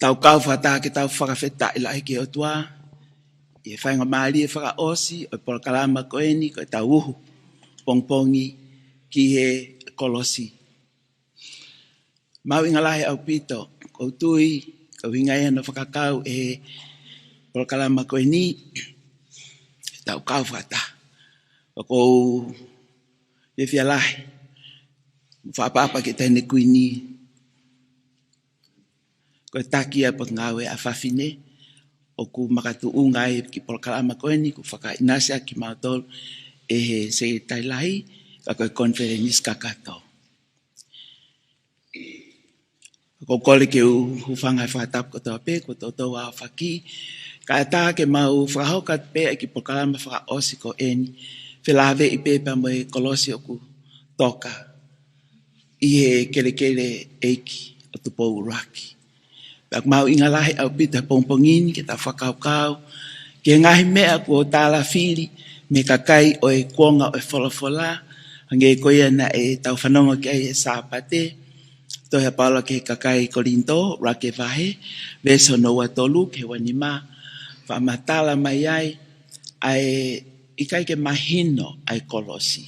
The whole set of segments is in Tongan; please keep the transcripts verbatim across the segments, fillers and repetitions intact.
Tau kau fakataha ke tau fakafetaʻi lahi ki he ʻOtua ʻi he faingamālie fakaʻosi ʻo e polokalama ko eni, ko e tau uhu pongipongi ki he kolosi. Mahuʻinga lahi ʻaupito, ʻoku ou tui, ko e ʻuhinga ia hono fakakau ʻe he polokalama ko eni, tau kau fakataha. ʻOku ou fiefia lahi, fakaʻapaʻapa ki he Taʻahine Kuini, ko e taki ʻa e potungāue ʻa fafine, ʻoku makatuʻunga ai ki he polokalama ko eni, ʻoku fakaʻinasi ʻaki kimautolu ʻe he Sekelitali Lahi, ka ko e konifelenisi kakato. ʻOku ou kole ke u hūfanga he fakatapu kotoa pē, kuo toutou aofaki. Kae ʻatā ke mau fakahoko atu pē ʻa e kiʻi polokalama fakaʻosi ko eni, felāveʻi pē pea mo e kolosi ʻoku toka ʻi he kelekele ʻeiki ʻo Tupou ʻUluaki. Pea ʻoku mahuʻinga lahi ʻaupito he pongipongi ni ke tau fakakaukau ki he ngaahi meʻa kuo tālafili mei he kakai ʻo e kuonga ʻo e folofola, hangē ko ia naʻe tau fanongo ki ai he Sāpate, tohi ʻa Paula ki he kakai Kolinitō, ʻuluaki vahe, veesi hono ua tolu ki he ua nima, fakamatala mai ai ʻa e ʻikai ke mahino ʻa e kolosi.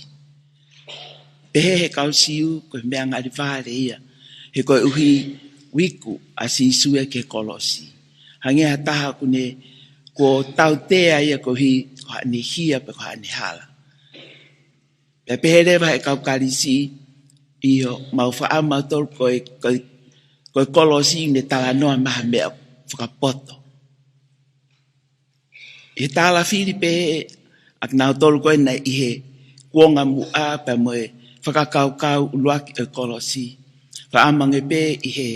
Pehē he kau Siu ko e meʻa ngali vale ia, he koeʻuhi ʻoku iku ʻa Sīsū ia ki he kolosi. Hangē ha taha ʻoku ne, kuo tautea ia koeʻuhi ko haʻane hia pe ko haʻane hala. Pea pehē leva he kau Kalisi, ʻio, mau fakaʻamu mautolu ko e, ko e, ko e kolosi ʻoku ne talanoa mai ha meʻa fakapoto. ʻI he tālafili pē ʻa kinautolu ko ē naʻe ʻi he kuonga muʻa pea mo e fakakaukau ʻuluaki ʻo e kolosi. Fakaʻamu ange pē ʻi he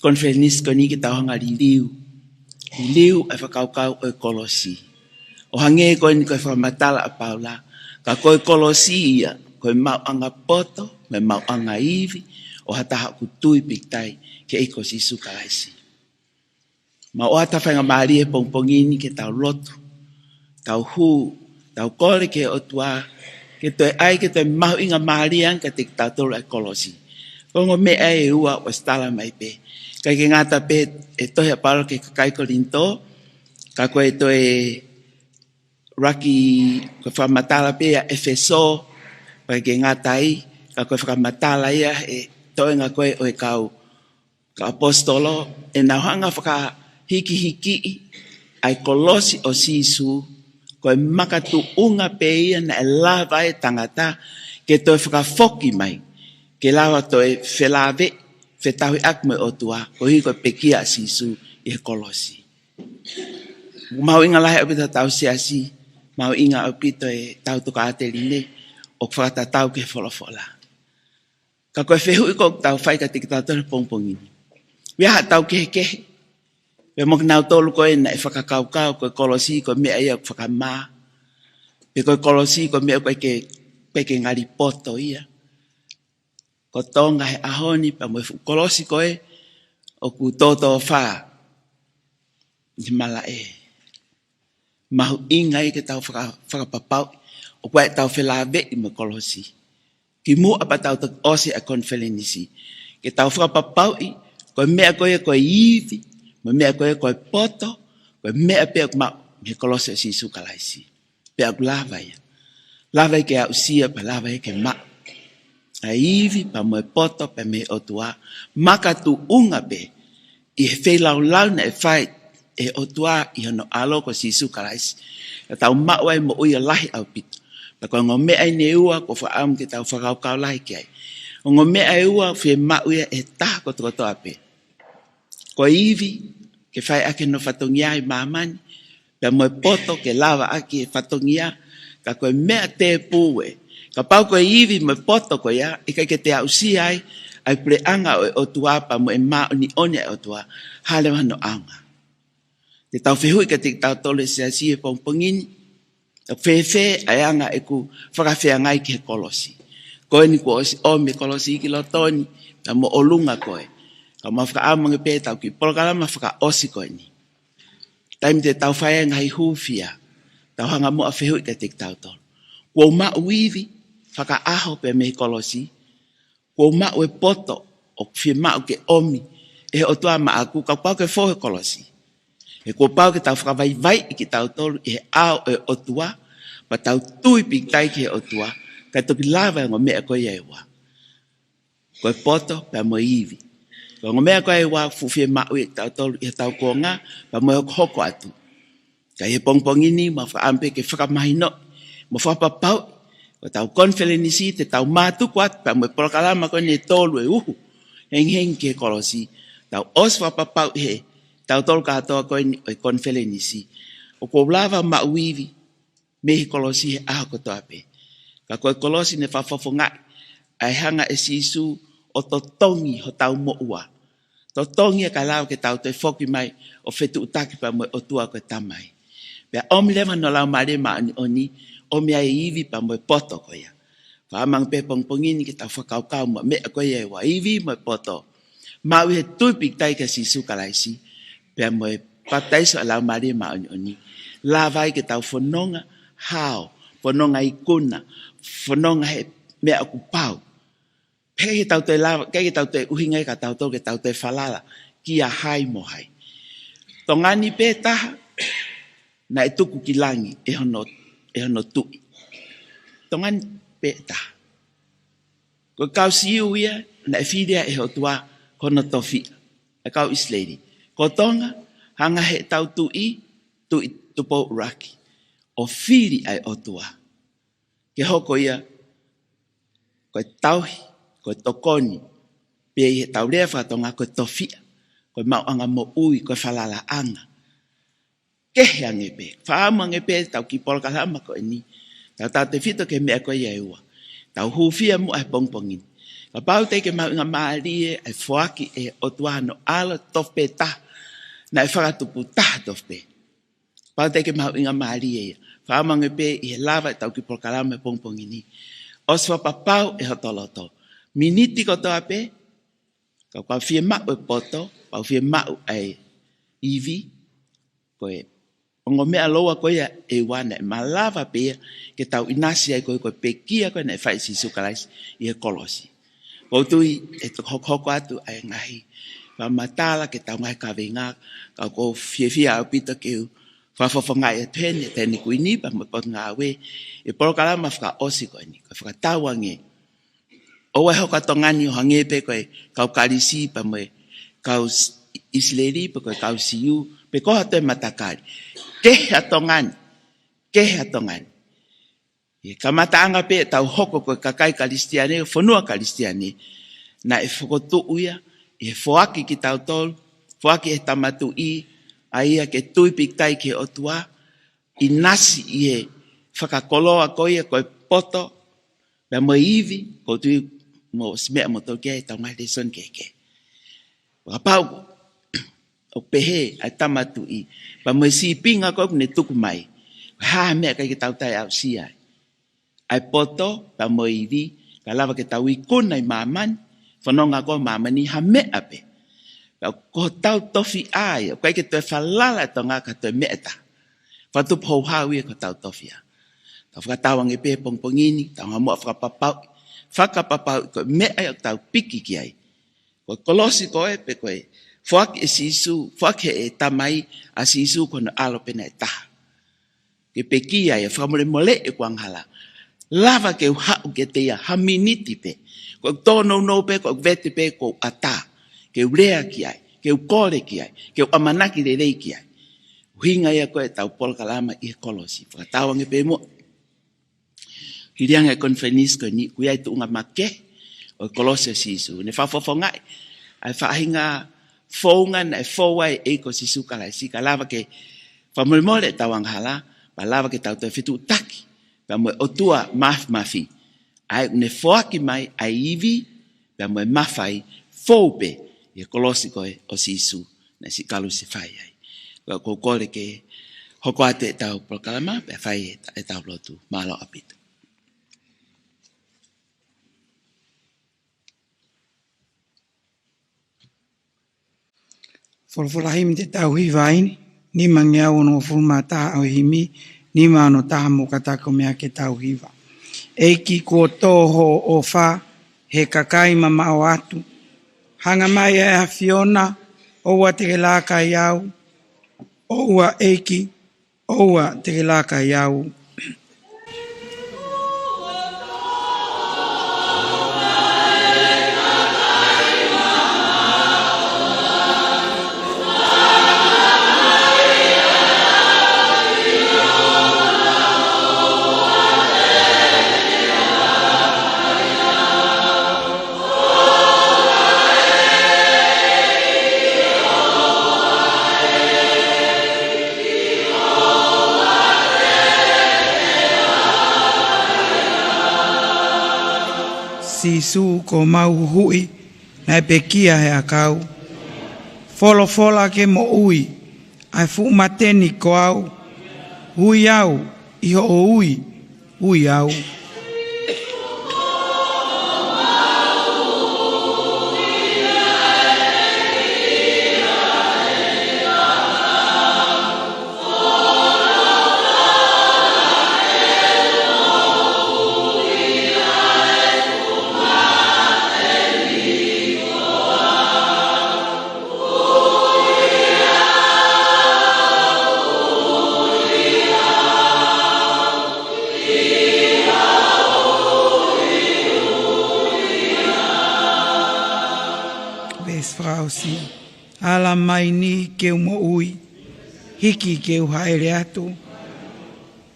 konifelenisi ko eni ke tau hanga liliu. Liliu ʻa e fakakaukau ʻo e kolosi. ʻO hangē ko eni ko e fakamatala ʻa Paula, ka ko e kolosi ia, ko e maʻuʻanga poto, mo e maʻuʻanga ivi ʻo ha taha ʻoku tui pīkitai ki he ʻEiki ko Sīsū Kalaisi. Mau ʻoatu ʻa e faingamālie he pongipongi ni ke tau lotu, tau hū, tau kole ki he ʻOtua ke toe ʻai ke toe mahuʻingamālie ange kiate kitautolu ʻa e kolosi. Ko e ongo meʻa ʻe ua ʻoku ʻosi tala mai pē. ʻIkai ke ngata pē he tohi ʻa Paula ki he kakai Kolinitō, ka ko e toe ʻuluaki, ko e fakamatala pē ʻa ʻEfesō, ʻikai ke ngata ai, ka ko e fakamatala ia ʻe he toenga ko ē ʻo e kau, kau ʻaposetolo, ʻenau hanga ʻo fakahikihikiʻi ʻa e kolosi ʻo Sīsū, ko e makatuʻunga pē ia naʻe lava ai e tangata ke toe fakafoki mai, ke lava toe felāveʻi, fetauhiʻaki mo e ʻOtua, koeʻuhi ko e pekia ʻa Sīsū ʻi he kolosi. Mahuʻinga lahi ʻaupito ʻetau siasi, mahuʻinga ʻaupito ʻetau tokāteline ʻoku fakatatau ki he folofola. Ka ko e fehuʻi ʻoku tau fai kiate kitautolu he pongipongi ni, ʻoku ʻi ai haʻatau kehekehe pea mo kinautolu ko ē naʻe fakakaukau ko e kolosi ko e meʻa ia ʻoku fakamā, pe ko e kolosi ko e meʻa ʻoku ʻikai ke, ʻikai ke ngali poto ia. Ko Tonga he ʻaho ni pea mo e fuʻu kolosi ko ē ʻoku tōtōfā ʻi malaʻe. Mahuʻinga ia ke tau faka-, fakapapauʻi ʻoku ʻi ai ʻetau felāveʻi mo e kolosi kimuʻa pea tau toki ʻosi ʻa e konifelenisi, ke tau fakapapauʻi ko e meʻa ko ia ko e ivi, mo e meʻa ko ia ko e poto, ko e meʻa pē ʻoku maʻu mei he kolosi ʻo Sīsū Kalaisi. Pea ʻoku lava ia. Lava ia ke aʻusia pea lava ia ke maʻu ʻa e ivi pea mo e poto pea mei he ʻOtua, makatuʻunga pē ʻi he feilaulau naʻe fai ʻe he ʻOtua ʻi hono ʻAlo ko Sīsū Kalaisi, ka tau maʻu ai moʻui ʻo lahi ʻaupito. Pea ko e ongo meʻa eni ʻe ua ʻoku ou fakaʻamu ke tau fakakaukau lahi ki ai. Ongo meʻa ʻe ua ʻoku fiemaʻu ia ʻe he taha kotokotoa pē. Ko e ivi ke fai ʻaki hono fatongia ʻi māmani, pea mo e poto ke lava ʻaki e fatongia, ka ko e meʻa tēpū ē. Kapau ko e ivi mo e poto ko ia, ʻikai ke te aʻusia ai ʻa e puleʻanga ʻo e ʻOtua pea mo e māʻoniʻoni ʻa e ʻOtua, hā leva hono ʻaonga. Te tau fehuʻi kiate kitautolu he siasi he pongipongi ni, ʻoku fēfē ʻa e anga ʻeku fakafeangai ki he kolosi. Ko eni kuo ʻosi ʻomi e kolosi ki loto ni, ka mo ʻolunga ko ē. Ka mau fakaʻamu ange pē ʻetau kiʻi polokalama fakaʻosi ko eni. Taimi te tau fai ai e ngaahi hūfia, tau hanga muʻa ʻo fehuʻi kiate kitautolu. Kuo u maʻu ivi fakaʻaho pē mei he kolosi? Kuo u maʻu e poto ʻoku fiemaʻu ke ʻomi ʻe he ʻOtua maʻaku, ka kuo pau ke fou he kolosi. He kuo pau ke tau fakavaivaiʻi kitautolu ʻi he ʻao ʻo e ʻOtua, pea tau tui pīkitai ki he ʻOtua, kae toki lava e ongo meʻa ko ia ʻe ua. Ko e poto, pea mo e ivi. Ko e ongo meʻa ko ia ʻe ua ʻoku fuʻu fiemaʻu ia ʻiate kitautolu ʻi heʻetau kuonga, pea mo e hokohoko atu. Ka ʻi he pongipongi ni, mau fakaʻamu pē ke fakamahinoʻi mo fakapapauʻi, ko ʻetau konifelenisi, te tau mātuku atu pea mo e polokalama ko eni ʻe tolu ʻe uhu hengihengi ki he kolosi. Tau ʻosi fakapapauʻi ʻe kitautolu kātoa ko eni ʻo e konifelenisi, ʻoku ou lava maʻu ivi mei he kolosi he ʻaho kotoa pē. Ka ko e kolosi naʻe fakafofongaʻi ʻa e hanga ʻe Sīsū ʻo totongi hotau moʻua. Totongi ia kae lava ke tau toe foki mai ʻo fetuʻutaki pea mo e ʻOtua ko e Tamai. Pea ʻomi leva hono Laumālie Māʻoniʻoni, ʻomi ai e ivi pea mo e poto ko ia. Fakaʻamu ange pē he pongipongi ni ke tau fakakaukau mo e meʻa ko ia ʻe ua, ivi mo e poto. Maʻu ʻi he tui pīkitai kia Sīsū Kalaisi, pea mo e papitaiso ʻa e Laumālie Māʻoniʻoni, lava ai ke tau fononga hao, fononga ikuna, fononga he meʻa ʻoku pau. Pea ʻikai ke tau toe lava, ʻikai ke tau toe ʻuhinga ia kia tautolu ke tau toe falala kia hai mo hai. Tonga ni pē taha naʻe tuku ki langi ʻe hono, ʻe hono tuʻi. Tonga ni pē taha. Ko e kau Siu ia naʻe fili ai ʻe he ʻOtua ko hono tofiʻa, ʻa e kau ʻIsileli. Ko Tonga, hanga heʻetau tuʻi, Tuʻi Tupou ʻUluaki, ʻo fili ʻa e ʻOtua ke hoko ia ko e tauhi, ko e tokoni, pe ʻi heʻetau lea faka-Tonga ko e tofiʻa, ko e maʻuʻanga moʻui, ko e falalaʻanga. Kehe ange pē, fakaʻamu ange pē ʻetau kiʻi polokalama ko eni, tautautefito ki he meʻa ko ia ʻe ua. Tau hūfia muʻa he pongipongi ni. Kapau teʻeki ke mahuʻingamālie ʻa e foaki ʻe he ʻOtua hono ʻAlo tofu pē taha, naʻe fakatupu taha tofu pē. Kapau teʻeki ke mahuʻingamālie ia, fakaʻamu ange pē ʻi he lava ʻetau kiʻi polokalama he pongipongi ni, ʻosi fakapapauʻi ʻe hoto loto, miniti kotoa pē, ka ʻoku fiemaʻu e poto, ka ʻoku fiemaʻu ʻa e ivi, ko e ongo meʻa lōua ko ia ʻe ua naʻe malava pē ia ke tau ʻinasi ai, ko e, ko e pekia ko ē naʻe fai ʻe Sīsū Kalaisi ʻi he kolosi. ʻOku ou tui ʻe toki hokohoko atu ʻa e ngaahi fakamatala ki heʻetau ngaahi kaveinga, ka ʻoku ou fiefia ʻaupito ke u fakafofongaʻi atu heni ʻa Tēnikuini pea mo e Potungāue ʻi he polokalama fakaʻosi ko eni, ko e fakatauange ʻoua ʻe hoko ʻa Tonga ni ʻo hangē pē ko e kau Kalisi pea mo e kau S-, ʻIsileli, pe ko e kau Siu, pe ko ha toe matakali. Kehe ʻa Tonga ni, kehe ʻa Tonga ni. ʻI he kamataʻanga pē ʻetau hoko ko e kakai Kalisitiane, fonua Kalisitiane, naʻe fokotuʻu ia ʻi he foaki kitautolu, foaki ʻe he Tama Tuʻi, ʻa ia ke tui pīkitai ki he ʻOtua, ʻinasi ʻi he fakakoloa ko ia ko e poto, pea mo e ivi, ʻoku ou tui ʻoku mou ʻosi meʻa moutolu ki ai ʻetau ngaahi lēsoni kehekehe. Fakapapauʻi ʻoku pehē ʻa e Tama Tuʻi, pea mo e sīpinga ko ē ʻoku ne tuku mai, ko e hā ha meʻa ʻikai ke tau taʻeaʻusia ai. ʻA e poto, pea mo e ivi, ka lava ke tau ikuna ʻi māmani, fononga ko ē ʻi māmani ha meʻa pē. Ka ko hotau tofiʻa ia, ʻoku ʻikai ke toe falala ʻa Tonga ki ha toe meʻa ʻe taha. Fakatupu houhau ia ko hotau tofiʻa. Tau fakatauange pē he pongipongi ni, tau hanga muʻa ʻo fakapapauʻi, fakapapauʻi ko e meʻa ia ʻoku tau piki ki ai. Ko e kolosi ko ē pe ko e foaki ʻe Sīsū, foaki ʻe he Tamai ʻa Sīsū ko hono ʻAlo pē naʻe taha. Ke pekia ia, fakamolemoleʻi ʻeku angahala. Lava ke u haʻu kiate ia ha miniti pē. Ko ʻeku tōnounou pē, ko ʻeku vete pē, ko ʻeku ʻatā ke u lea ki ai, ke u kole ki ai, ke u ʻamanaki lelei ki ai. ʻUhinga ia ko ē ʻetau polokalama ʻi he kolosi. Fakatauange pē muʻa, hili ange ʻa e konifelenisi ko eni, ʻoku ʻi ai e tuʻunga makehe ʻo e kolosi ʻo Sīsū. Ne fakafofongaʻi ʻa e faʻahinga founga naʻe fou ai e ʻEiki ko Sīsū Kalaisi, ka lava ke fakamolemole ʻetau angahala, pea lava ke tau toe fetuʻutaki pea mo e ʻOtua Māfimafi. ʻA ia ʻoku ne foaki mai ʻa e ivi pea mo e mafai fou pē ʻi he kolosi ko ē ʻo Sīsū naʻe siʻi kalusefai ai. Ka ʻoku ou kole ke hoko atu ʻetau polokalama, pea fai ʻeta-, ʻetau lotu. Mālō ʻaupito. Folofola himi te tau hiva ai, nimangeau onongofulu mā taha ʻo e himi, nima ono taha mo kata ko mea ke tau hiva. ʻEiki kuo tō hoʻo ʻofa he kakai mamaʻo atu. Hanga mai ʻa e ʻAfiona ʻoua te ke lākai au. ʻOua, ʻEiki, ʻoua te ke lākai au. Sīsū ko homau Huhuʻi, naʻe pekia he ʻakau. Folofola ke moʻui, ʻa e fuʻu mate ni ko au. Ui au, ʻi hoʻo ui, ui au. Veesi fakaʻosi. Ala mai ni ke u moʻui, hiki ke u hāʻele atu.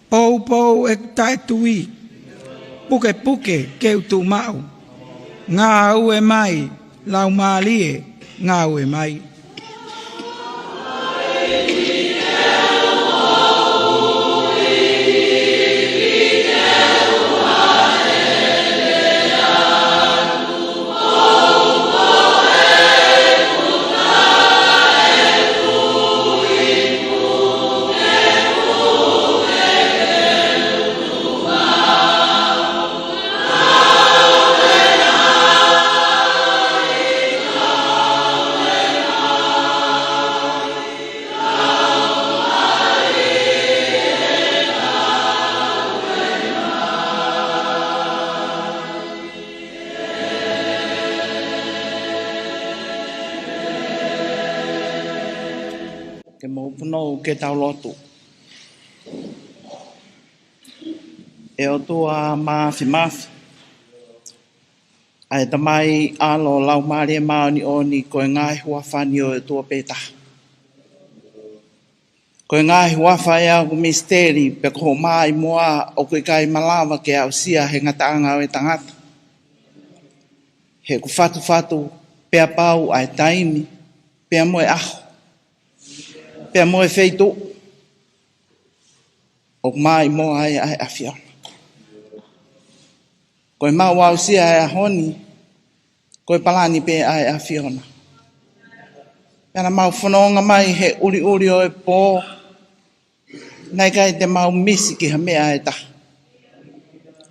Poupou ʻeku taʻetui, pukepuke ke u tuʻu maʻu. Ngāue mai, Laumālie, ngāue mai. Ke mou punou ke tau lotu. ʻE ʻOtua Māfimafi, ʻa e Tamai, ʻAlo, Laumālie Māʻoniʻoni, ko e ngaahi huafa ni ʻo e ʻOtua pē taha. Ko e ngaahi huafa ia ʻoku misiteli, pea ko hoʻo maʻimoa ʻoku ʻikai malava ke aʻusia he ngataʻanga ʻo e tangata. He ʻoku fatufatu pea pau ʻa e taimi, pea mo e ʻaho, pea mo e feituʻu ʻoku maʻimoa ai ʻa e ʻAfiona. Ko ʻemau aʻusia ʻa e ʻaho ni, ko e palani pē ʻa e ʻAfiona. Pea naʻa mau fononga mai he ʻuliʻuli ʻo e pō, naʻe ʻikai te mau misi ki ha meʻa ʻe taha.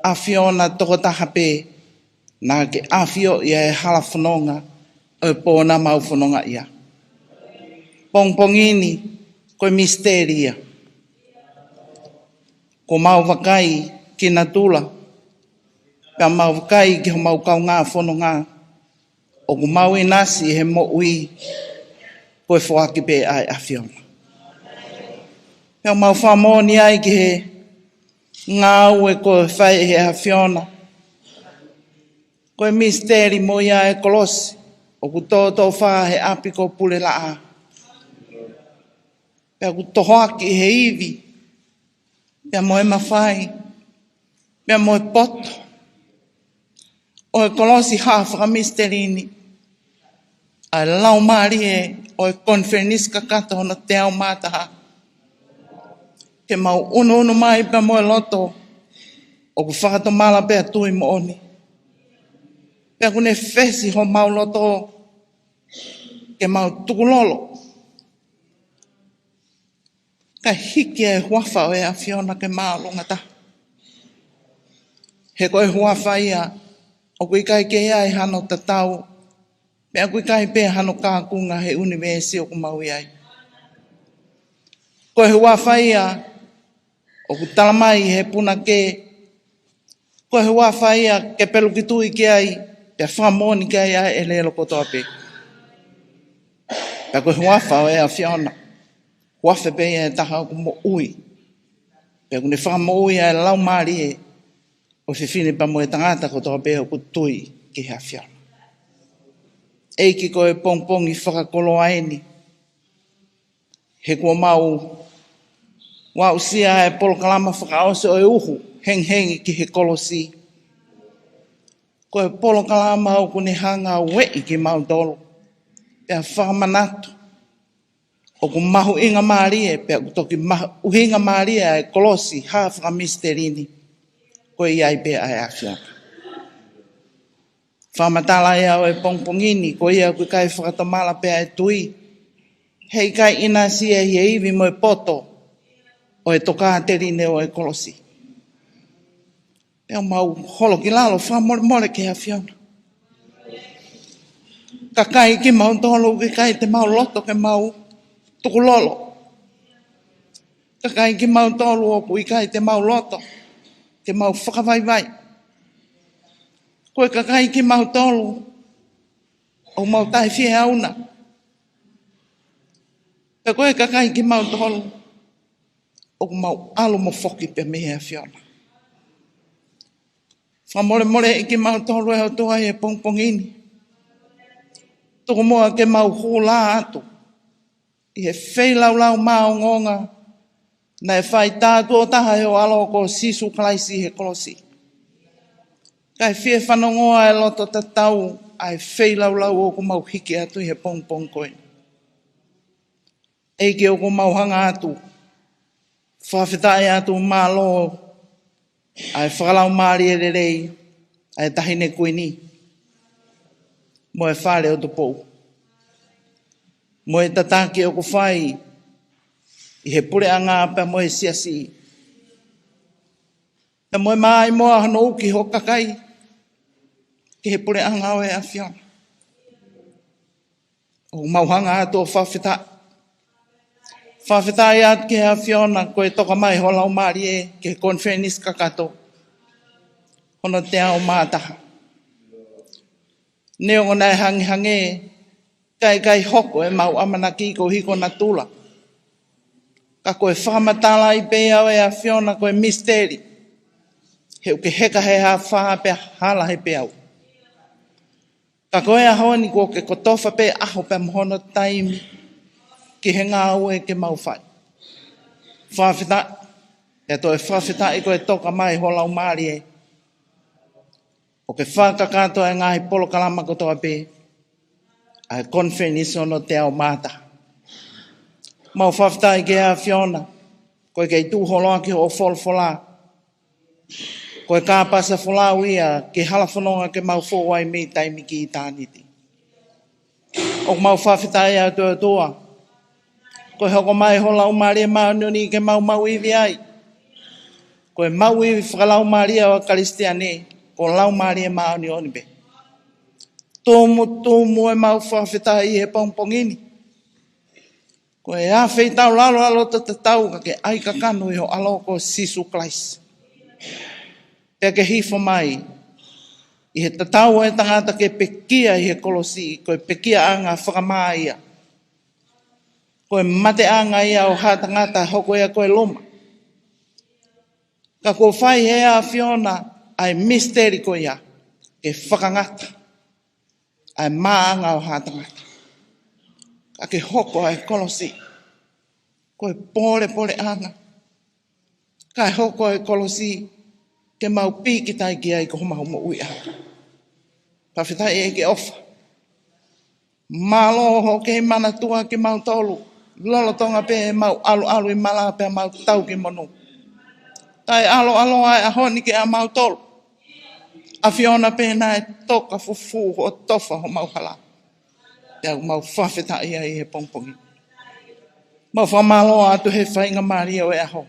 ʻAfiona tokotaha pē, naʻa ke ʻafioʻi ʻa e hala fononga ʻo e pō naʻa mau fononga ia. Pongipongi ni, ko e misiteli ia. Kuo mau vakai ki natula, pea mau vakai ki homau kaungā fononga, ʻoku mau ʻinasi he moʻui, ko e foaki pē ʻa e ʻAfiona. Pea mau fakamoʻoni ai ki he ngāue ko e fai ʻe he ʻAfiona. Ko e misiteli mo ia ʻa e kolosi, ʻoku tōtōfā he ʻapi ko Pulelaʻā. Pea ʻoku tohoaki he ivi, pea mo e mafai, pea mo e poto ʻo e kolosi haʻa fakamisiteli ni, ʻa e laumālie ʻo e konifelenisi kakato hono teau mā taha. Ke mau ʻunuʻunu mai pea mo e loto ʻoku fakatomala pea tui moʻoni. Pea ʻoku ne fesi homau loto ke mau tukulolo, kae hiki ʻa e huafa ʻo e ʻAfiona ke māʻolunga taha. He ko e huafa ia ʻoku ʻikai ke ʻi ai hano tatau, pea ʻoku ʻikai pē hano kākunga he ʻunivēsi ʻoku mau ʻi ai. Ko e huafa ia ʻoku tala mai he punake, ko e huafa ia ke pelukitui ki ai, pea fakamoʻoni ki ai ʻa e ʻelelo kotoa pē. Pea ko e huafa ʻo e ʻAfiona, huafa pē ia ʻe taha ʻoku moʻui. Pea ʻoku ne fakamoʻui ʻa e laumālie ʻo e fefine pea mo e tangata kotoa pē ʻoku tui ki he ʻAfiona. ʻEiki, ko e pongipongi fakakoloa eni, he kuo mau aʻusia ʻa e polokalama fakaʻosi ʻo e uhu hengihengi ki he kolosi. Ko e polokalama ʻoku ne hanga ʻo ueʻi kimautolu, pea fakamanatu ʻoku mahuʻinga mālie, pea ʻoku toki mahuʻinga mālie ʻa e kolosi ha fakamisiteli ni, ko ia ai pē ʻa e ʻAfiona. Fakamatala ia ʻo e pongipongi ni, ko ia ʻoku ʻikai fakatomala pē ʻa e tui, heʻikai ʻinasi ia ʻi he ivi mo e poto ʻo e tokāteline ʻo e kolosi. Pea mau holo ki lalo, fakamolemole ki he ʻAfiona. Kakai kimautolu ʻoku ʻikai te mau loto ke mau tukulolo. Kakai kimautolu ʻoku ʻikai te mau loto ke mau fakavaivai. Ko e kakai kimautolu ʻoku mau taʻefieauna. Pea ko e kakai kimautolu ʻoku mau ʻalu mo foki pē mei he ʻAfiona. Fakamolemole ʻEiki kimautolu, ʻe ʻOtua, ʻi he pongipongi ni. Tuku muʻa ke mau hū lā atu ʻi he feilaulau maʻongoʻonga naʻe fai tā tuʻo taha ʻe ho ʻAlo ko Sīsū Kalaisi ʻi he kolosi. Kae fie fanongoa e loto tatau ʻa e feilaulau ʻoku mau hiki atu ʻi he pongipongi ko eni. ʻEiki, ʻoku mau hanga atu, fakafetaʻi atu, mālō ʻa e fakalaumālie lelei ʻa e Taʻahine Kuini mo e Fale ʻo Tupou, mo e tataki ʻoku fai ʻi he puleʻanga pea mo e siasi, pea mo e maʻimoa hono uki ho kakai ki he puleʻanga ʻo e ʻAfiona. ʻOku mau hanga atu ʻo fakafetaʻi. Fakafetaʻi atu ki he ʻAfiona ko e toka mai ho Laumālie ki he konifelenisi kakato hono teau mā taha. Neongo naʻe hangehangē, ka ʻikai hoko ʻemau ʻamanaki koeʻuhi ko natula. Ka ko e fakamatalaʻi pē ia ʻo e ʻAfiona ko e misiteli. He ʻoku ke heka he afā pea hala he peau. Ka ko e ʻaho ni kuo ke kotofa pē ʻaho pea mo hono taimi ki he ngāue ke mau fai. Fakafetaʻi, pea toe fakafetaʻi ko e toka mai ho Laumālie ʻo ke fakakakato ʻa e ngaahi polokalama kotoa pē ʻa e konifelenisi hono teau mā taha. Mau fakafetaʻi ki he ʻAfiona, ko e kei tuʻu holo ʻaki hoʻo folofola. Ko e kāpasa folau ia ki he hala fononga ke mau fou ai mei taimi ki ʻitāniti. ʻOku mau fakafetaʻi atu, ʻe ʻOtua, ko e hoko mai ho Laumālie Māʻoniʻoni ke mau maʻu ivi ai. Ko e maʻu ivi fakalaumālie ʻo e Kalisitiane, ko e Laumālie Māʻoniʻoni pē. Tumutumu ʻemau fakafetaʻi he pongipongi ni. Ko e afe ʻi taulalo ʻa e loto tatau ka ke ʻai kakano ʻi ho ʻAlo ko Sīsū Kalaisi. Pea ke hifo mai ʻi he tatau ʻo e tangata ke pekia ʻi he kolosi, ko e pekiaʻanga fakamā ia. Ko e mateʻanga ia ʻo ha tangata hoko ia ko e loma. Ka kuo fai he ʻAfiona ʻa e misiteli ko ia ke fakangata ʻa e māʻanga ʻo ha tangata. Ka ke hoko ʻa e kolosi ko e pōlepoleʻanga. Kae hoko ʻa e kolosi ke mau pīkitai ki ai ko homau moʻuiʻanga. Fakafetaʻi ʻEiki ʻofa. Mālō hoʻo kei manatua kimautolu lolotonga pē ʻemau ʻaluʻalu ʻi mala pea mau tau ki monū. Kae ʻaloʻaloa ʻa e ʻaho ni kiate kimautolu. ʻAfiona, pea naʻe toka fufū hoʻo tofa homau hala. Pea mau fakafetaʻi ai he pongipongi. Mau fakamālō atu he faingamālie ʻo e ʻaho.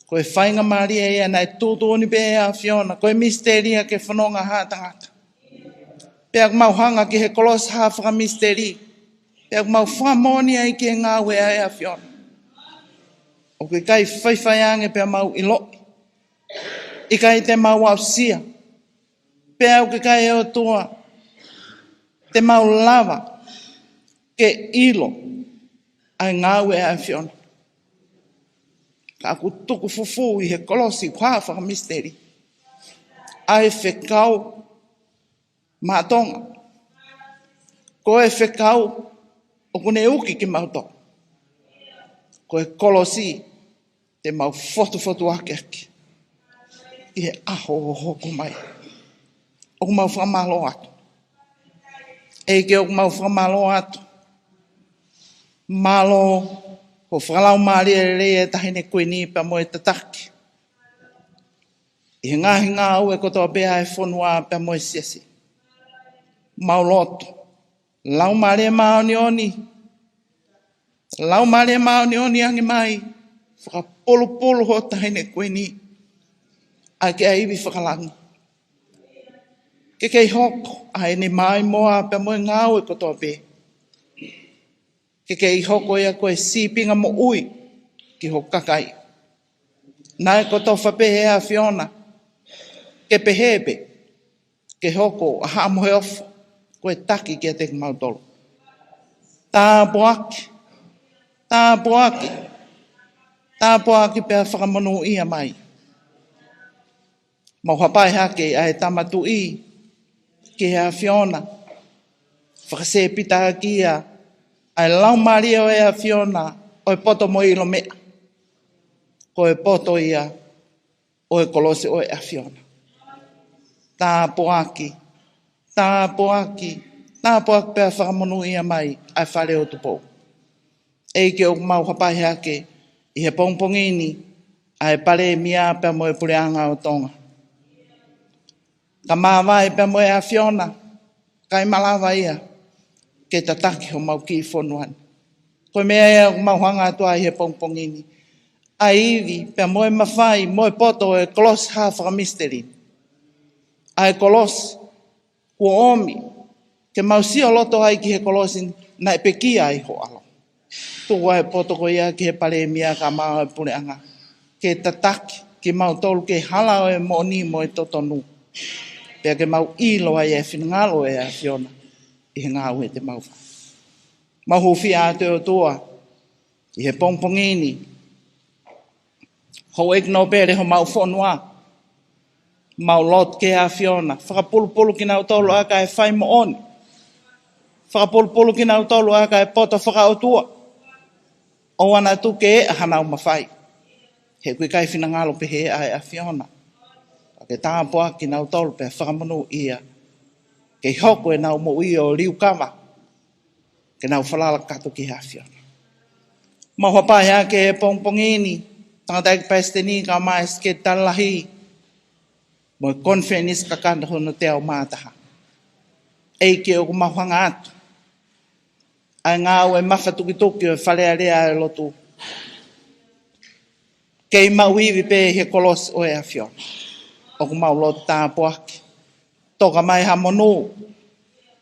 Ko e faingamālie ia naʻe tuʻutuʻuni pē ʻe he ʻAfiona, ko e misiteli ia ke fononga ha tangata. Pea ʻoku mau hanga ki he kolosi ha fakamisiteli. Pea ʻoku mau fakamoʻoni ai ki he ngāue ʻa e ʻAfiona. ʻOku ʻikai faifai ange pea mau ʻiloʻi. ʻIkai te mau aʻusia. Pea ʻoku ʻikai, ʻe ʻOtua, te mau lava ke ʻilo ʻa e ngāue ʻa e ʻAfiona. Ka ʻoku tuku fufū ʻi he kolosi ʻoku hā fakamisiteli ʻa e fekau maʻa Tonga. Ko e fekau ʻoku ne uki kimautolu. Ko e kolosi te mau fotufotuakiʻaki ʻi he ʻaho ʻo hoko mai. ʻOku mau fakamālō atu. ʻEiki, ʻoku mau fakamālō atu. Mālō hoʻo fakalaumālie lelei e Taʻahine Kuini pea mo e tataki ʻi he ngaahi ngāue kotoa pē ʻa e fonua pea mo e siasi. Mau lotu, Laumālie Māʻoniʻoni, Laumālie Māʻoniʻoni ange mai, fakapulupulu ho Taʻahine Kuini ʻaki ʻa e ivi fakalangi. Ke kei hoko ʻa ʻene maimoa pea mo e ngāue kotoa pē. Ke kei hoko ia ko e sīpinga moʻui ki ho kakai. Naʻe kotofa pē ʻe he ʻAfiona ke pehē pē, ke hoko ʻa Haʻa Moheofo ko e taki kiate kimautolu. Tāpuaki, tāpuaki, tāpuaki pea fakamonūʻia mai. Mau hapai hake ʻa e Tama Tuʻi ki he ʻAfiona. Fakasēpita ʻaki ia ʻa e Laumālie ʻo e ʻAfiona ʻo e poto mo e ʻilo meʻa. Ko e poto ia ʻo e kolosi ʻo e ʻAfiona. Tāpuaki, tāpuaki, tāpuaki pea fakamonūʻia mai ʻa e Fale ʻo Tupou. ʻEiki, ʻoku mau hapai hake ʻi he pongipongi ni ʻa e Palēmia pea mo e Puleʻanga ʻo Tonga. Ka māvae pea mo e ʻAfiona, ʻikai malava ia ke tataki homau kiʻi fonua ni. Ko e meʻa ia ʻoku mau hanga atu ai he pongipongi ni, ʻa e ivi pea mo e mafai mo e poto ʻo e kolosi hā fakamisiteli. ʻA e kolosi kuo ʻomi ke mau sio loto ai ki he kolosi naʻe pekia ai ho ʻAlo. Tuku ʻa e poto ko ia ki he Palēmia kae ʻumaʻā e Puleʻanga, ke tataki kimautolu ki he hala ʻo e moʻoni mo e totonu. Pea ke mau ʻilo ai e finangalo ʻo e ʻAfiona ʻi he ngāue te mau fai. Mau hūfia atu ʻe ʻOtua ʻi he pongipongi ni, houʻeiki nōpele homau fonua. Mau lotu ki he ʻAfiona, fakapulupulu kinautolu ʻaki ʻa e fai moʻoni. Fakapulupulu kinautolu ʻaki ʻa e poto fakaʻotua. ʻOua naʻa tuku ke ʻeʻa hanau mafai, he ʻoku ʻikai finangalo pehē ʻa e ʻAfiona. Ka ke tāpuaki kinautolu pea fakamonūʻia, ke hoko ʻenau moʻui ʻo liukava, ke nau falala kakato ki he ʻAfiona. Mau hapai hake he pongipongi ni, tangataʻeiki palesiteni kae ʻumaʻā e sekelitali lahi, mo e konifelenisi kakato hono teau mā taha. ʻEiki, ʻoku mau hanga atu ʻa e ngāue mafatukituki ʻo e Fale Alea ʻo e lotu, kei mau ivi pē he kolosi ʻo e ʻAfiona. ʻOku mau lotu tāpuaki, toka mai ha monū,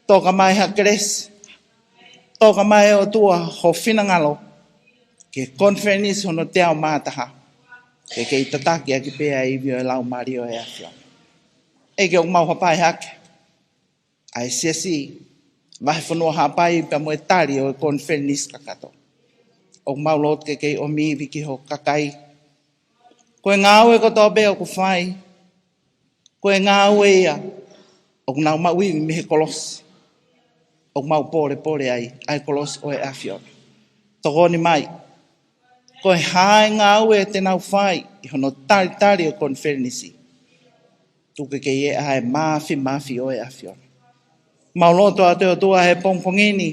toka mai ha kelesi, toka mai ʻOtua ho finangalo ki he konifelenisi hono teau mā taha, ke kei tataki ʻaki pē ʻa e ivi ʻo e Laumālie ʻo e ʻAfiona. ʻEiki, ʻoku mau hapai hake ʻa e siasi, vahefonua Haʻapai pea mo e tali ʻo e konifelenisi kakato. ʻOku mau lotu ke kei ʻomi ivi ki ho kakai. Ko e ngāue kotoa pē ʻoku fai, ko e ngāue ia ʻoku nau maʻu ivi mei he kolosi. ʻOku mau pōlepole ai ʻa e kolosi ʻo e ʻAfiona. Tokoni mai, ko e hā e ngāue te nau fai ʻi hono talitali ʻo e konifelenisi, tuku ke kei ʻeʻa ʻa e māfimafi ʻo e ʻAfiona. Mau lotu atu ʻe ʻOtua he pongipongi ni,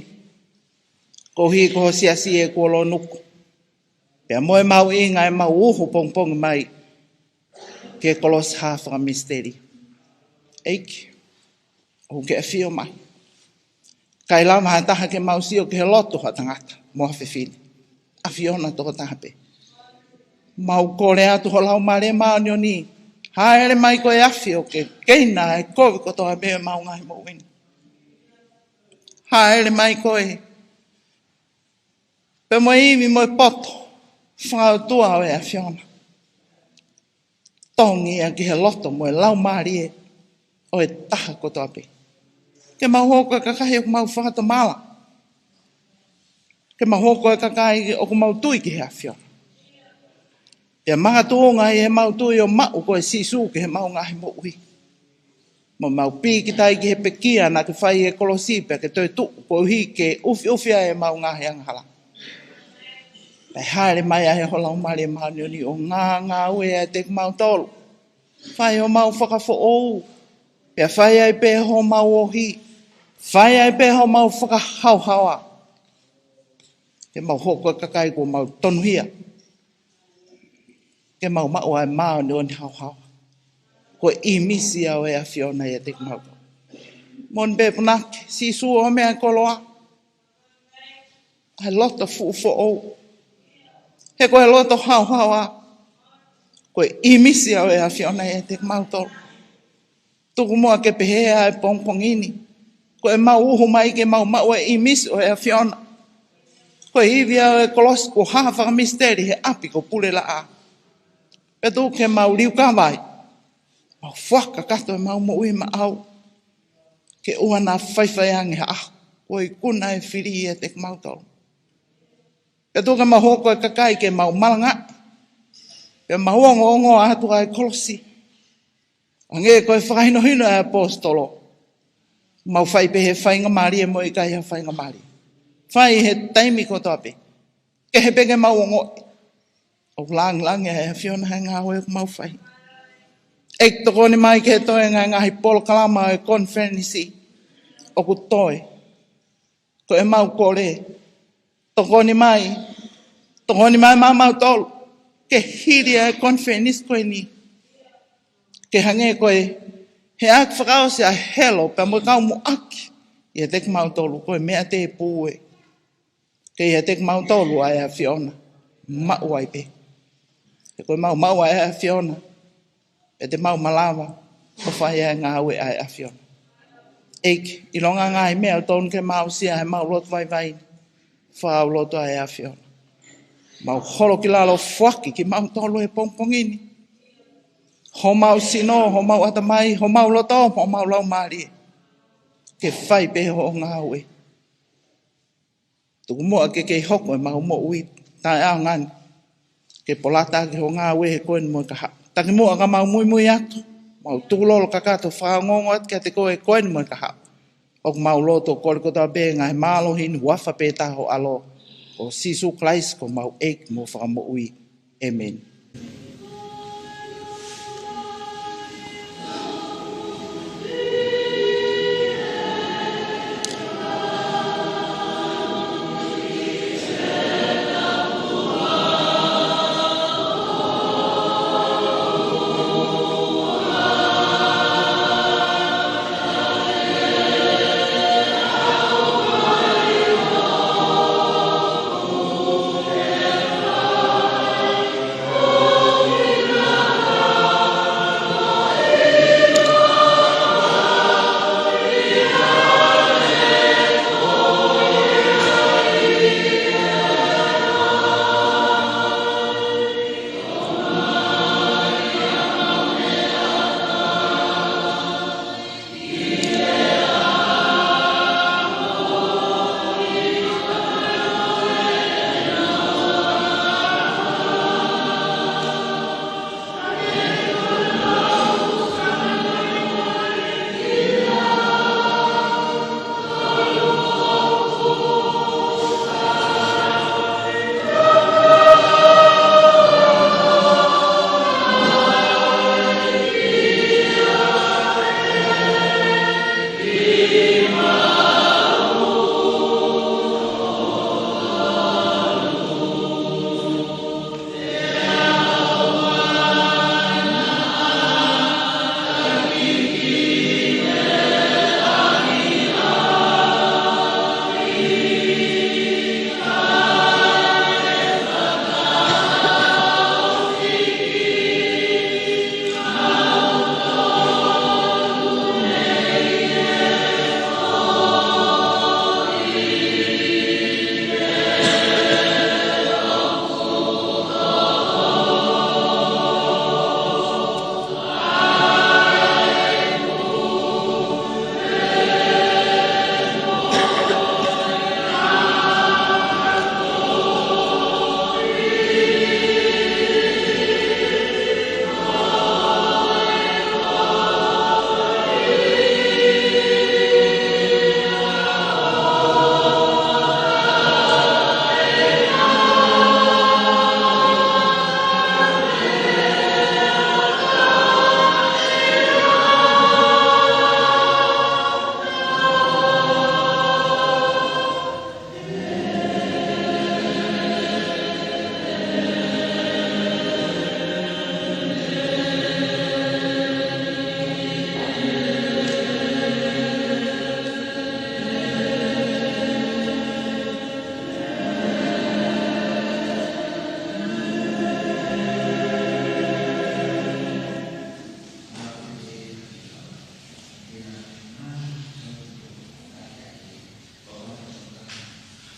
koeʻuhi ko ho siasi ʻe Kuolonuku, pea mo e mahuʻinga ʻemau uhu pongipongi mai ki he kolosi hā fakamisiteli. ʻEiki, ʻoku ke ʻafio mai. ʻIkai lava ha taha ke mau sio ki he loto ha tangata mo ha fefine. ʻAfiona tokotaha pē. Mau kole atu ho Laumālie Māʻoniʻoni, hāʻele mai koe ʻAfio ke keina e kovi kotoa pē ʻemau ngaahi moʻui ni. Hāʻele mai koe pea mo e ivi mo e poto fakaʻotua ʻo e ʻAfiona. Tongi ia ki he loto mo e laumālie ʻo e taha kotoa pē. Ke mau hoko ko e kakai ʻoku mau fakatomala. Ke mau hoko ko e kakai ʻoku mau tui ki he ʻAfiona. Pea makatuʻunga ʻi heʻemau tui ʻo maʻu ko e Sīsū ki heʻemau ngaahi moʻui. Mo mau pīkitai ki he pekia naʻa ke fai he kolosi pea ke toe tuʻu koeʻuhi ke ʻufiʻufi ai ʻemau ngaahi angahala. Pea hāʻele mai ai ho Laumālie Māʻoniʻoni ʻo ngāngāue ʻiate kimautolu. Fai homau fakafoʻou. Pea fai ai pē homau ohi. Fai ai pē homau fakahaohaoa. Ke mau hoko ko e kakai kuo mau tonuhia. Ke mau maʻu ʻa e māʻoniʻoni haohaoa. Ko e ʻīmisi ia ʻo e ʻAfiona ʻiate kimautolu. Moʻoni pē punake, Sīsū ʻomai ʻa e koloa. ʻA e loto fuʻu foʻou. He ko e loto haohaoa. Ko e ʻīmisi ia ʻo e ʻAfiona ʻiate kimautolu. Tuku muʻa ke pehē ʻa e pongipongi ni. Ko ʻemau uhu mai ke mau maʻu e ʻīmisi ʻo e ʻAfiona. Ko e ivi ia ʻo e kolosi kuo hā fakamisiteli he ʻapi ko Pulelaʻā. Pea tuku ke mau liukava ai. Mau fakakakato ʻemau moʻui maʻau. Ke ʻoua naʻa faifai ange ha ʻaho. Ko e ikuna e fili ʻiate kimautolu. Pea tuku ke mau hoko ko e kakai ke mau malangaʻi. Pea mau ongoongo atu ʻa e kolosi. Hangē ko e fakahinohino ʻa e ʻaposetolo. Mau fai pē he faingamālie mo e ʻikai ha faingamālie. Fai he taimi kotoa pē. Kehe pē ke mau ongoʻi. ʻOku langilangi ʻa e ʻAfiona he ngāue ʻoku mau fai. ʻEiki tokoni mai ke toe ngaahi ngaahi polokalama ʻo e konifelenisi. ʻOku toe. Ko ʻemau kole. Tokoni mai. Tokoni mai maʻamautolu. Ke hili ʻa e konifelenisi ko eni. Ke hangē ko e, he ʻaho fakaʻosi ʻa e helo, pea mo e kau muʻaki. ʻIate kimautolu, ko e meʻa tēpū ē. Ke ʻiate kimautolu ʻa e ʻAfiona. Maʻu ai pē. He ko ʻemau maʻu ʻa e ʻAfiona. Pea te mau malava, ʻo fai ʻa e ngāue ʻa e ʻAfiona. ʻEiki, ʻilonga ngaahi meʻa ʻoku tonu ke mau aʻusia he mau lotu vaivai ni. Fakalotu ʻa e ʻAfiona. Mau holo ki lalo foaki kimautolu he pongipongi ni. Homau sino, homau ʻatamai, homau loto, homau laumālie. Ke fai pē hoʻo ngāue. Tuku muʻa ke kei hoko ʻemau moʻui taʻeʻaonga ni. Ke polata ki hoʻo ngāue he ko eni mo e kahaʻu. Taki muʻa ka mau muimui atu. Mau tukulolo kakato fakaongoongo atu kiate koe he ko eni mo e kahaʻu. ʻOku mau lotu ʻo kole kotoa pē ngaahi mālohi ni huafa pē taha ho ʻAlo. Ko Sīsū Kalaisi ko homau ʻEiki mo Fakamoʻui. ʻĒmeni.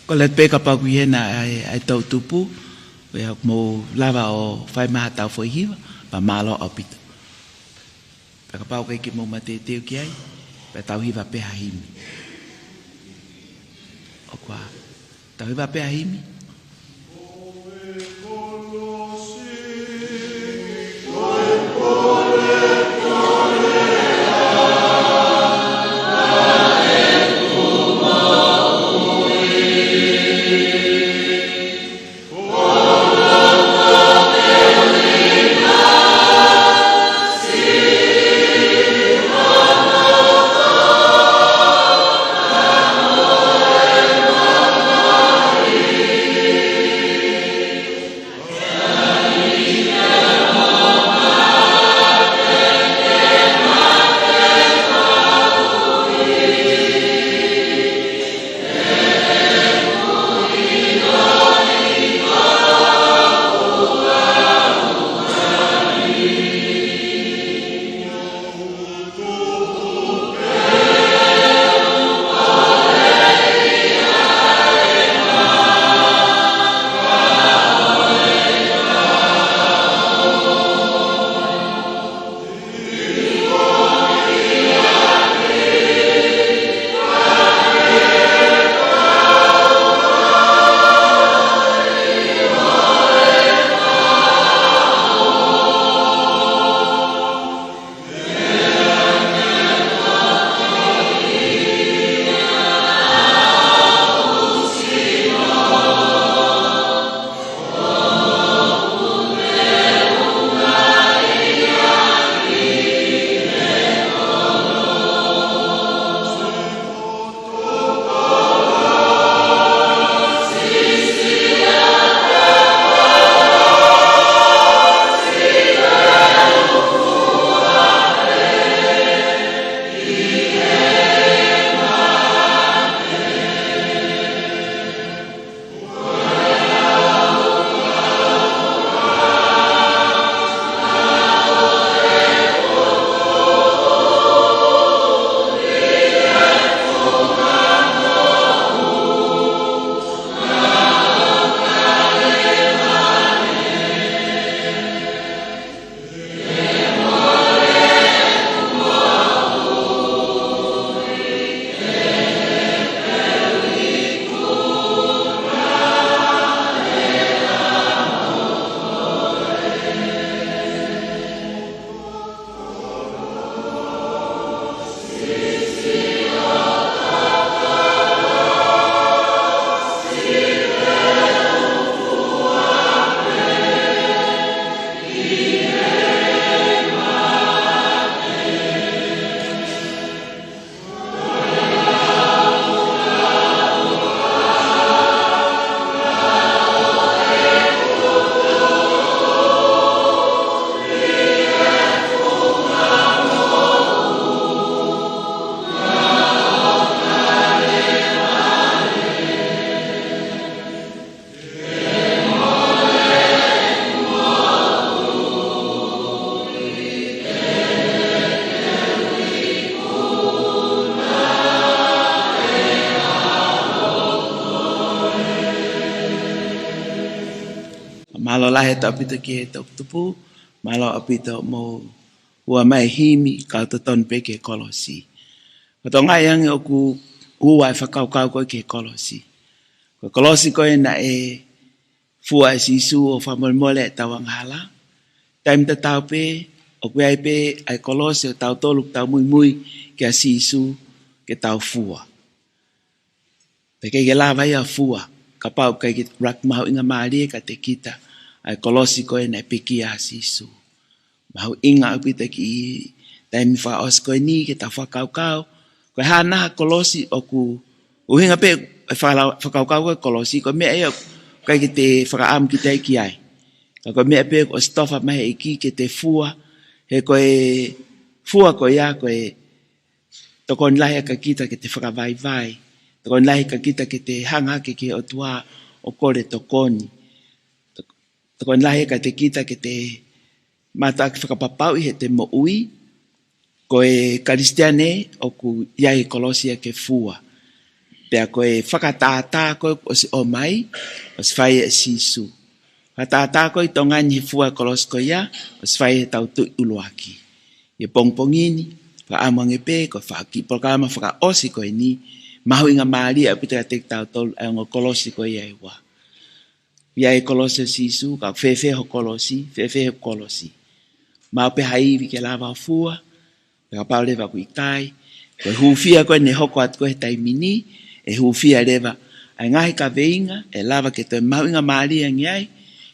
Ko e lea pē kapau ʻoku ʻi hena ʻa e, ʻa e toʻutupu, ʻoku mou lava ʻo fai mai haʻatau foʻi hiva, pea mālō ʻaupito. Pea kapau ʻoku ʻikai ke mou mateuteu ki ai, pea tau hiva pē ha himi. ʻOku ā, tau hiva pē ha himi. Mālō lahi ʻaupito ki he toʻutupu, mālō ʻaupito mou ua mai himi kau totonu pē ki he kolosi. Ko e toenga ange ʻoku ua e fakakaukau ko ē ki he kolosi. Ko e kolosi ko ē naʻe fua ʻe Sīsū ʻo fakamolemole ʻetau angahala. Taimi tatau pē, ʻoku ʻi ai pē ʻa e kolosi ʻo tautolu ʻoku tau muimui kia Sīsū ke tau fua. Pea ʻikai ke lava ia ʻo fua, kapau ʻoku ʻikai ke ʻuluaki mahuʻingamālie kiate kita ʻa e kolosi ko ē naʻe pekia ʻa Sīsū. Mahuʻinga ʻaupito ki he taimi fakaʻosi ko eni ke tau fakakaukau, ko e hā nai ha kolosi ʻoku ʻuhinga pē e fakala-, fakakaukau ko e kolosi, ko e meʻa ia ʻoku ʻikai ke te fakaʻamu kita ki ai. Ka ko e meʻa pē ʻoku ʻosi tofa mai he ʻEiki ke te fua, he ko e fua ko ia, ko e tokoni lahi ia kia kita ke te fakavaivai. Tokoni lahi ia kia kita ke te hanga hake ki he ʻOtua ʻo kole tokoni. Tokoni lahi ia kia kita ke te mātuʻaki fakapapauʻi heʻete moʻui, ko e Kalisitiane ʻoku ʻi ai e kolosi ia ke fua. Pea ko e fakatātā ko ē kuo ʻosi ʻomai, ʻosi fai ʻe Sīsū. Fakatātā ko ē ʻi Tonga ni he fua kolosi ko ia, ʻosi fai ʻe he tau tuʻi ʻuluaki. ʻI he pongipongi ni, fakaʻamu ange pē, ko e fakakiʻi polokalama fakaʻosi ko eni, mahuʻinga mālie ʻaupito kiate kitautolu ʻa e ongo kolosi ko ia ʻe ua. ʻI ai e kolosi ʻo Sīsū, ka fēfē ho kolosi, fēfē ho kolosi. Maʻu pē ha ivi ke lava ʻo fua, pea kapau leva ʻoku ʻikai, ko e hūfia ko ē ne hoko atu ko ē he taimi ni, ʻe hūfia leva ʻa e ngaahi kaveinga ʻe lava ke toe mahuʻinga mālie ange ai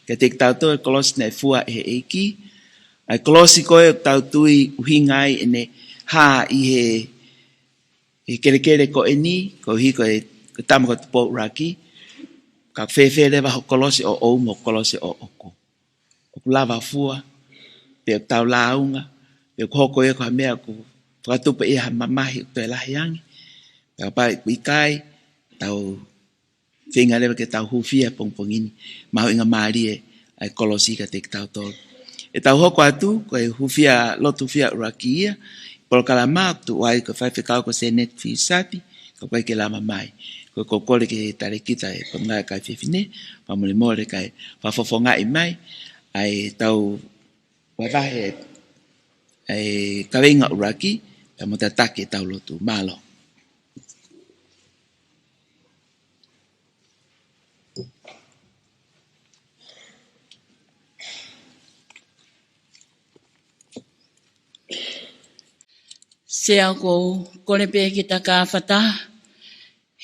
kiate kitautolu e kolosi naʻe fua ʻe he ʻEiki, ʻa e kolosi ko ē ʻoku tau tui ʻuhinga ai ʻene hā ʻi he, he kelekele ko eni, koeʻuhi ko e, ko e tama ko Tupou ʻUluaki, ka fēfē leva ho kolosi ʻoʻou mo e kolosi ʻoʻoku. ʻOku lava fua, pe ʻoku tau lāunga, pe ʻoku hoko ia ko ha meʻa ʻoku fakatupu ia ha mamahi ʻoku toe lahi ange. Pea kapau ʻoku ʻikai, tau feinga leva ke tau hūfia he pongipongi ni, mahuʻinga mālie ʻa e kolosi kiate kitautolu. ʻE tau hoko atu, ko e hūfia, lotu hūfia ʻuluaki ia, polokalama ʻoku tuʻu ai ko e faifekau ko Seneti Fisati, ka ʻoku ʻikai ke lava mai. Ko e kole ki he talēkita ʻo e Potungāue Kakai Fefine, fakamolemole kae fakafofongaʻi mai ʻa e tau vahevahe ʻa e kaveinga ʻuluaki, pea mo tataki ʻetau lotu. Mālō. Sea, ʻoku ou kole pē ke ta kāfata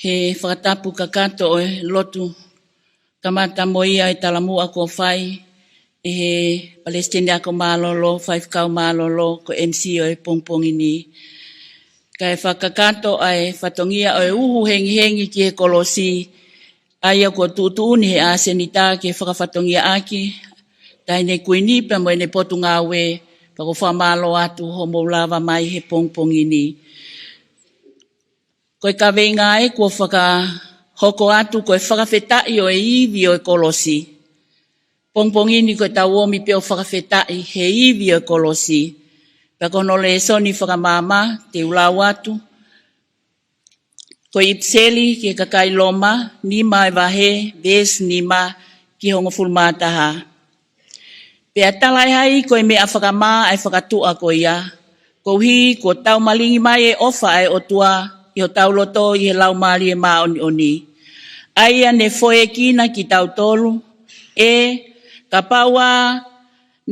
he fakatapu kakato ʻo e lotu kamata mo ia ʻa e talamuʻa kuo fai ʻe he Palesiteni Ako Mālōlō, Faifekau Mālōlō, ko e M C ʻo e pongipongi ni. Kae fakakakato ʻa e fatongia ʻo e uhu hengihengi ki he kolosi, ʻa ia kuo tuʻutuʻuni ʻe he ʻasenita ke fakafatongiaʻaki, Taʻahine Kuini pea mo ʻene potungāue, pea ʻoku ou fakamālō atu hoʻomou lava mai he pongipongi ni. Ko e kaveinga ē kuo fakahoko atu ko e fakafetaʻi ʻo e ivi ʻo e kolosi. Pongipongi ni ko ʻetau omi pē ʻo fakafetaʻi he ivi ʻo e kolosi. Pea ko hono lēsoni fakamaama te u lau atu, ko e ʻIpiseli ki he kakai Loma, nima ʻo e vahe, veesi nima ki he hongofulu mā taha. Pea talaʻehai ko e meʻa fakamā ʻa e fakatuʻa ko ia, koeʻuhi kuo taumalingi mai e ʻofa ʻa e ʻOtua ʻi hotau loto ʻi he Laumālie Māʻoniʻoni, ʻa ia ne foeʻakina kitautolu, ʻe, kapau ā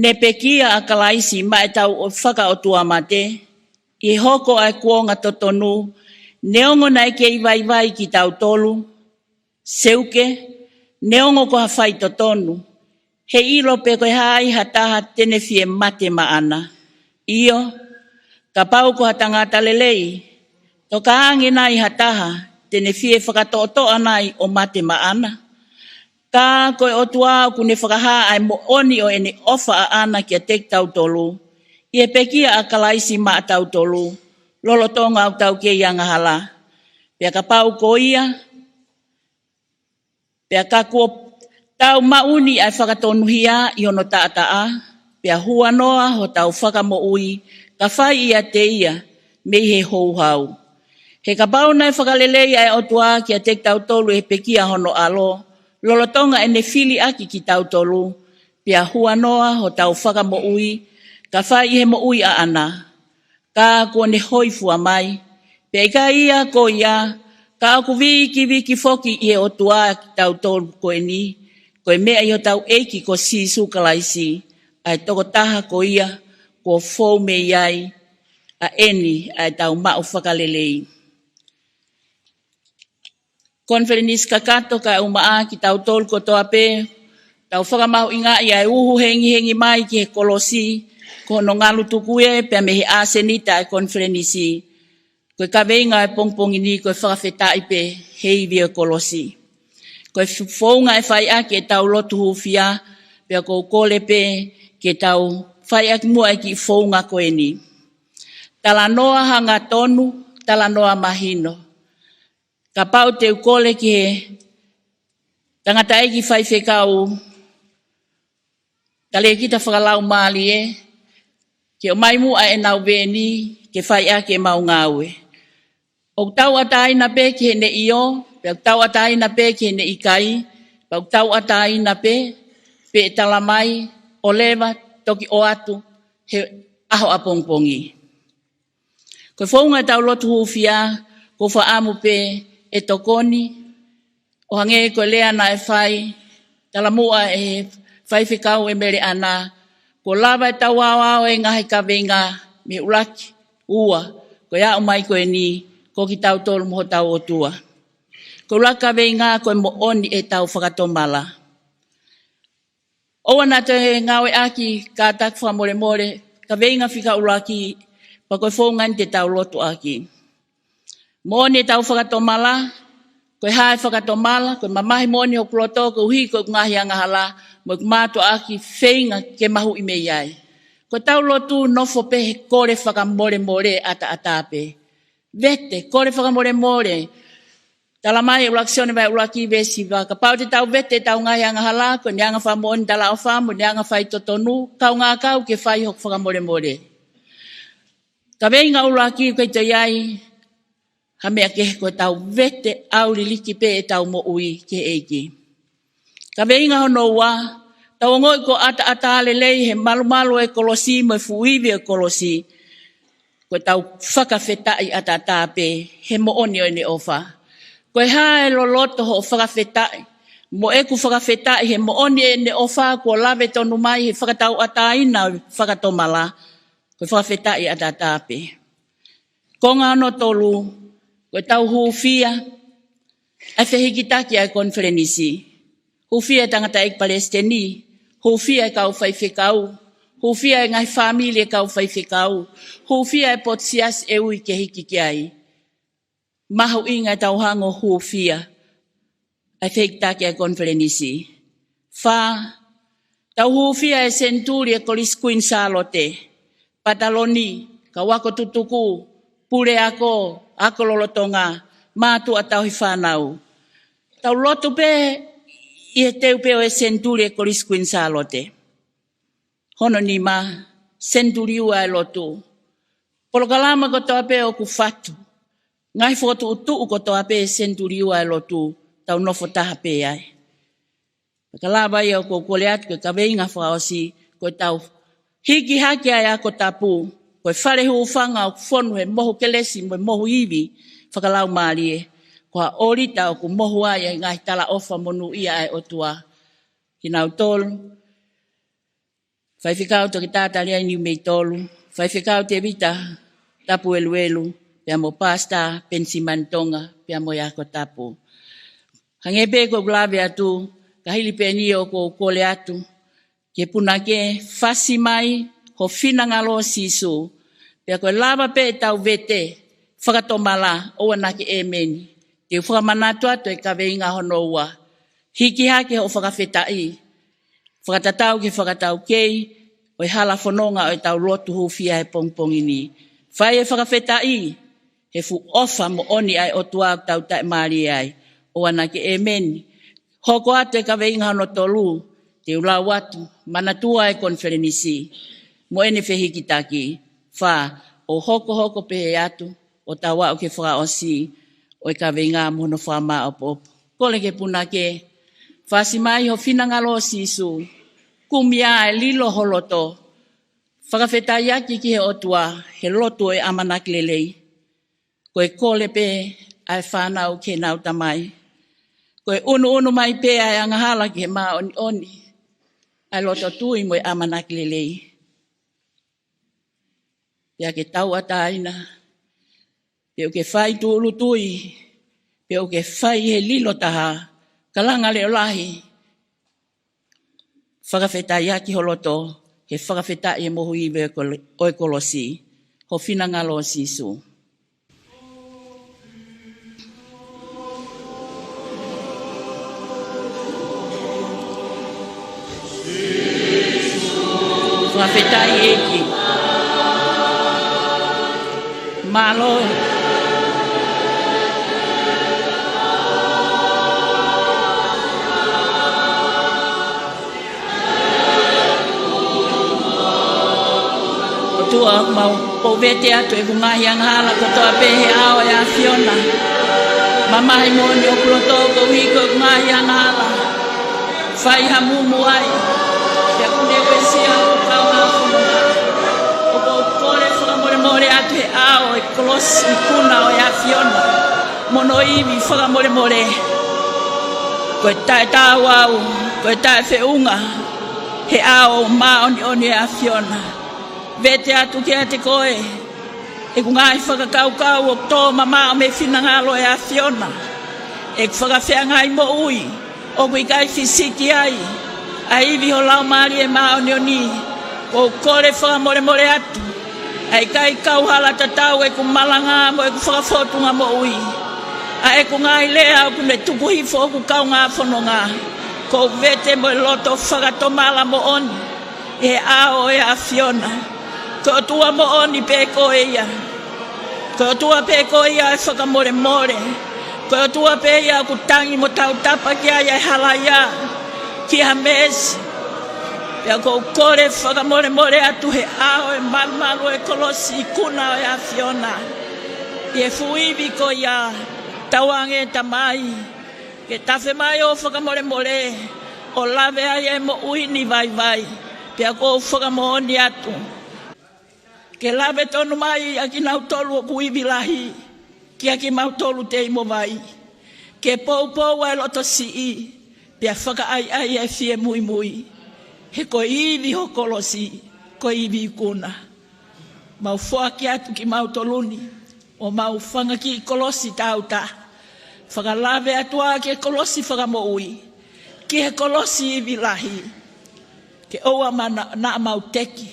ne pekia ʻa Kalaisi maʻa ʻetau fakaʻotuamate, ʻi he hoko ʻa e kuonga totonu, neongo naʻe kei vaivai kitautolu, seuke, neongo ko ha faitotonu, heʻilo pe ko e hā ai ha taha te ne fie mate maʻana. ʻIo, kapau ko ha tangata lelei, tokāange nai ha taha te ne fie fakatoʻotoʻa nai ʻo mate maʻana? Ka ko e ʻOtua ʻoku ne fakahā ʻa e moʻoni ʻo ʻene ʻofa ʻaʻana kiate kitautolu, ʻi he pekia ʻa Kalaisi maʻatautolu, lolotonga ʻoku tau kei angahala. Pea kapau ko ia, pea ka kuo tau maʻu ni ʻa e fakatonuhia ʻi hono taʻataʻa, pea huanoa hotau fakamoʻui, ka fai ʻiate ia mei he houhau. He kapau naʻe fakalelei ʻa e ʻOtua kiate kitautolu ʻi he pekia hono ʻAlo, lolotonga ʻene fili ʻaki kitautolu, pea huanoa hotau fakamoʻui, ka fai ʻi he moʻui ʻaʻana, ka kuo ne hōifua mai. Pea ʻikai ia ko ia, ka ʻoku vikiviki foki ʻi he ʻOtua kitautolu ko eni, ko e meʻa ʻi hotau ʻEiki ko Sīsū Kalaisi, ʻa e tokotaha ko ia kuo fou mei ai ʻa eni ʻa ʻetau maʻu fakalelei. Konifelenisi kakato kae ʻumaʻā kitautolu kotoa pē, tau fakamahuʻingaʻi ʻa e uhu hengihengi mai ki he kolosi, ko hono ngalu tuku ē pea mei he ʻasenita ʻa e konifelenisi. Ko e kaveinga ʻo e pongipongi ni ko e fakafetaʻi pē he ivi ʻo e kolosi. Ko e f-, founga ʻe fai ʻaki ʻetau lotu hūfia, pea ʻoku ou kole pē ke tau fai ʻaki muʻa e kiʻi founga ko eni. Talanoa hangatonu, talanoa mahino. Kapau te u kole ki he tangataʻeiki faifekau, talēkita fakalaumālie, ke ʻomai muʻa ʻenau veeni ke fai ʻaki ʻemau ngāue. ʻOku tauʻatāina pē ki heʻene ʻio, pea ʻoku tauʻatāina pē ki heʻene ʻikai, pea ʻoku tauʻatāina pē, pea ʻe talamai, ʻo leva, toki ʻoatu, he ʻaho ʻapongipongi. Ko e founga ʻetau lotu hūfia, ʻoku ou fakaʻamu pē ʻe tokoni, ʻo hangē ko e lea naʻe fai talamuʻa ʻe he faifekau ʻEmele ʻAna, kuo lava ʻetau aoao e ngaahi kaveinga mei he ʻuluaki, ua, ko e aʻu mai ko eni, ko kitautolu mo hotau ʻOtua. Ko e ʻuluaki kaveinga ko e moʻoni ʻetau fakatomala. ʻOua naʻa toe ngāueʻaki kātaki fakamolemole, kaveinga fika ʻuluaki, pea ko e founga eni te tau lotu ʻaki. Moʻoni ʻetau fakatomala, ko e hā e fakatomala, ko e mamahi moʻoni hoku loto, koeʻuhi ko ʻeku ngaahi angahala, mo ʻeku mātuʻaki feinga ke mahuʻi mei ai. Ko ʻetau lotu nofo pē he kole fakamolemole ʻataʻatā pē. Vete, kole fakamolemole. Talamai ʻe ʻuluaki Sione vahe ʻuluaki veesi hiva, kapau te tau vete ʻetau ngaahi angahala, ko ʻene anga fakamoʻoni talaʻofa, mo ʻene anga faitotonu, kaungā kau ke fai hoku fakamolemole. Kaveinga ʻuluaki ʻoku ʻikai toe ʻi ai ha meʻa kehe, ko ʻetau vete ʻauliliki pē ʻetau moʻui ki he ʻEiki. Kaveinga hono ua, tau ongoʻi ko e ʻataʻatā lelei he malumalu e kolosi mo e fuʻu ivi e kolosi. Ko ʻetau fakafetaʻi ʻataʻatā pē he moʻoni ʻo ʻene ʻofa. Ko e hā e loloto hoʻo fakafetaʻi, mo ʻeku fakafetaʻi he moʻoni ʻene ʻofa kuo lave tonu mai he fakatauʻatāina ʻo e fakatomala, ko e fakafetaʻi ʻataʻatā pē. Konga hono tolu, ko ʻetau hūfia ʻa e fehikitaki ʻa e konifelenisi. Hūfia e tangataʻeiki palesiteni, hūfia e kau faifekau, hūfia e ngaahi fāmili e kau faifekau, hūfia e potu siasi ʻe ui ke hiki ki ai. Mahuʻinga ʻetau hanga ʻo hūfia ʻa e fehikitaki ʻa e konifelenisi. Fā, tau hūfia e senituli e Kolisi Kuini Sālote, pataloni, kau ako tutuku, puleako, ako lolotonga, mātuʻa tauhi fānau. Tau lotu pē ʻi he teu pē ʻo e senituli e Kolisi Kuini Sālote. Hono nima, senituli ua e lotu. Polokalama kotoa pē ʻoku fatu, ngaahi fokotuʻutuʻu kotoa pē senituli ua e lotu, tau nofo taha pē ai. Pea ka lava ia ʻoku ou kole atu ko e kaveinga fakaʻosi, ko ʻetau hiki hake ʻa e ako tapu, ko e fale hūfanga ʻoku fonu he mohu kelesi mo e mohu ivi fakalaumālie, ko ha ʻōlita ʻoku mohu ai e ngaahi talaʻofa monūʻia ʻa e ʻOtua. Kinautolu, Faifekau Toketā Taliai Niumeitolu, Faifekau Tēvita Tapueluelu, pea mo Pasita Penisimani Tonga, pea mo e ako tapu. Hangē pē ko ʻeku lave atu, ka hili pē eni ʻoku ou kole atu ki he punake, fasi mai ho finangalo Sīsū, pea ko e lava pē ʻetau vete fakatomala, ʻoua naʻa ke ʻēmeni. Te u fakamanatu atu e kaveinga hono ua. Hiki hake hoʻo fakafetaʻi, fakatatau ki he fakataukei ʻo e hala fononga ʻo ʻetau lotu hūfia he pongipongi ni. Fai e fakafetaʻi he fuʻu ʻofa moʻoni ʻa e ʻOtua ʻoku tau taʻimālie ai. ʻOua naʻa ke ʻēmeni. Hoko atu e kaveinga hono tolu, te u lau atu, manatua e konifelenisi mo ʻene fehikitaki. Fā, ʻo hokohoko pehē atu, ʻo tau aʻu ki he fakaʻosi ʻo e kaveinga mo hono fakamāʻopoʻopo. Kole ki he punake, fasi mai ho finangalo Sīsū, kumi ā e lilo ho loto, fakafetaʻiaki ki he ʻOtua he lotu ʻo e ʻamanaki lelei. Ko e kole pē ʻa e fānau ki heʻenau tamai. Ko e ʻunuʻunu mai pē ʻa e angahala ki he māʻoniʻoni ʻa e loto tui mo e ʻamanaki lelei. Pea ke tauʻatāina, pea ʻoku ke fai tūʻulutui, pea ʻoku ke fai he lilo taha, kalanga leʻo lahi, fakafetaʻiaki ho loto, he fakafetaʻi e mohu ivi ʻo e kol-, ʻo e kolosi, ho finangalo Sīsū. Fakafetaʻi ʻEiki. Mālō. ʻOtua, mau poupou atu ʻeku ngaahi angahala kotoa pē he ʻao ʻo e ʻAfiona. Mamahi moʻoni ʻoku loto koeʻuhi ko e ngaahi angahala. Fai ha mumu ai. Pea ʻoku ne uesia ʻa e kaungā fononga. ʻOku ou kole fakamolemole atu he ʻao ʻo e kolosi ikuna ʻo e ʻAfiona. Mo hono ivi fakamolemole. Ko e taʻetaau au, ko e taʻefeʻunga he ʻao māʻoniʻoni ʻo e ʻAfiona. Vete atu kiate koe ʻeku ngaahi fakakaukau ʻoku tō mamaʻo mei he finangalo ʻo e ʻAfiona. ʻEku fakafeangai moʻui ʻoku ʻikai fisiki ai ʻa e ivi ho Laumālie Māʻoniʻoni. ʻOku ou kole fakamolemole atu ʻa e ʻikai kauhala tatau ʻeku malanga mo ʻeku fakafōtunga moʻui. ʻA ʻeku ngaahi lea ʻoku ne tuku hifo hoku kaungā fononga. ʻOku ou vete mo e loto fakatomala moʻoni ʻi he ʻao ʻo e ʻAfiona. Ko e ʻOtua moʻoni pē koe ia. Ko e ʻOtua pē koe ia ʻo e fakamolemole. Ko e ʻOtua pē ia ʻoku tangi mo tautapa ki ai ʻa e halaia ki ha meesi. Pea ʻoku ou kole fakamolemole atu he ʻao ʻo e malumalu ʻo e kolosi ikuna ʻo e ʻAfiona. ʻI he fuʻu ivi ko ia, tauange Tamai ke tafe mai hoʻo fakamolemole ʻo lave ai ʻa e moʻui ni vaivai. Pea ʻoku ou fakamoʻoni atu ke lave tonu mai ʻa kinautolu ʻoku ivi lahi kiate kimautolu tei mo vai. Ke poupou ʻa e loto siʻi, pea fakaʻaiʻai ʻa e fie muimui. He ko e ivi ho kolosi, ko e ivi ikuna. Mau foaki atu kimautolu ni, ʻo mau fanga kiʻi kolosi tauta. Fakalave atu ā ki he kolosi fakamoʻui, ki he kolosi ivi lahi. Ke ʻoua naʻa mau teki,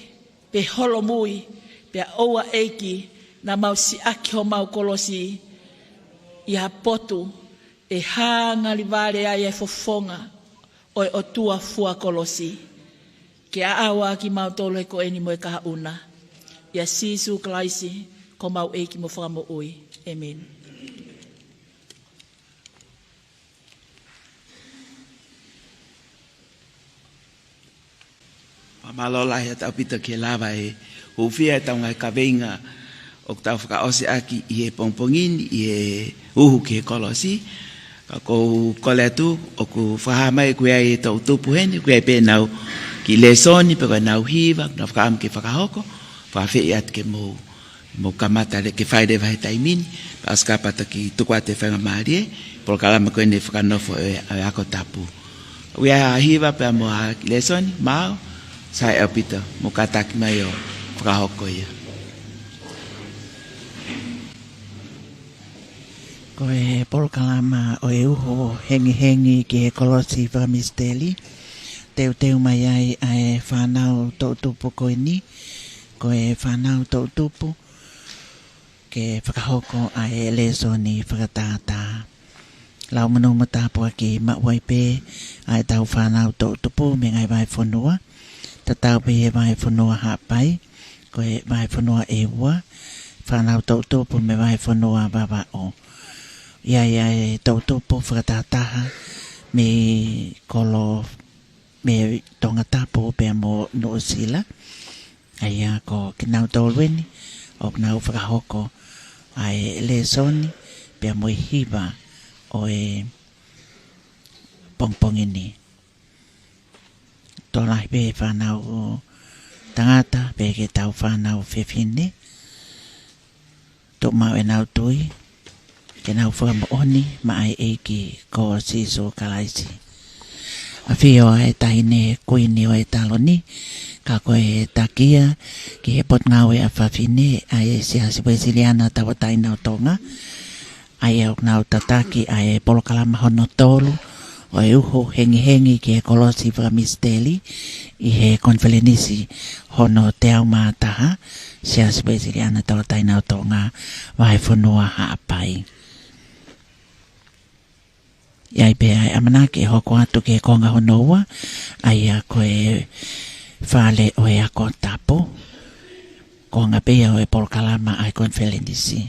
pe holomui, pea ʻoua ʻEiki naʻa mau siʻaki homau kolosi ʻi ha potu ʻe hā ngali vale ai e fofonga ʻo e ʻotua fua kolosi. Ke aʻau ā kimautolu he ko eni mo e kahaʻu na. ʻIa Sīsū Kalaisi, ko homau ʻEiki mo Fakamoʻui. ʻĒmeni. Mālō lahi ʻaupito ke lava ʻo hūfia ʻetau ngaahi kaveinga ʻoku tau fakaʻosi ʻaki ʻi he pongipongi ni, ʻi he uhu ki he kolosi. Ka ʻoku ou kole atu, ʻoku fakahā mai ʻoku ʻi ai e toʻutupu heni, ʻoku ʻi ai pē ʻenau kiʻi lēsoni, pe ko ʻenau hiva, ʻoku nau fakaʻamu ke fakahoko, fakaafeʻi atu ke mou, mou kamata leva ke fai leva he taimi ni, pea ʻosi kapau ʻe toki tuku atu e faingamālie, polokalama ko eni fakanofo ʻo e, ʻo e ako tapu. ʻOku ʻi ai ha hiva pea mo ha kiʻi lēsoni, maau, sai ʻaupito, mou kātaki mai ʻo fakahoko ia. Ko e polokalama ʻo e uhu hengihengi ki he kolosi fakamisiteli, teuteu mai ai ʻa e fānau toʻutupu ko eni, ko e fānau toʻutupu, ke fakahoko ʻa e lēsoni fakatātā. Lau monū mo tāpuaki maʻu ai pē ʻa ʻetau fānau toʻutupu mei he ngaahi vahefonua, tatau pē he vahefonua Haʻapai, ko e vahefonua ʻEua, fānau toʻutupu mei he vahefonua Vavaʻu. ʻI ai ʻa e toʻutupu fakatātā mei Kolo, mei Tongatapu pea mo Nuʻusila. ʻA ia ko kinautolu eni ʻoku nau fakahoko ʻa e lēsoni pea mo e hiva ʻo e pongipongi ni. Tokolahi pē fānau tangata pea ki heʻetau fānau fefine. Tuʻu maʻu ʻenau tui, ke nau fakamoʻoni maʻa e ʻEiki ko Sīsū Kalaisi. ʻAfio ʻa e taʻahine kuini ʻo e taloni, ka ko e takia ki he Potungāue ʻa Fafine ʻa e Siasi Uēsiliana Tauʻatāina ʻo Tonga, ʻa ia ʻoku nau tataki ʻa e polokalama hono tolu ʻo e uhu hengihengi ki he kolosi fakamisiteli ʻi he konifelenisi hono teau mā taha, Siasi Uēsiliana Tauʻatāina ʻo Tonga, vahefonua Haʻapai. ʻI ai pē ʻa e ʻamanaki ʻe hoko atu ki he konga hono ua, ʻa ia ko e fale ʻo e ako tapu, konga pē ia ʻo e polokalama ʻa e konifelenisi.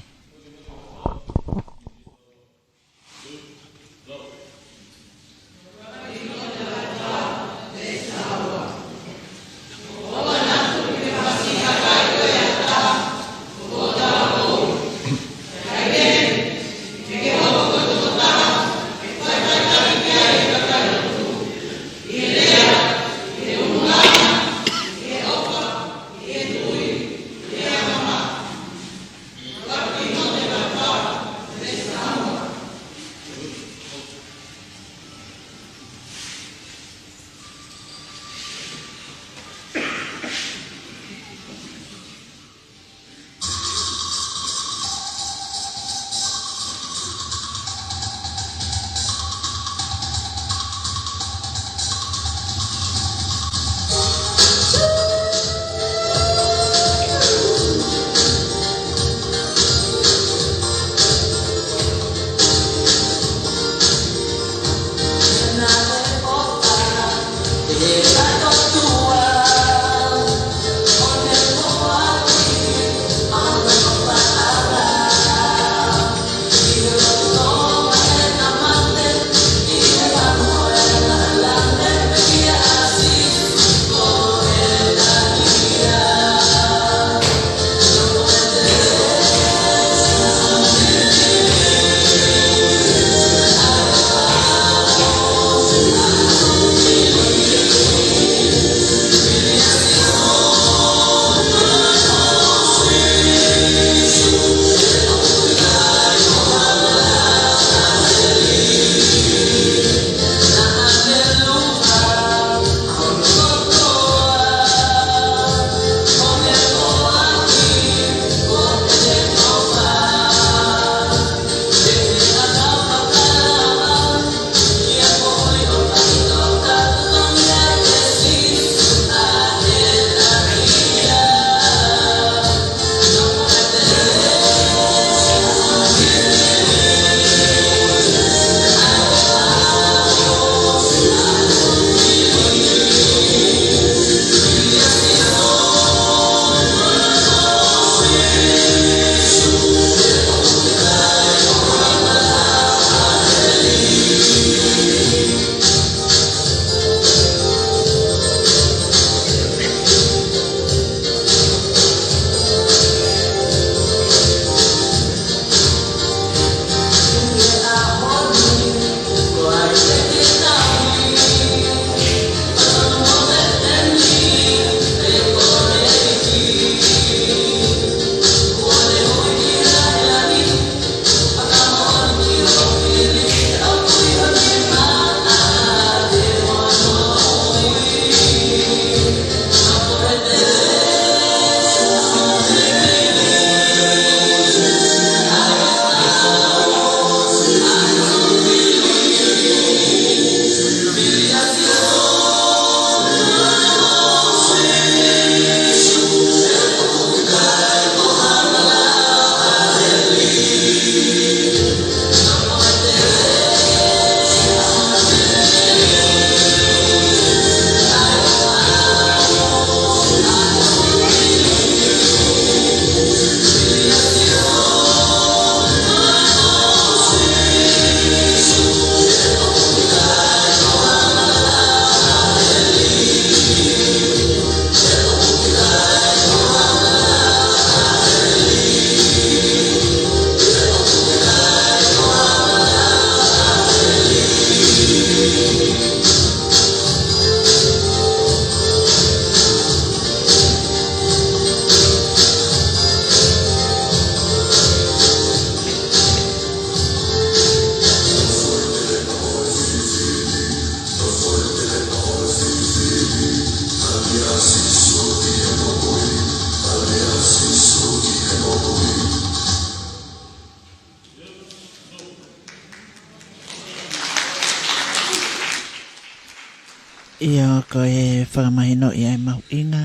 ʻIo, ko e fakamahinoʻi ʻa e mahuʻinga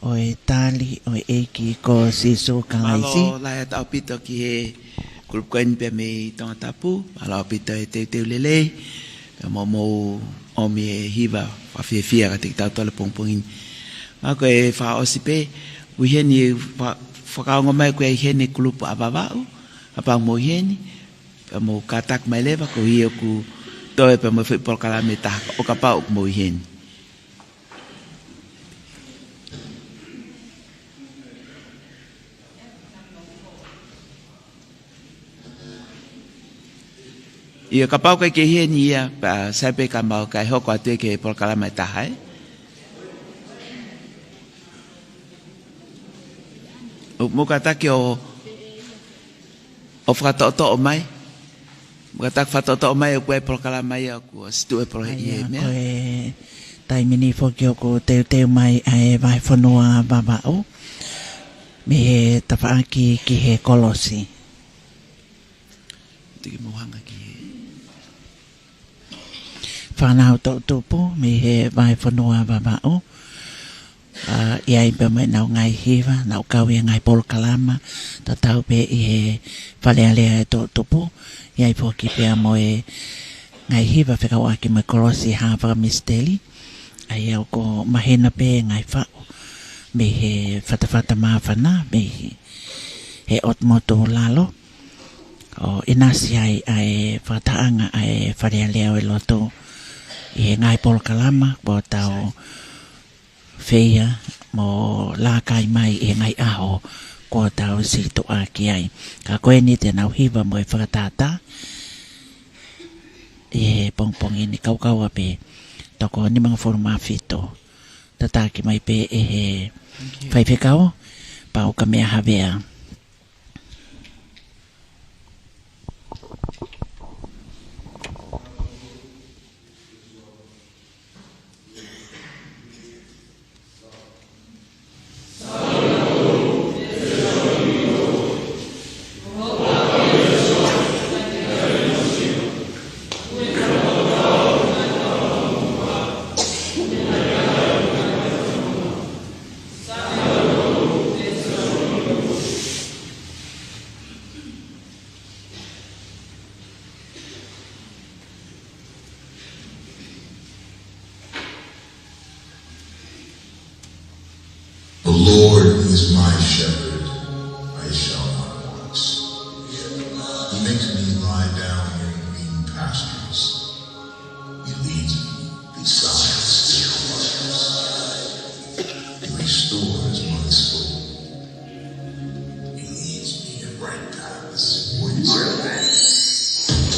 ʻo e tali ʻo e ʻEiki ko Sīsū Kalaisi. Mālō lahi ʻaupito ki he kulupu ko eni pea mei Tongatapu, mālō ʻaupito e teuteu lelei, pea mo mou ʻomi e hiva fakafiefia kiate kitautolu he pongipongi ni. Ka ko e fakaʻosi pē, ʻoku ʻi heni fa-, fakaongo mai ʻoku ʻi heni e kulupu ʻa Vavaʻu, kapau ʻoku mou ʻi heni, pea mou kātaki mai leva, koeʻuhi ʻoku toe pē mo e foʻi polokalama ʻe taha, ʻo kapau ʻoku mou ʻi heni. ʻIo, kapau ʻoku ʻikai ke ʻi heni ia, pea sai pē ka mau ka e hoko atu ki he polokalama ʻe taha, ē? ʻOku mou kātaki ʻo ʻo fakatoʻotoʻo mai. Mou kātaki fakatoʻotoʻo mai ʻoku ʻi ai e polokalama ia ʻoku ʻosi tuʻu e polokalama ia, ʻa ia, meʻa. Ko e taimi ni foki ʻoku teuteu mai ʻa e vahefonua Vavaʻu mei he tafaʻaki ki he kolosi. Tiki mou hanga ki he fānau toʻutupu mei he vahefonua Vavaʻu. ʻA, ʻi ai pē mo ʻenau ngaahi hiva, nau kau ʻi he ngaahi polokalama, tatau pē ʻi he Fale Alea ʻo e toʻutupu, ʻi ai foki pē mo e ngaahi hiva fekauʻaki mo e kolosi ha fakamisiteli, ʻa ia ʻoku mahino pē ngaahi faʻu mei he fatafata māfana, mei he ʻotu motu lalo, ʻo ʻinasi ai ʻa e fakatahaʻanga ʻa e Fale Alea ʻo e lotu ʻi he ngaahi polokalama kuo tau feia mo lākai mai ʻi he ngaahi ʻaho kuo tau situʻa ki ai. Ka ko eni te nau hiva mo e fakatātā ʻi he pongipongi ni, kaukau pē toko nimangofulu mā fitu. Tataki mai pē ʻe he faifekau, Pau Kamehameha. The Lord is my shepherd, I shall not want. He makes me lie down in green pastures. He leads me beside still waters. He restores my soul. He leads me in right paths for his name's sake.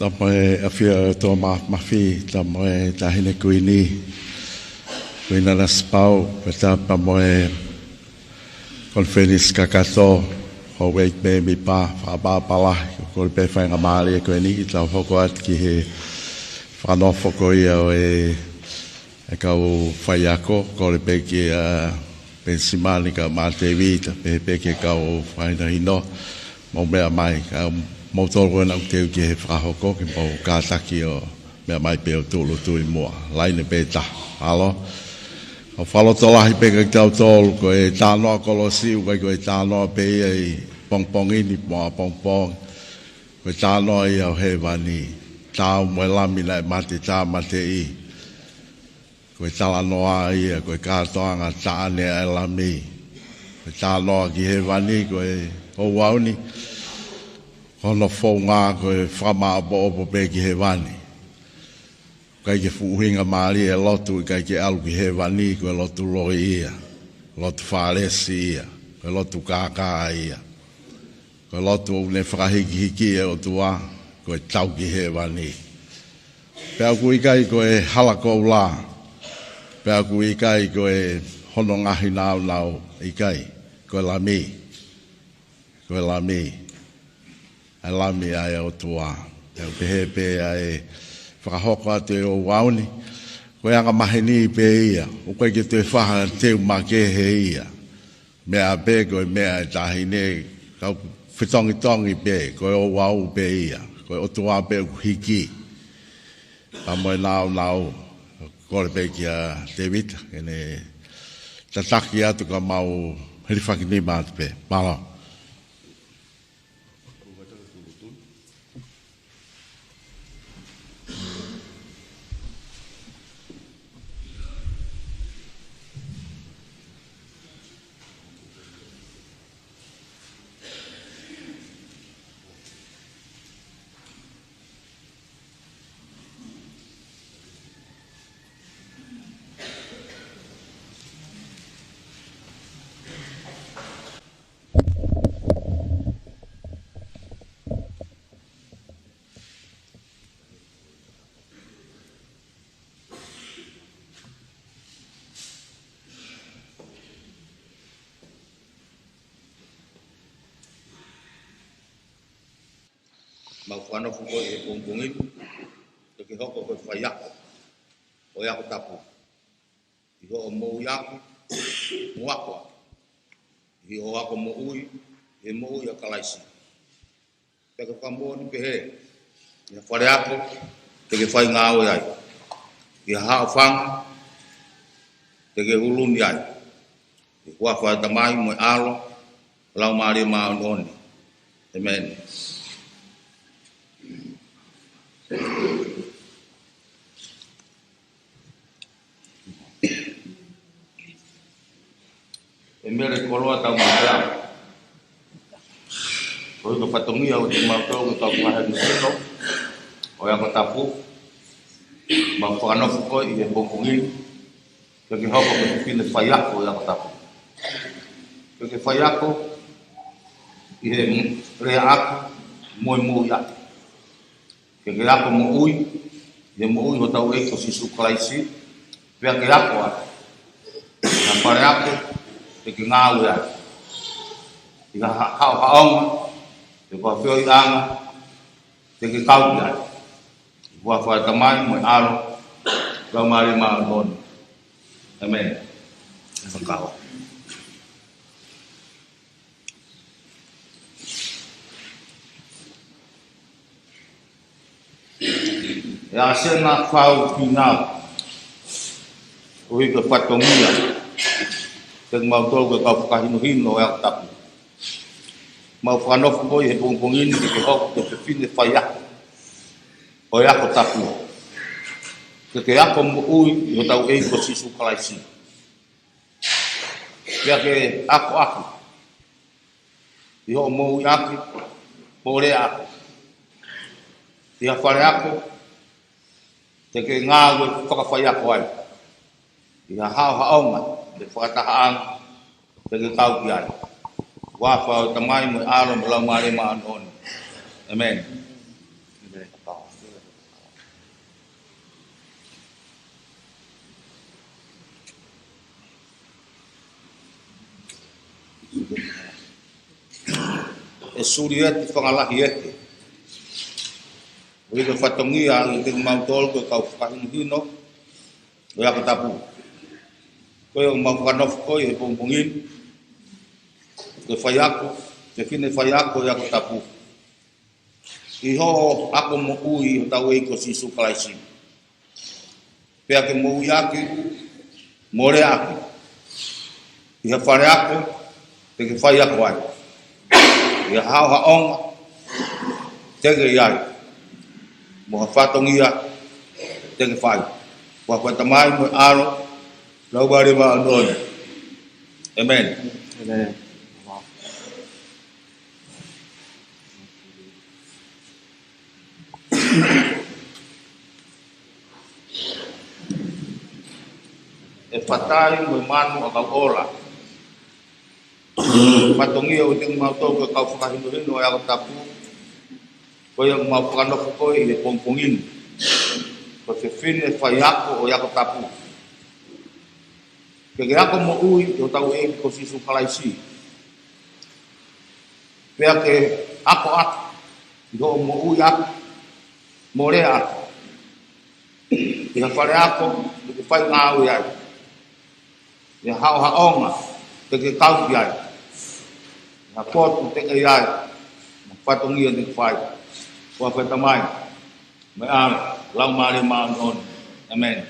Tapu mo e ʻafio ʻa e ʻOtua Māfimafi, tapu mo e Taʻahine Kuini, Kuini Nanasipauʻu, pea tapu mo e konifelenisi kakato, houʻeiki mēmipa, fakapapālangi, ʻoku ou kole pē faingamālie ko eni ke tau hoko atu ki he fakanofo ko ia ʻo e, e kau faiako, kole pē kia Penisimani kae ʻumaʻā Tēvita, pehē pē ki he kau fakahinohino, mou meʻa mai, ka ʻoku mou tolu ko ena ʻoku teu ki he fakahoko, ke mou kātaki ʻo meʻa mai pē ʻo tūʻulutui muʻa, laine pē taha, ʻalo. ʻOku fakalotolahi pē kia kitautolu, ko e talanoa kolosi, ʻoku ʻikai ko e talanoa pē ia ʻi he pongipongi ni, mo ʻapongipongi. Ko e talanoa ia ʻo hēvani, taau mo e Lami naʻe mate tāmateʻi. Ko e talanoa ia, ko e kātoanga taʻane ʻa e Lami. Ko e talanoa ki hēvani, ko e ouau ni, ko hono founga, ko e fakamāʻopoʻopo pē ki hēvani. ʻIkai ke fuʻu ʻuhingamālie e lotu, ʻikai ke ʻalu ki hēvani, ko e lotu loi ia, lotu fālesi ia, ko e lotu kākā ia. Ko e lotu ʻoku ne fakahikihiki e ʻOtua, ko e tau ki hēvani. Pea ʻoku ʻikai ko e hala koula, pea ʻoku ʻikai ko e hono ngaahi nāunau, ʻikai, ko e Lami, ko e Lami, ʻa e Lami ʻa e ʻOtua. Pea ʻoku pehē pē ʻa e fakahoko atu e ouau ni, ko e anga maheni pē ia, ʻoku ʻikai ke toe fai ha teu makehe ia. Meʻa pē ko e meʻa e Taʻahine, kau fetongitongi pē, ko e ouau pē ia, ko e ʻOtua pē ʻoku hiki. Tapu mo e nāunau, kole pē kia Tēvita, ke ne tataki atu ka mau hilifakinima atu pē. Mālō. Mau fakanofo koe he pongipongi ni, ke ke hoko ko e faiako ʻo e ako tapu. ʻI hoʻo moʻui ʻaki, mo ako ʻaki. ʻI hoʻo ako moʻui, he moʻui ʻa Kalaisi. Pea ke fakamoʻoni pehē, ʻi ha faleako, te ke fai ngāue ai. ʻI ha haʻofanga, te ke huluni ai. ʻI he huafa ʻo e Tamai mo e ʻAlo, Laumālie Māʻoniʻoni. ʻEmeni. ʻE Mele Koloa Taumatea. Ko e fatongia ʻo kimautolu ko e kau fakahinohino ʻo e ako tapu. Mau fakanofo koe ʻi he pongipongi ni, ke ke hoko ko e fefine faiako ʻo e ako tapu. Ke ke faiako ʻi he lea ʻaki mo e moʻui ʻaki. Ke ke ako moʻui, ʻi he moʻui hotau ʻEiki ko Sīsū Kalaisi, pea ke ako ai. ʻI ha faleako, te ke ngāue ai. ʻI ha ha- haʻohaʻonga, pe ko ha feohiʻanga, te ke kau ki ai. ʻI he huafa ʻo e Tamai mo e ʻAlo, Laumālie Māʻoniʻoni. ʻEmeni. Fakao. ʻE ʻAsena Fau Finau, ʻoku ʻi he fatongia, kimautolu ko e kau fakahinohino ʻo e ako tapu. Mau fakanofo koe ʻi he pongipongi ni ke ke hoko ko e fefine faiako ʻo e ako tapu. Ke ke ako moʻui ʻi hotau ʻEiki ko Sīsū Kalaisi. Pea ke ako ʻaki. ʻI hoʻo moʻui ʻaki, mo e lea ʻaki. ʻI ha faleako, te ke ngāue fakafaiako ai. ʻI ha haʻohaʻonga, pe fakatahaʻanga, te ke kau ki ai. Huafa ʻo e Tamai mo e ʻAlo mo e Laumālie Māʻoniʻoni. ʻEmeni. Sulieti Fangalahieke. ʻOku ʻi ai e fatongia ʻiate kimautolu ko e kau fakahinohino ʻo e ako tapu. Ko ia ʻoku mau fakanofo koe he pongipongi ni, ko e faiako, fefine faiako ʻo e ako tapu, ʻi hoʻo ako moʻui ʻi hotau ʻEiki ko Sīsū Kalaisi. Pea ke moʻui ʻaki mo lea ʻaki ʻi ha faleako te ke faiako ai, ʻi ha haʻohaʻonga te ke ʻi ai, mo ha fatongia te ke fai. Ko e huafa ʻo e Tamai mo e ʻAlo, Laumālie Māʻoniʻoni. ʻĒmeni. ʻĒmeni. ʻE fatai mo e manu ʻa e kau ola. Fatongia ʻiate kimautolu ko e kau fakahinohino ʻo e ako tapu. Ko ia ʻoku mau fakanofo koe ʻi he pongipongi ni, ko e fefine faiako ʻo e ako tapu. Ke ke ako moʻui ʻi hotau ʻEiki ko Sīsū Kalaisi. Pea ke ako ʻaki ʻi hoʻo moʻui ʻaki mo lea ʻaki, ʻi ha faleako te ke fai ngāue ai, ʻi ha haʻohaʻonga te ke kau ki ai, ʻi ha potu te ke ʻi ai, mo ha fatongia te ke fai. Ko e huafa ʻo e Tamai mo e ʻAlo, Laumālie Māʻoniʻoni. ʻĒmeni.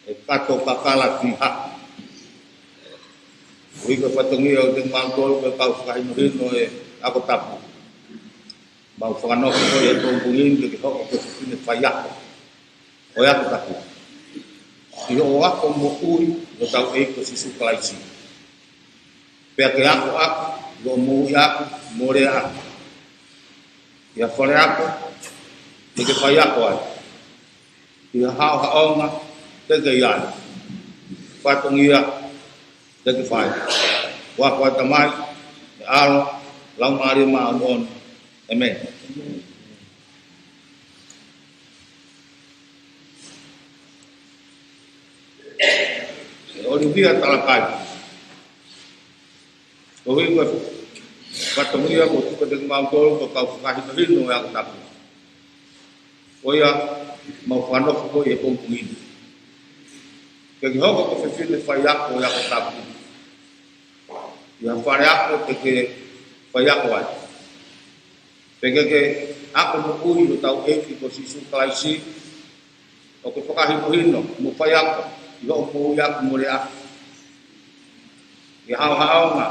ʻE kato kakala ki ha. ʻOku ʻi ai e fatongia ʻiate kimautolu ko e kau fakahinohino ʻo e ako tapu. Mau fakanofo koe he pongipongi ni ke ke hoko ko e fefine faiako ʻo e ako tapu, ʻi hoʻo ako moʻui ʻi hotau ʻEiki ko Sīsū Kalaisi. Pea ke ako ʻaki ʻi hoʻo moʻui ʻaki mo lea ʻaki, ʻi ha faleako te ke faiako ai, ʻi ha haʻohaʻonga te ke ʻi ai, fatongia te ke fai. Ko e huafa ʻo e Tamai, ʻAlo, Laumālie Māʻoniʻoni. ʻĒmeni. ʻE ʻOlivia Talakai. Ko e huafa ʻo e fatongia ʻoku tuku ʻiate kimautolu ko e kau fakahinohino ʻo e ako tapu. Ko ia ʻoku mau fakanofo koe he pongipongi ni, ke ke hoko ko e fefine faiako ʻo e ako tapu, ʻi ha faleako te ke faiako ai, pea ke ke ako moʻui ʻi hotau ʻEiki ko Sīsū Kalaisi. ʻOku ke fakahinohino mo faiako ʻi hoʻo moʻui ʻaki mo lea ʻaki, ʻi ha haʻohaʻonga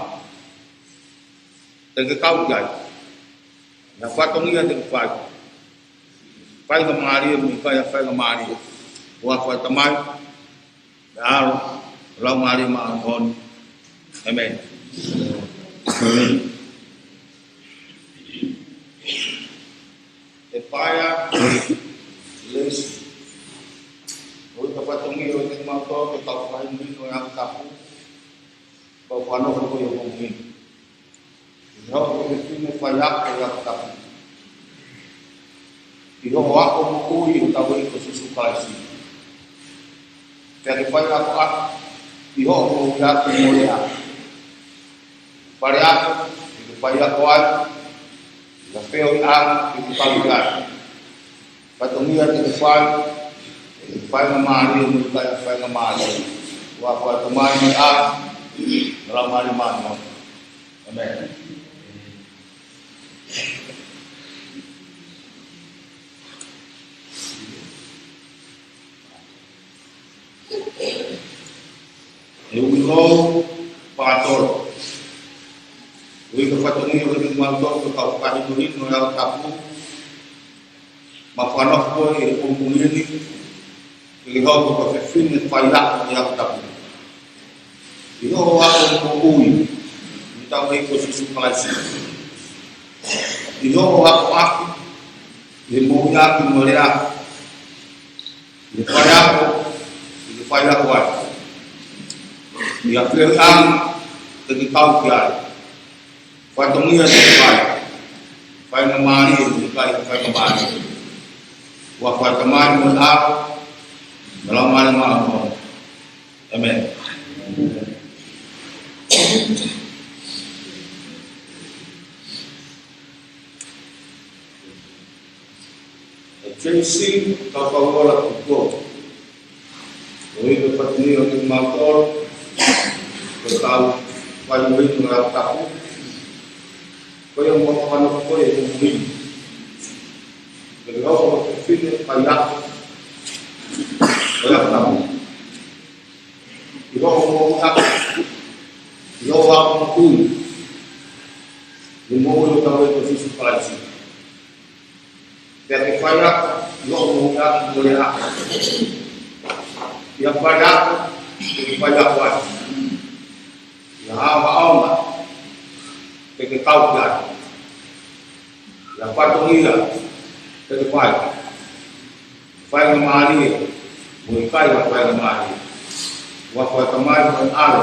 te ke kau ki ai, ʻi ha fatongia te ke fai, faingamālie mo ʻikai ha faingamālie. Ko e huafa ʻo e Tamai, ʻAlo, Laumālie Māʻoniʻoni. ʻĒmeni. ʻE Paea Lesi. ʻOku ʻi ai e fatongia ʻiate kimautolu ko e kau fakahinohino ʻo e ako tapu. Mau fakanofo koe he pongipongi ni, ke ke hoko ko e fefine faiako ʻo e ako tapu, ʻi hoʻo ako moʻui ʻi hotau ʻEiki ko Sīsū Kalaisi. Pea ke faiako ʻaki ʻi hoʻo moʻui ʻaki mo lea ʻaki, faleako te ke faiako ai, ʻi ha feohiʻanga te ke kau ki ai, fatongia te ke fai, faingamālie mo ʻikai ha faingamālie. Ko e huafa ʻo e Tamai, ʻAlo, Laumālie Māʻoniʻoni. ʻĒmeni. ʻE ui hou, Pātolo. ʻOku ʻi ai e fatongia ʻiate kimautolu ko e kau fakahinohino ʻo e ako tapu. Mau fakanofo koe he pongipongi ni, ke ke hoko ko e fefine faiako ʻo e ako tapu, ʻi hoʻo ako moʻui ʻi hotau ʻEiki ko Sīsū Kalaisi. ʻI hoʻo ako ʻaki, ʻi he moʻui ʻaki mo lea ʻaki, ʻi he faleako te ke faiako ai, ʻi ha feohiʻanga te ke kau ki ai, fatongia te ke fai, faingamālie mo ʻikai ha faingamālie. Ko e huafa ʻo e Tamai mo e ʻAlo mo e Laumālie Māʻoniʻoni. ʻĒmeni. ʻE J C, tau kau ola kuko. ʻOku ou fatongia kimautolu, ko ʻetau fai ʻo e ʻaho Tapu. Ko ia mo e fakanofo ko ia ʻo e ʻaho ni. Ko e ʻaho ʻo e fefine faiako ʻo e ʻaho Tapu. ʻI hoʻo moʻui ʻaki, ʻi hoʻo ako moʻui, ʻi he moʻui ʻo hotau ʻEiki ko Sīsū Kalaisi. Pea ke faiako ʻi hoʻo moʻui ʻaki mo e ako. ʻI he faiako, ke faiako ai. ʻI he haohaoa, ke ke kau ki ai. ʻI he fatongia, ke ke fai. Faingamālie, mo e ʻikai ha faingamālie. Huafa ʻo e Tamai mo e ʻAlo,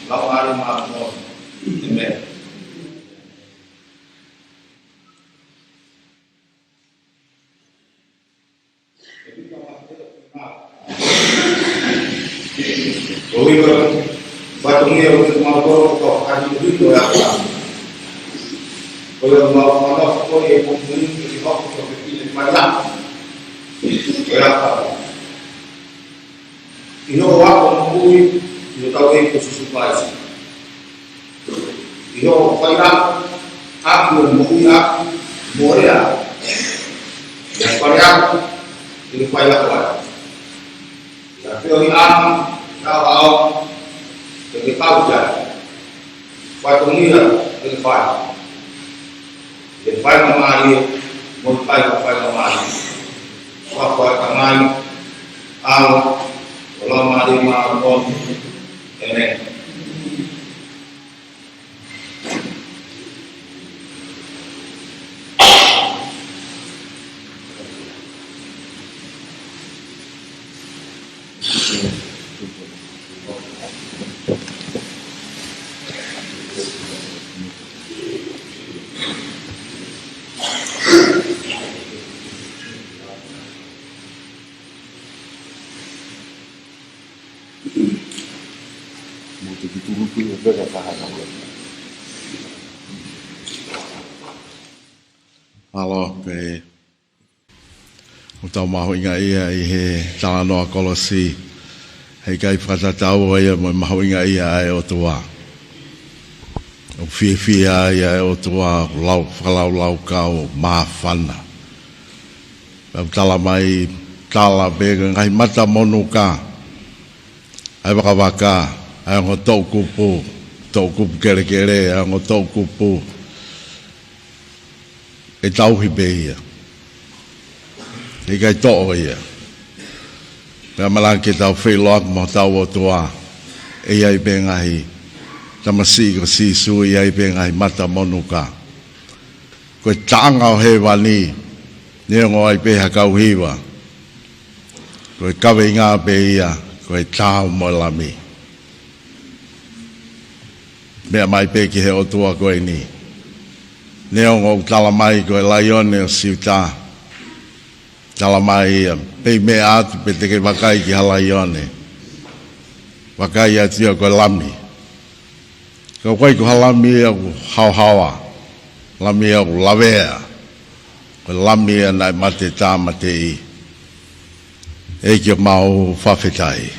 Laumālie Māʻoniʻoni. ʻĒmeni. Ko ia, fatongia ʻo e mau kolo ko ka hiki hiki ʻo e ʻaho. Ko ia mau manako ko e mo mui ke hoko ko e fefine faiako ʻo e ʻaho. ʻI hoʻo ako moʻui ʻi hotau ʻEiki ko Sīsū Kalaisi. ʻI hoʻo faiako ʻaki ʻo e moʻui ʻaki mo e ʻaho. ʻI he faiako, ʻi he faiako ai. ʻI he feohiʻanga, ʻi he haohaoa, ke ke kau ki ai. Fatongia, ke ke fai. ʻI he faingamālie, mo e ʻikai ha faingamālie. Huafa ʻo e Tamai, ʻAlo, mo e Laumālie Māʻoniʻoni. ʻĒmeni. Mou toki tuku ki he peka taha na ua. Mālō pē. ʻOku tau mahuʻingaʻia ʻi he talanoa kolosi. Heʻikai fakatatau ia mo e mahuʻingaʻia ʻa e ʻOtua. ʻOku fiefia ai ʻa e ʻOtua, lau, fakalaulaukau māfana. Pea ʻoku tala mai, tala pē ko e ngaahi mata monuka, ʻa e vakavaka, ʻa e ongo toʻukupu, toʻukupu kelekele, ʻa e ongo toʻukupu, ʻe tauhi pē ia. ʻIkai toʻo ia. Pea malaki ke tau feʻiloaki mo hotau ʻOtua, ʻe ʻi ai pē ngaahi tamasiʻi ko Sīsū, ʻi ai pē ngaahi mata monuka. Ko e taʻanga ʻo hēvani, neongo ʻi ai pē ha kau hiva. Ko e kaveinga pē ia, ko e Tau mo e Lami. Meʻa mai pē ki he ʻOtua ko eni. Neongo ʻoku tala mai ko e Laione ʻo Siuta. Tala mai ia, pea meʻa atu pe te ke vakai ki ha laione. Vakai atu ia ko e lami. Ka ʻoku ʻikai ko ha lami ia ʻoku haohaoa, lami ia ʻoku lavea, ko e lami ia naʻe mate tāmateʻi. ʻEiki ʻoku mau fakafetaʻi.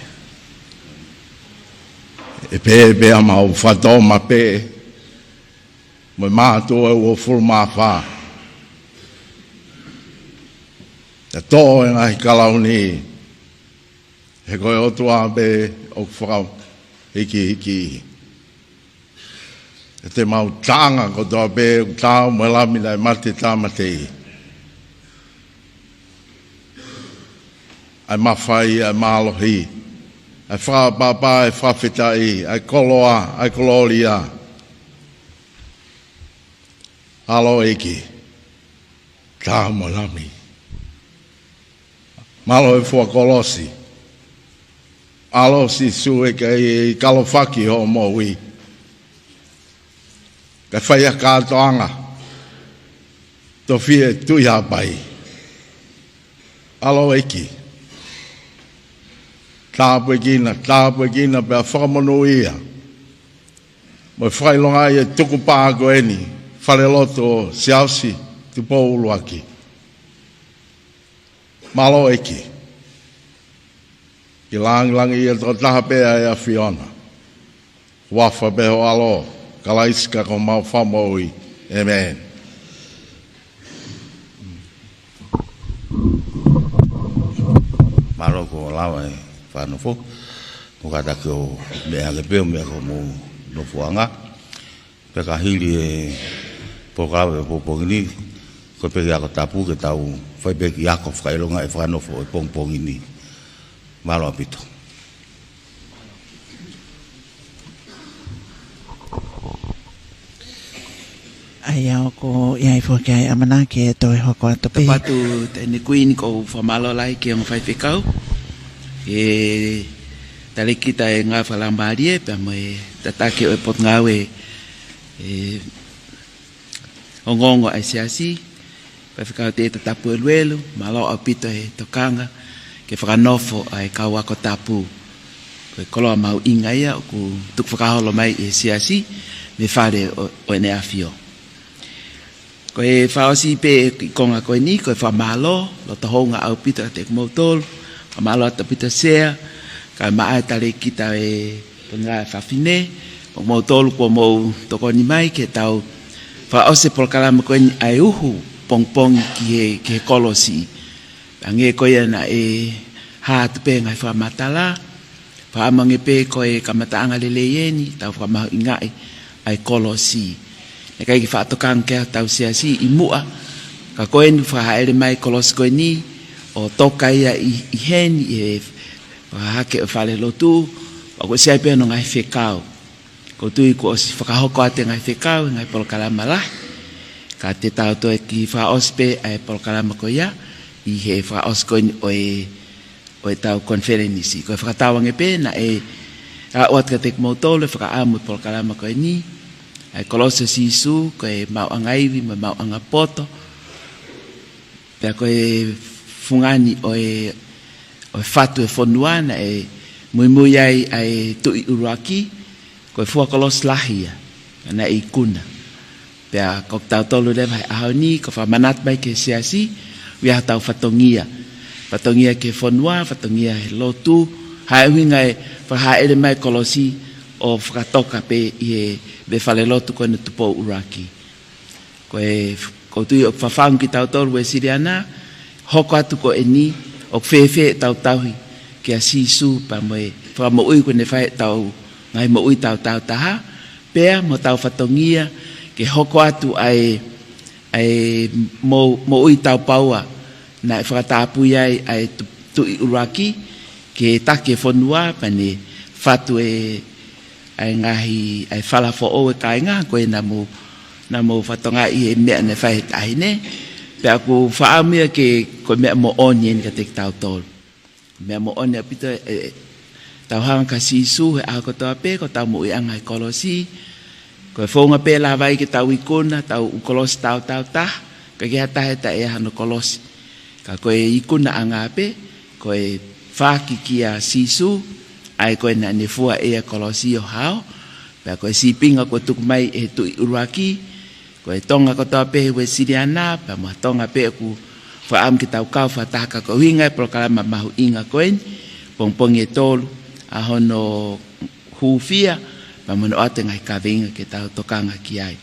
ʻE pehē pē ʻa mau fakatōmapeʻe, mo e mātuʻa ʻe uofulu mā fā. ʻE toʻo e ngaahi kalauni, he ko e ʻOtua pē ʻoku fakahikihiki. ʻE te mau taʻanga kotoa pē, ʻoku tau mo e lami naʻe mate tāmateʻi. ʻA e mafai, ʻa e mālohi, ʻa e fakaʻapaʻapa, ʻa e fakafetaʻi, ʻa e koloa, ʻa e kolōlia. ʻAlo ʻEiki, Tau mo e Lami. Mālō e fua kolosi. ʻAlo Sīsū ʻEiki ʻi he kalofaki hoʻo moʻui. Kae fai ʻa e kātoanga. Tofi e Tuʻi Haʻapai. ʻAlo ʻEiki, tāpuekina, tāpuekina pea fakamonūʻia mo e fakaʻilongaʻi e tukupā ko eni, falelotu ʻo Siaosi Tupou ʻUluaki. Mālō ʻEiki, ke lāngilangiʻia tokotaha pē ʻa e ʻAfiona. Huafa pē ho ʻAlo, Kalaisi ko homau Fakamoʻui. ʻĒmeni. Mālō, kuo lava e fakanofo. Mou kātaki ʻo meʻa hake pē ʻo meʻa ki homou nofoʻanga. Pea ka hili e polokalama ʻo e pongipongi ni, ko e pē ki he ako tapu ke tau fai pē ki he ako fakaʻilonga e fakanofo ʻo e pongipongi ni. Mālō ʻaupito. ʻA ia ʻoku ʻi ai foki ʻa e ʻamanaki ke toe hoko atu pē. Tapu atu Taʻahine Kuini, ʻoku ou fakamālō lahi ki he ongo faifekau, e talēkita e ngāue fakalaumālie, pea mo e tataki ʻo e potungāue, e ongoongo ʻa e Siasi, Faifekau Tēvita Tapueluelu, mālō ʻaupito he tokanga ke fakanofo ʻa e kau ako tapu. Ko e koloa mahuʻinga ia ʻoku tukufakaholo mai ʻe he Siasi mei he Fale ʻo, ʻo ʻEne ʻAfio. Ko e fakaʻosi pē ʻi he konga ko eni, ko e fakamālō, loto houngaʻia ʻaupito kiate kimoutolu, fakamālō atu ʻaupito Sea, kae ʻumaʻā e talēkita e Potungāue Fafine, mo kimoutolu kuo mou tokoni mai ke tau fakaʻosi e polokalama ko eni ʻa e uhu pongipongi ki he, ki he kolosi. Hangē ko ia naʻe hā atu pē he ngaahi fakamatala, fakaʻamu ange pē ko e kamataʻanga lelei eni, tau fakamahuʻingaʻi ʻa e kolosi. Naʻe ʻikai ke faʻa tokanga ki ai hotau Siasi ʻi muʻa, ka ko eni fakahāʻele mai e kolosi ko eni, ʻo toka ia ʻi, ʻi heni, ʻi he fakahake ʻo e falelotu, ʻoku ʻosi ʻi ai pē hono ngaahi fekau. ʻOku ou tui kuo ʻosi fakahoko atu e ngaahi fekau, ngaahi polokalama lahi. Ka te tau toe kiʻi fakaʻosi pē ʻa e polokalama ko ia, ʻi he fakaʻosi ko eni ʻo e, ʻo ʻetau konifelenisi. Ko e fakatauange pē naʻe aʻu atu kiate kimoutolu e fakaʻamu e polokalama ko eni, ʻa e kolosi ʻo Sīsū, ko e maʻuʻanga ivi mo e maʻuʻanga poto, pea ko e fungani ʻo e, ʻo e fatu e fonua naʻe muimui ai ʻa e Tuʻi ʻUluaki, ko e fua kolosi lahi ia naʻe ikuna. Pea ko kitautolu leva he ʻaho ni, ko e fakamanatu mai ki he Siasi, ʻoku ʻi ai hotau fatongia. Fatongia ki he fonua, fatongia he lotu, ʻa e ʻuhinga e fakahāʻele mai e kolosi ʻo fakatoka pē ʻi he, he falelotu ko eni Tupou ʻUluaki. Ko e, ʻoku ou tui ʻoku fafangu kitautolu Uēsiliana, hoko atu ko eni, ʻoku fēfē ʻetau tauhi kia Sīsū pea mo e fakamoʻui kuo ne fai heʻetau ngaahi moʻui taautaha, pea mo hotau fatongia ke hoko atu ʻa e, ʻa e mo-, moʻui taupaua naʻe fakatapui ai ʻa e Tu-, Tuʻi ʻUluaki, ke taki e fonua, pea ne fatu e, ʻa e ngaahi, ʻa e fala foʻou e kāinga, ko e naʻa mou, naʻa mou fakatokangaʻi e meʻa naʻe fai he taʻahine. Pea ʻoku ou fakaʻamu ia ke, ko e meʻa moʻoni eni kiate kitautolu. Meʻa moʻoni ʻaupito e, e, tau hanga kia Sīsū he ʻaho kotoa pē, ko hotau moʻuiʻanga he kolosi. Ko e founga pē lava ai ke tau ikuna, tau ʻū kolosi taautaha, ka ʻikai ha taha ʻe taʻe ʻi ai hano kolosi. Ka ko e ikunaʻanga pē, ko e foaki kia Sīsū, ʻa ia ko ē naʻa ne fua ʻe ia e kolosi ʻo hao, pea ko e sīpinga kuo tuku mai ʻe he Tuʻi ʻUluaki, ko e Tonga kotoa pē he Uēsiliana, pea mo e Tonga pē ʻoku fakaʻamu ke tau kau fakataha ka ko e ʻuhinga e polokalama mahuʻinga ko eni, pongipongi ʻe tolu, ʻa hono hūfia, pea mo hono ʻoatu e ngaahi kaveinga ke tau tokanga ki ai.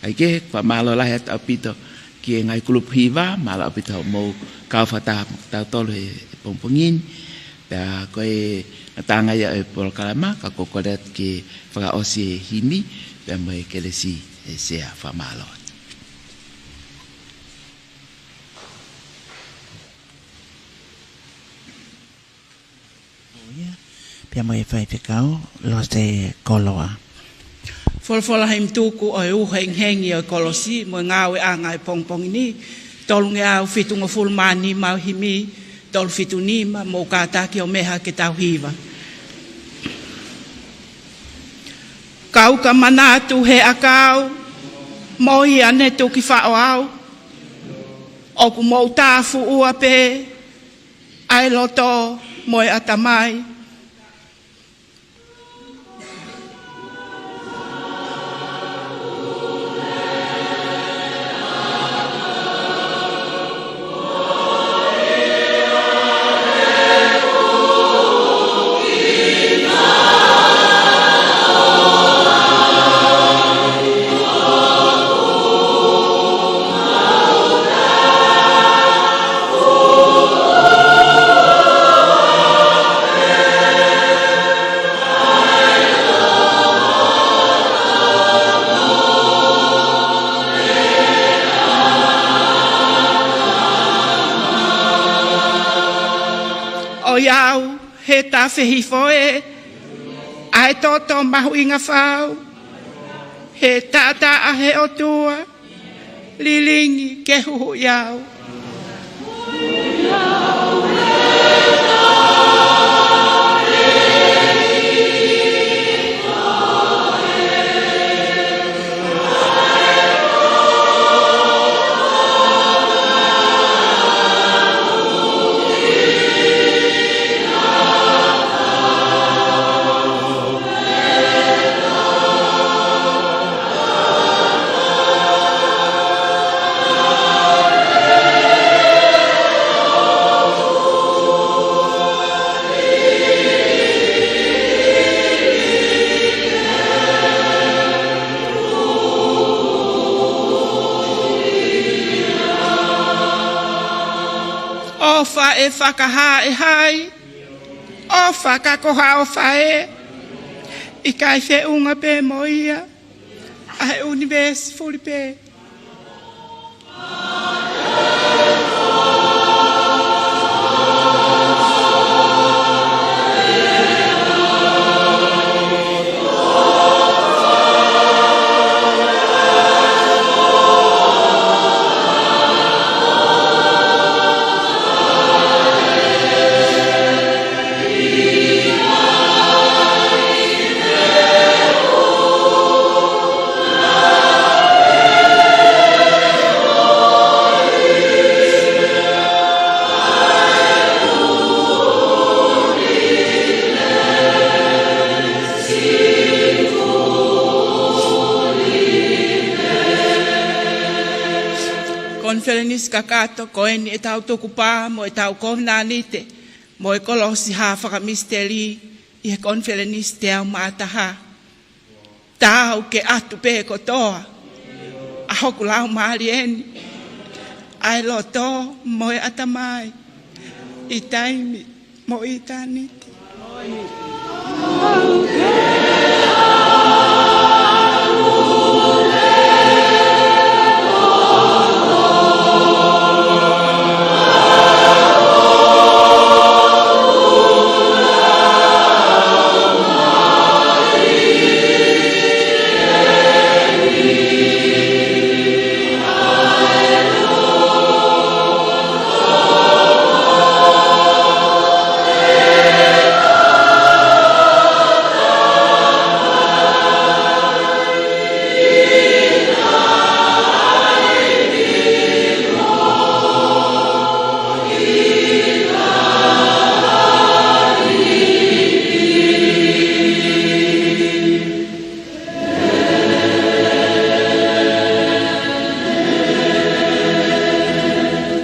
Kae kehe, fakamālō lahi atu ʻaupito ki he ngaahi kulupu hiva, mālō ʻaupito hoʻomou kau fakataha mo kitautolu he, he pongipongi ni. Pea ko e ngataʻanga ia e polokalama, ka ʻoku ou kole atu ke fakaʻosi e himi, pea mo e kelesi ʻe Sea, fakamālō atu. ʻO ia, pea mo e faifekau, Lose Koloa. Folofola himi tuku ʻo e uhu hengihengi ʻo e kolosi mo e ngāueʻanga e pongipongi ni, tolungeau fitungofulu mā nima ʻo e himi, tolu fitu nima, mou kātaki ʻo meʻa hake ke tau hiva. Kau ka manatu he ʻakau, mo ia ne tuki faʻo au, ʻoku mou tāfuʻua pē, ʻa e loto mo e ʻatamai. ʻOiauē, he tafe hifo ē, ʻa e toto mahuʻinga fau, he taʻataʻa he ʻOtua, lilingi ke huhuʻi au. ʻOfa ʻe fakahā ʻe hai? ʻOfa ka ko ha ʻofa ē, ʻikai feʻunga pē mo ia, ʻa e ʻunivēsi fuli pē. Konifelenisi kakato, ko eni ʻetau tukupā mo ʻetau kovinānite mo e kolosi hā fakamisiteli ʻi he konifelenisi teau mā taha. Taau ke ʻatu pē kotoa ʻa hoku laumālie ni, ʻa e loto mo e ʻatamai, ʻi taimi mo ʻitāniti.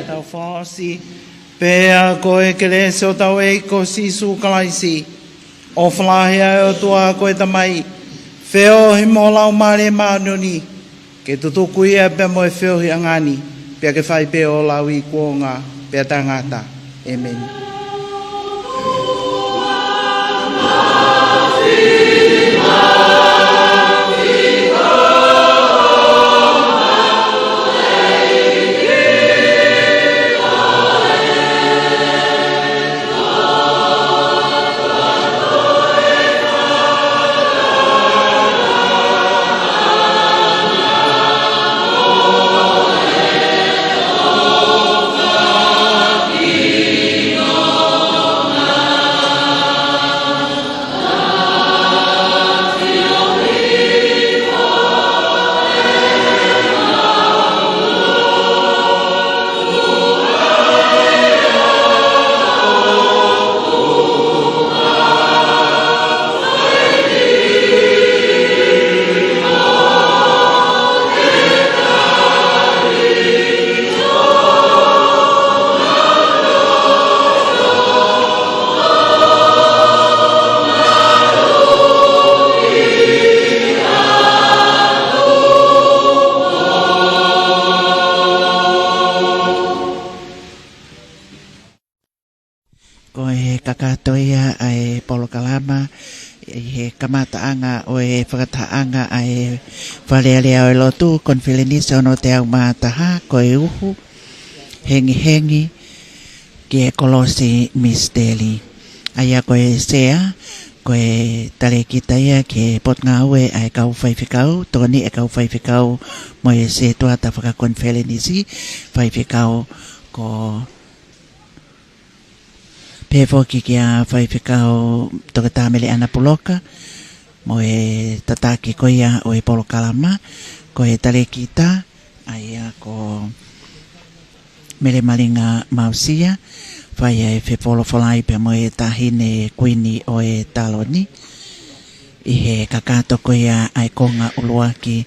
Tau fakaʻosi. Pea ko e kelesi ʻa hotau ʻEiki ko Sīsū Kalaisi, ʻofa lahi ʻa e ʻOtua ko e Tamai, feohi mo e Laumālie Māʻoniʻoni, ke tutuku ia pea mo e feohiʻanga ni, pea ke fai pē ʻo lauikuonga pea taʻengata. ʻĒmeni. e fakatahaʻanga ʻa e Fale Alea ʻo e Lotu, Konifelenisi ono teau mā taha, ko e uhu hengihengi ki he kolosi misiteli. ʻA ia ko e sea, ko e talēkita ia ki he potungāue ʻa e kau faifekau, tokoni e kau faifekau mo e setuata fakakonifelenisi, faifekau ko pehē foki kia faifekau Toketā Meleʻana Puloka, mo e tataki ko ia ʻo e polokalama, ko e talēkita, ʻa ia ko Mele Malinga Mausia, fai ʻa e fefolofolai pea mo e Taʻahine Kuini ʻo e Taloni. ʻI he kakato ko ia ʻa e konga ʻuluaki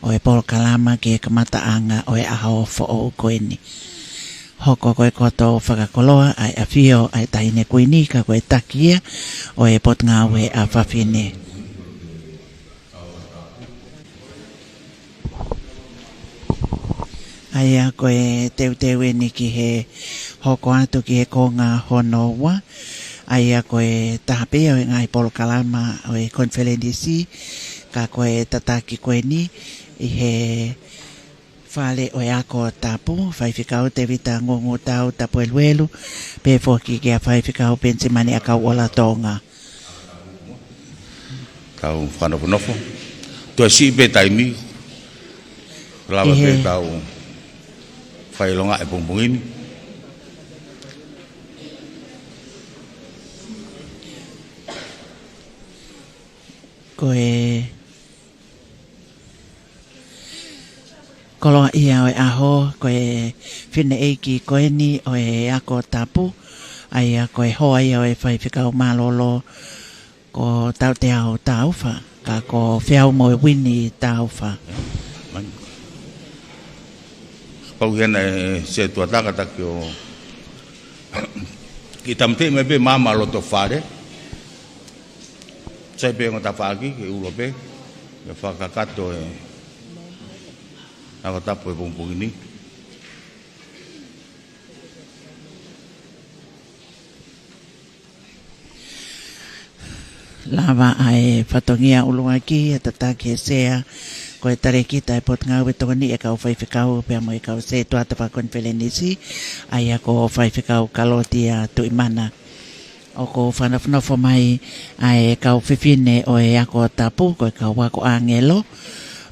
ʻo e polokalama ki he kamataʻanga ʻo e ʻaho foʻou ko eni. Hoko ko e koto fakakoloa ʻa e ʻafio ʻa e Taʻahine Kuini ka ko e taki ia ʻo e potungāue ʻa fafine. ʻA ia ko e teuteu eni ki he hoko atu ki he konga hono ua. ʻA ia ko e taha pē ʻo e ngaahi polokalama ʻo e konifelenisi, ka ko e tataki ko eni ʻi he Fale ʻo e Ako Tapu, Faifekau Tevita Ngungutau Tapueluelu, pehē foki kia Faifekau Penisimani ʻAkauʻola Tonga. Tau fakanofonofo. Toe siʻi pē taimi, lava pē ʻEhe. Tau fai longaʻi pongipongi ni. Ko e koloaʻia ʻo e ʻaho, ko e fineʻeiki ko eni ʻo e Ako Tapu, ʻa ia ko e hoa ia ʻo e Faifekau Mālōlō, ko Tauteao Taufa, ka ko Feau mo e Wini Taufa. Pau ia naʻe setuata ka taki ʻo kiʻi tāmateʻi mai pē maama loto fale. Sai pē ongo tafaʻaki ke ulo pē, ke fakakakato e Ako Tapu e pongipongi ni. Lava ʻa e fatongia ʻuluaki, ʻa e tataki ʻe he sea, ko e talēkita ʻa e potungāue tokoni e kau faifekau, pea mo e kau setuata fakakonifelenisi, ʻa ia ko Faifekau Kalotia Tuʻimana. ʻOku fakanofonofo mai ʻa e kau fefine ʻo e Ako Tapu, ko e kau ako ʻāngelo,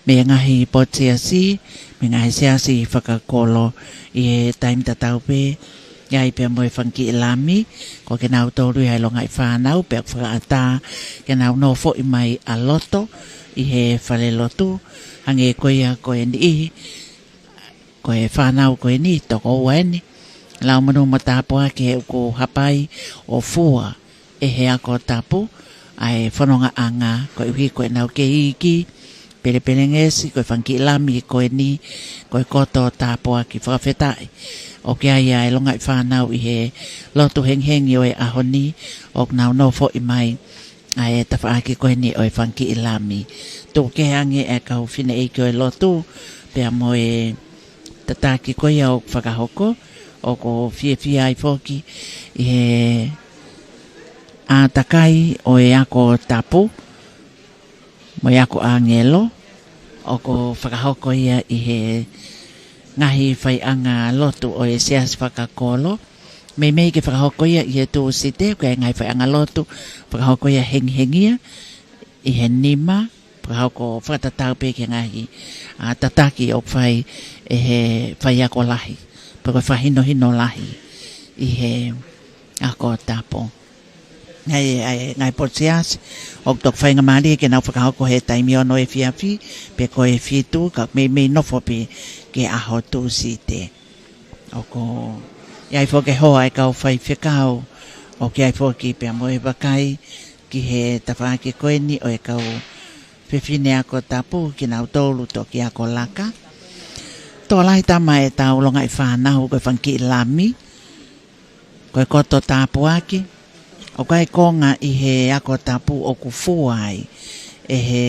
mei he ngaahi potu siasi, mei he ngaahi siasi fakakolo, ʻi he taimi tatau pē, ʻi ai pea mo e fanga kiʻi lami, ko kinautolu ia ʻa e longaʻi fānau, pea ʻoku fakaʻatā ke nau nofoʻi mai ʻa loto ʻi he fale lotu, hangē ko ia ko e niʻihi, ko e fānau ko eni, toko ua eni, lau monū mo tāpuaki he ʻoku hapai ʻo fua ʻe he Ako Tapu ʻa e fonongaʻanga, koeʻuhi ko ʻenau kei iiki, pelepelengesi, ko e fanga kiʻi lami ko eni, ko e koto tāpuaki. Fakafetaʻi ʻoku ʻi ai ʻa e longaʻi fānau ʻi he lotu hengihengi ʻo e ʻaho ni, ʻoku nau nofoʻi mai ʻa e tafaʻaki ko eni ʻo e fanga kiʻi lami. Tuku kehe ange e kau fineʻeiki ʻo e lotu, pea mo e tataki ko ia ʻoku fakahoko, ʻoku ou fiefia ai foki ʻi he ʻātakai ʻo e Ako Tapu mo e ako ʻāngelo, ʻoku fakahoko ia ʻi he ngaahi faiʻanga lotu ʻo e siasi fakakolo. Meimei ke fakahoko ia ʻi he Tūsite, ko e ngaahi faiʻanga lotu fakahoko ia hengihengi ia ʻi he nima, fakahoko fakatatau pē ki he ngaahi, ʻa, tataki ʻoku fai ʻe he faiako lahi, pe ko e fakahinohino lahi ʻi he Ako Tapu. Ngaahi, ʻa e ngaahi potu siasi, ʻoku toki faingamālie ke nau fakahoko he taimi ono efiafi, pe ko e fitu, ka meimei nofo pē ki he ʻaho Tūsite. ʻOku ʻi ai foki e hoa e kau faifekau, ʻoku ʻi ai foki pea mo e vakai ki he tafaʻaki ko eni ʻo e kau fefine Ako Tapu, kinautolu toki ako laka. Tokolahi tama e tau longaʻi fānau ko e fanga kiʻi lami, ko e koto tāpuaki, ʻoku ʻi ai e konga ʻi he Ako Tapu ʻoku fua ai ʻe he,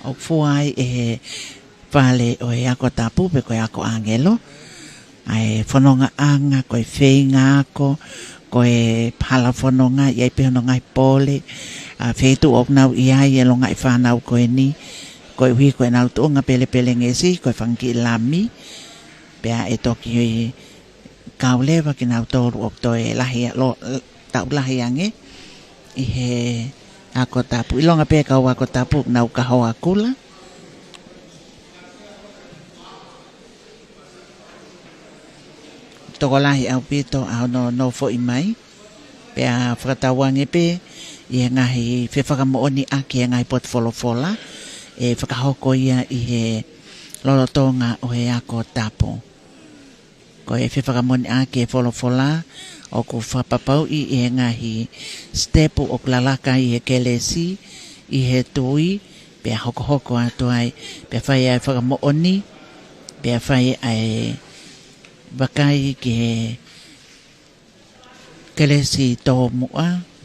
ʻoku fua ai ʻe he fale ʻo e Ako Tapu pe ko e ako ʻāngelo ʻa e fonongaʻanga, ko e feinga ako, Ko e hala fononga, ʻi ai pē hono ngaahi pole, ʻa e feituʻu ʻoku nau ʻi ai e longaʻi fānau ko eni, koeʻuhi ko ʻenau tuʻunga pelepelengesi, ko e fanga kiʻi lami, pea ʻe toki kau leva kinautolu ʻoku toe lahi, lo-, taʻu lahi ange ʻi he ako tapu. ʻIlonga pē kau ako tapu ʻoku nau kahoa kula. Tokolahi ʻaupito ʻa hono nofoʻi mai. Pea fakatauange pē ʻi he ngaahi fefakamoʻoniʻaki e ngaahi potu folofola ʻe fakahoko ia ʻi he lolotonga ʻo e ako tapu. Ko e fefakamoʻoniʻaki e folofola ʻoku fakapapauʻi ʻi he ngaahi sitepu ʻoku lalaka ai e kelesi ʻi he tui, pea hokohoko atu ai, pea fai ʻa e fakamoʻoni, pea fai ʻa e vakai ki he kelesi tōmuʻa.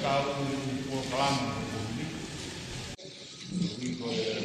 Kau polokalama ko eni.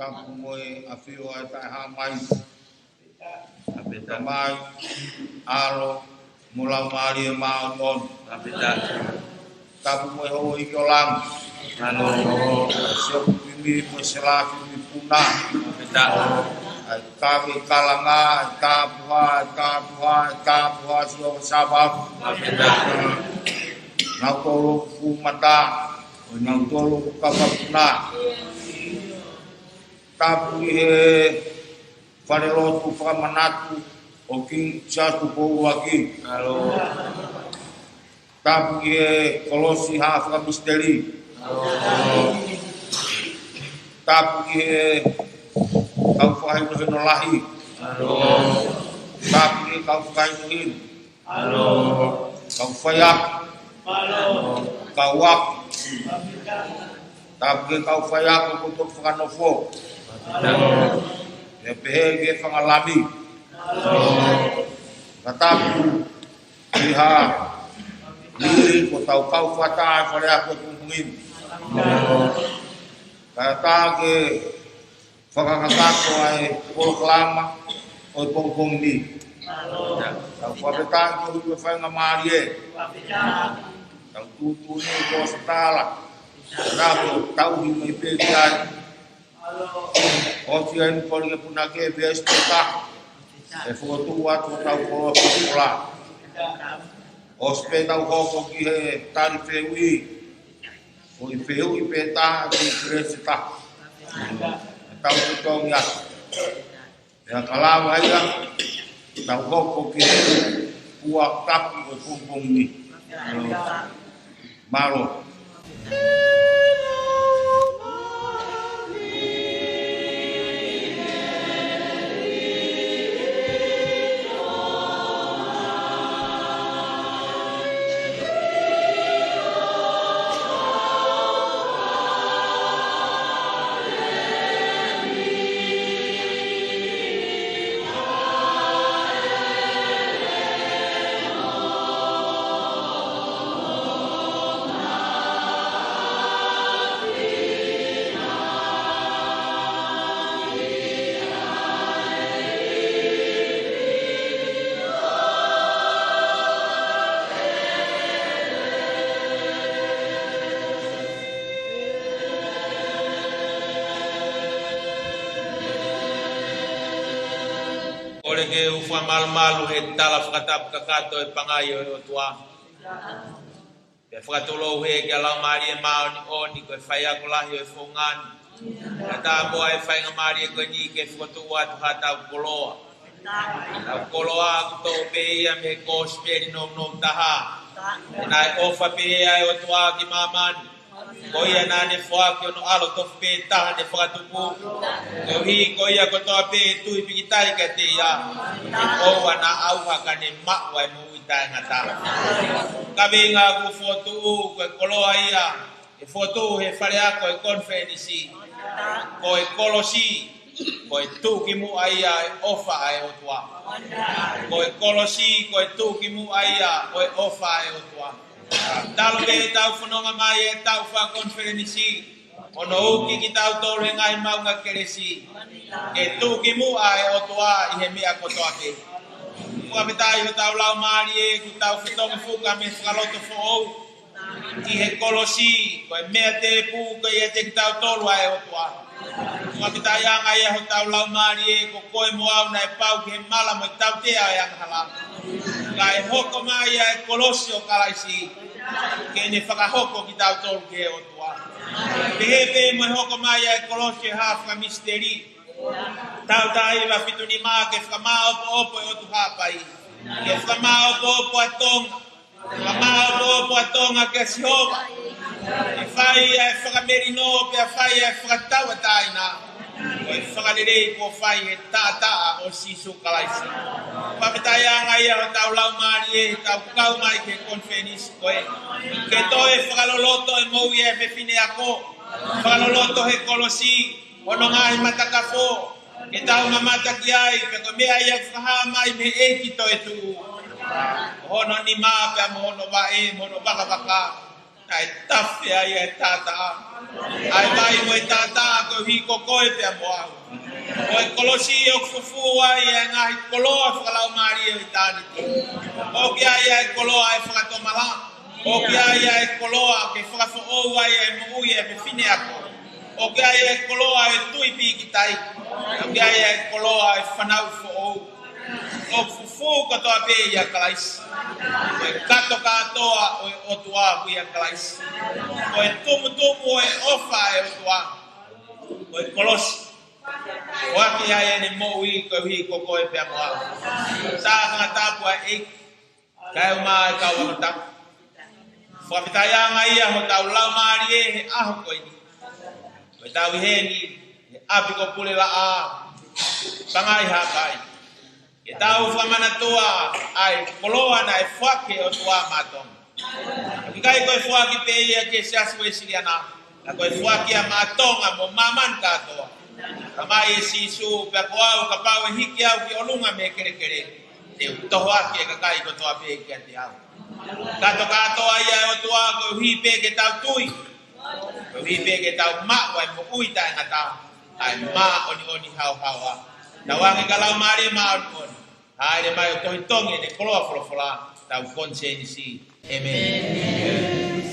Tapu mo e ʻafio ʻa e Taʻehāmai. Tamai, ʻAlo, mo e Laumālie Māʻoniʻoni. Tapu mo e houʻeiki ʻo langi. Siʻoku kimi mo e selafi mi puna. ʻA e kave kalanga, ʻa e tapuhā, ʻa e tapuhā, ʻa e tapuhā, Sihova Sāpaoti. Nautolu ʻoku fuʻu mata, ʻo nautolu ʻoku kapa puna. Tapu ʻi he falelotu fakamanatu ʻo King Charles Tupou ʻUluaki. Tapu ʻi he kolosi ha fakamisiteli. Tapu ki he kau fakahinohino lahi. Tapu ki he kau fakahinohino. Kau faiako. Kau ako. Tapu ki he kau faiako kuo toki fakanofo. Pea pehē ki he fanga lami. Ka tapu ki ha lili kuo tau kau fakataha he faleako he pongipongi ni. Ka tapu ki he fakakakato ʻa e polokalama ʻo e pongipongi ni. Tau fakafetaʻi ki he ʻOtua faingamālie. Tau tuʻutuʻuni ko e sitala. Tau tauhi mai pē ki ai. ʻOsi ai ni kole ke punake pē ʻa e sitala. ʻE fokotuʻu atu ʻo tau koloa pē kola. ʻOsi pē tau hoko ki he tali fehuʻi. Ko e fehuʻi pē taha, ko e kelesi taha. Tau totongi atu. Pea ka lava ia, tau hoko ki he ua kapu ʻo e pongipongi ni. Mālō. Kole ke u fakamalumalu he tala fakatapu kakato ʻo e pangai ʻo e ʻOtua. Pea fakatulou hē ki he Laumālie Māʻoniʻoni ko e faiako lahi ʻo e founga ni. Ka tapu ʻa e faingamālie ko eni ke fokotuʻu atu haʻatau koloa. Tau koloa ʻoku toʻo pē ia mei he kosipeli nounou taha. Naʻe ʻofa pehē ʻa e ʻOtua ki māmani. Ko ia naʻa ne foaki hono ʻAlo tofu pē taha ne fakatupu. Koeʻuhi ko ia kotoa pē ʻe tui pīkitai kiate ia, ʻe ʻoua naʻa ʻauha ka ne maʻu ʻa e moʻui taʻengata. Kaveinga ʻoku fokotuʻu, ko e koloa ia ʻe fokotuʻu he faleako ʻo e konifelenisi. Ko e kolosi, ko e tuʻukimuʻa ia ʻo e ʻofa ʻa e ʻOtua. Ko e kolosi, ko e tuʻukimuʻa ia ʻo e ʻofa ʻa e ʻOtua. Talu pē ʻetau fononga mai he taʻu fakakonifelenisi, hono uki kitautolu he ngaahi maʻunga kelesi, ke tuʻukimuʻa ʻa e ʻOtua ʻi he meʻa kotoa pē. Fakafetaʻi hotau laumālie, kuo tau fetongi fuka mei he fakaloto foʻou ki he kolosi, ko e meʻa tēpū ko ia ʻiate kitautolu ʻa e ʻOtua. Fakafetaʻi ange ia hotau laumālie, ko koe mo au naʻe pau ki he mala mo e tautea ʻo e angahala. Kae hoko mai ʻa e kolosi ʻo Kalaisi ke ne fakahoko kitautolu ki he ʻOtua. Pehē pē mo e hoko mai ʻa e kolosi ʻo e hā fakamisiteli. Tautaha hiva fitu nima ke fakamāopoopo ʻa e ʻOtu Haʻapai. Ke fakamāopoopo ʻa Tonga. Fakamāopoopo ʻa Tonga kia Sihova. Ke fai ʻa e fakamelino pea fai ʻa e fakatauʻatāina. Ko e fakalelei kuo fai he taʻataʻa ʻo Sīsū Kalaisi. Fakafetaʻi ange ia hotau laumālie, tau kau mai ki he konifelenisi ko ē. Ke toe fakaloloto ʻa e moʻui ʻa e fefine ako. Fakaloloto he kolosi, hono ngaahi matakafo, ke tau mamata ki ai, pea ko e meʻa ia ʻoku fakahā mai mei he ʻEiki toetuʻu. Hono nima pea mo hono vaʻe, mo hono vakavaka. Naʻe tafe ai ʻa e taʻataʻa. ʻA e vai mo e taʻataʻa koeʻuhi ko koe pea mo au. Ko e kolosi ʻoku fufū ai ʻa e ngaahi koloa fakalaumālie ʻo ʻitāniti. ʻOku ʻi ai ʻa e koloa ʻo e fakatomala. ʻOku ʻi ai ʻa e koloa ke fakafoʻou ai ʻa e moʻui ʻa e fefine ako. ʻOku ʻi ai ʻa e koloa ʻo e tui pīkitai. ʻOku ʻi ai ʻa e koloa ʻo e fanauʻi foʻou. ʻOku fufū kotoa pē ʻia Kalaisi. Ko e kato kātoa ʻo e ʻOtua ʻoku ʻia Kalaisi. Ko e tumutumu ʻo e ʻofa ʻa e ʻOtua. Ko e kolosi. ʻOku ʻi ai ʻene moʻui koeʻuhi ko koe pea mo au. Sa ngata pua e kae uma e kau angata. Fakafetaʻi ange ia hotau laumālie he ʻaho ko eni. Ko e tau ʻi heni, he ʻapi ko Pulelaʻā, Pangai Haʻapai. Ke tau fakamanatua ʻa e koloa naʻe foaki ʻe he ʻOtua maʻa Tonga. Ka ʻoku ʻikai ko e foaki pē ia ki he Siasi Uēsiliana, ka ko e foaki ia maʻa Tonga mo māmani kātoa. Talamai ʻe Sīsū, pea ko au kapau ʻe hiki au ki ʻolunga mei he kelekele, te u tohoakiʻi e kakai kotoa pē kiate au. Kātokātoa ia ʻe he ʻOtua koeʻuhi pē ke tau tui, koeʻuhi pē ke tau maʻu ʻa e moʻui taʻengata, ʻa e māʻoniʻoni haohaoa. Tauange ki he Laumālie Māʻoniʻoni, hāʻele mai ʻo tohitongi ʻene koloa folofola, tau konisēnisi. ʻĒmeni.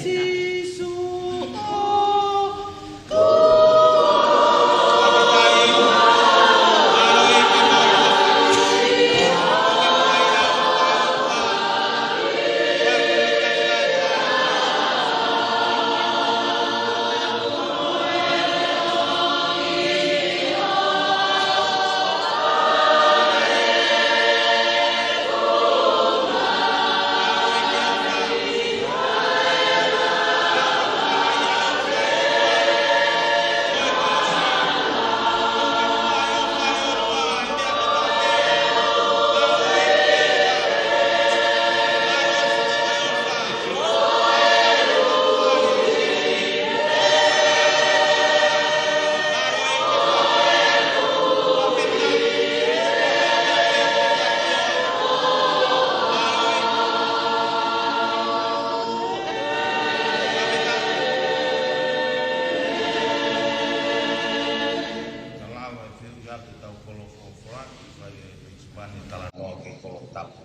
Ka lava e feʻunga atu tau kolo folofola, ʻi he Sipani talanoa ki he kolo tapu.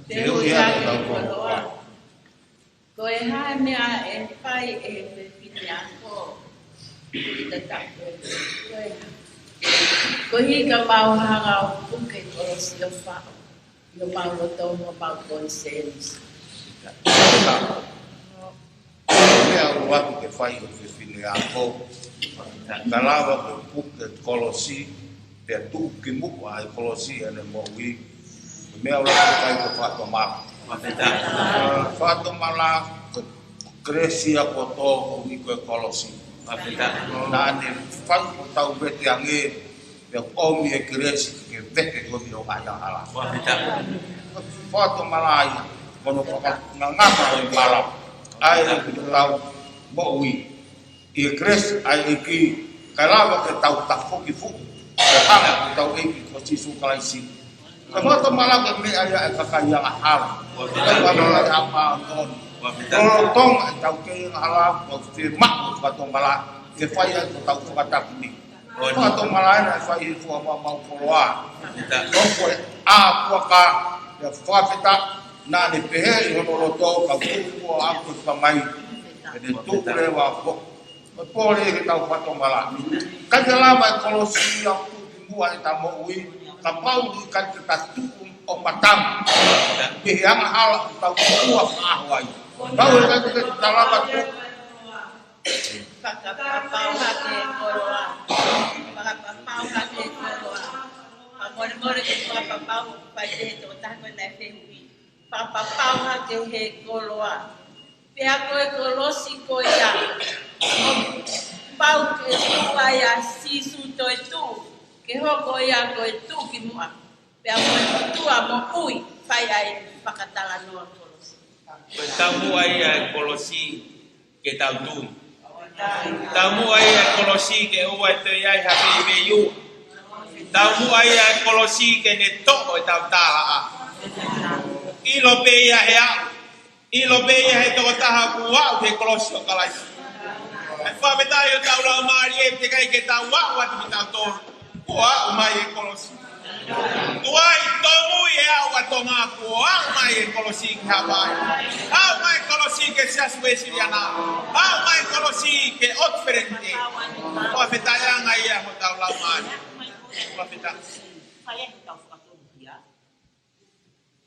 Feʻunga atu tau kolo folofola. Ko e hā e meʻa ʻe fai ʻe he fefine ako ʻi he taʻu ko ē? Ko e hā? Koeʻuhi ka mau hanga ʻo puke kolosi ʻo faʻo ʻi homau loto mo homau konisēnisi. Meʻa ʻoku ʻalu atu ke fai ʻe he fefine ako. Ka lava ke puke kolosi, pea tuʻu ki muʻa e kolosi ʻene moʻui. Meʻa ʻoku ʻalu atu ke fai ko e fakatomala. Fakatomala, ko e kelesi ia kotoa ʻoku ʻi he kolosi. Naʻa ne fai ko e tau vete ange, pea ʻomi e kelesi ke vete ko e ʻi ai ʻa e hala. Fakatomala ia, ko hono fakangangata ʻo e mala ʻa e ʻoku tau moʻui ʻi he kelesi ʻa e ʻEiki, kae lava ke tau tafoki fuʻu, ke hanga ʻe hotau ʻEiki ko Sīsū Kalaisi. Ko e fakatomala ko e meʻa ia ʻa e kakai angahala. Ko e fakatomala ia ʻa e māʻoniʻoni. Lolotonga ʻetau kei angahala, ko e fiemaʻu fakatomala ke fai ai ko ʻetau fakatapui. Fakatomala ena ʻe fai he fua mau mau koloa. Ko e ʻā puaka, ʻa e fakafetaʻi, naʻa ne pehē ʻi hono loto, kau tuʻu muʻa ʻa e Tamai, ʻe ne tuʻu leva foki. Ko e pole ke tau fakatomala. Ka te lava e kolosi ia ʻo tuʻu ki muʻa ʻeta moʻui, kapau ʻe ʻikai ke ta tuʻu ʻo matangi mei he angahala ʻoku tau tuʻu ʻo faʻo ai. Pau ʻe ʻikai ke ta lava tuʻu. Fakapapau hake koloa. Fakapapau hake koloa. Fakamolemole ke fakapapau, fai ʻe he tokotaha ko ē naʻe fehuʻi. Fakapapau hake he koloa. Pea ko e kolosi ko ia, ʻoku pau ke tuʻu ai ʻa Sīsū toetuʻu, ke hoko ia ko e tuʻukimuʻa. Pea ko e motuʻa moʻui, fai ai fakatalanoa kolosi. Ko e taumuʻa ia e kolosi ke tau tui. Taumuʻa ia e kolosi ke ʻoua ʻe toe ʻi ai ha veiveiua. Taumuʻa ia e kolosi ke ne toʻo ʻetau tālaʻa. ʻIlo pē ia he ʻaho. ʻIlo pē ia he tokotaha kuo aʻu ki he kolosi ʻo Kalaisi. ʻE fakafetaʻi hotau laumālie, teʻeki ai ke tau aʻu atu kitautolu, kuo aʻu mai e kolosi. Tuai, tōmui e ʻaho ʻa Tonga, kuo aʻu mai e kolosi ki Haʻapai. Aʻu mai e kolosi ki he Siasi Uēsiliana. Aʻu mai e kolosi ki he ʻOtu Felenite. Fakafetaʻi ange ia hotau laumālie. Fakafetaʻi.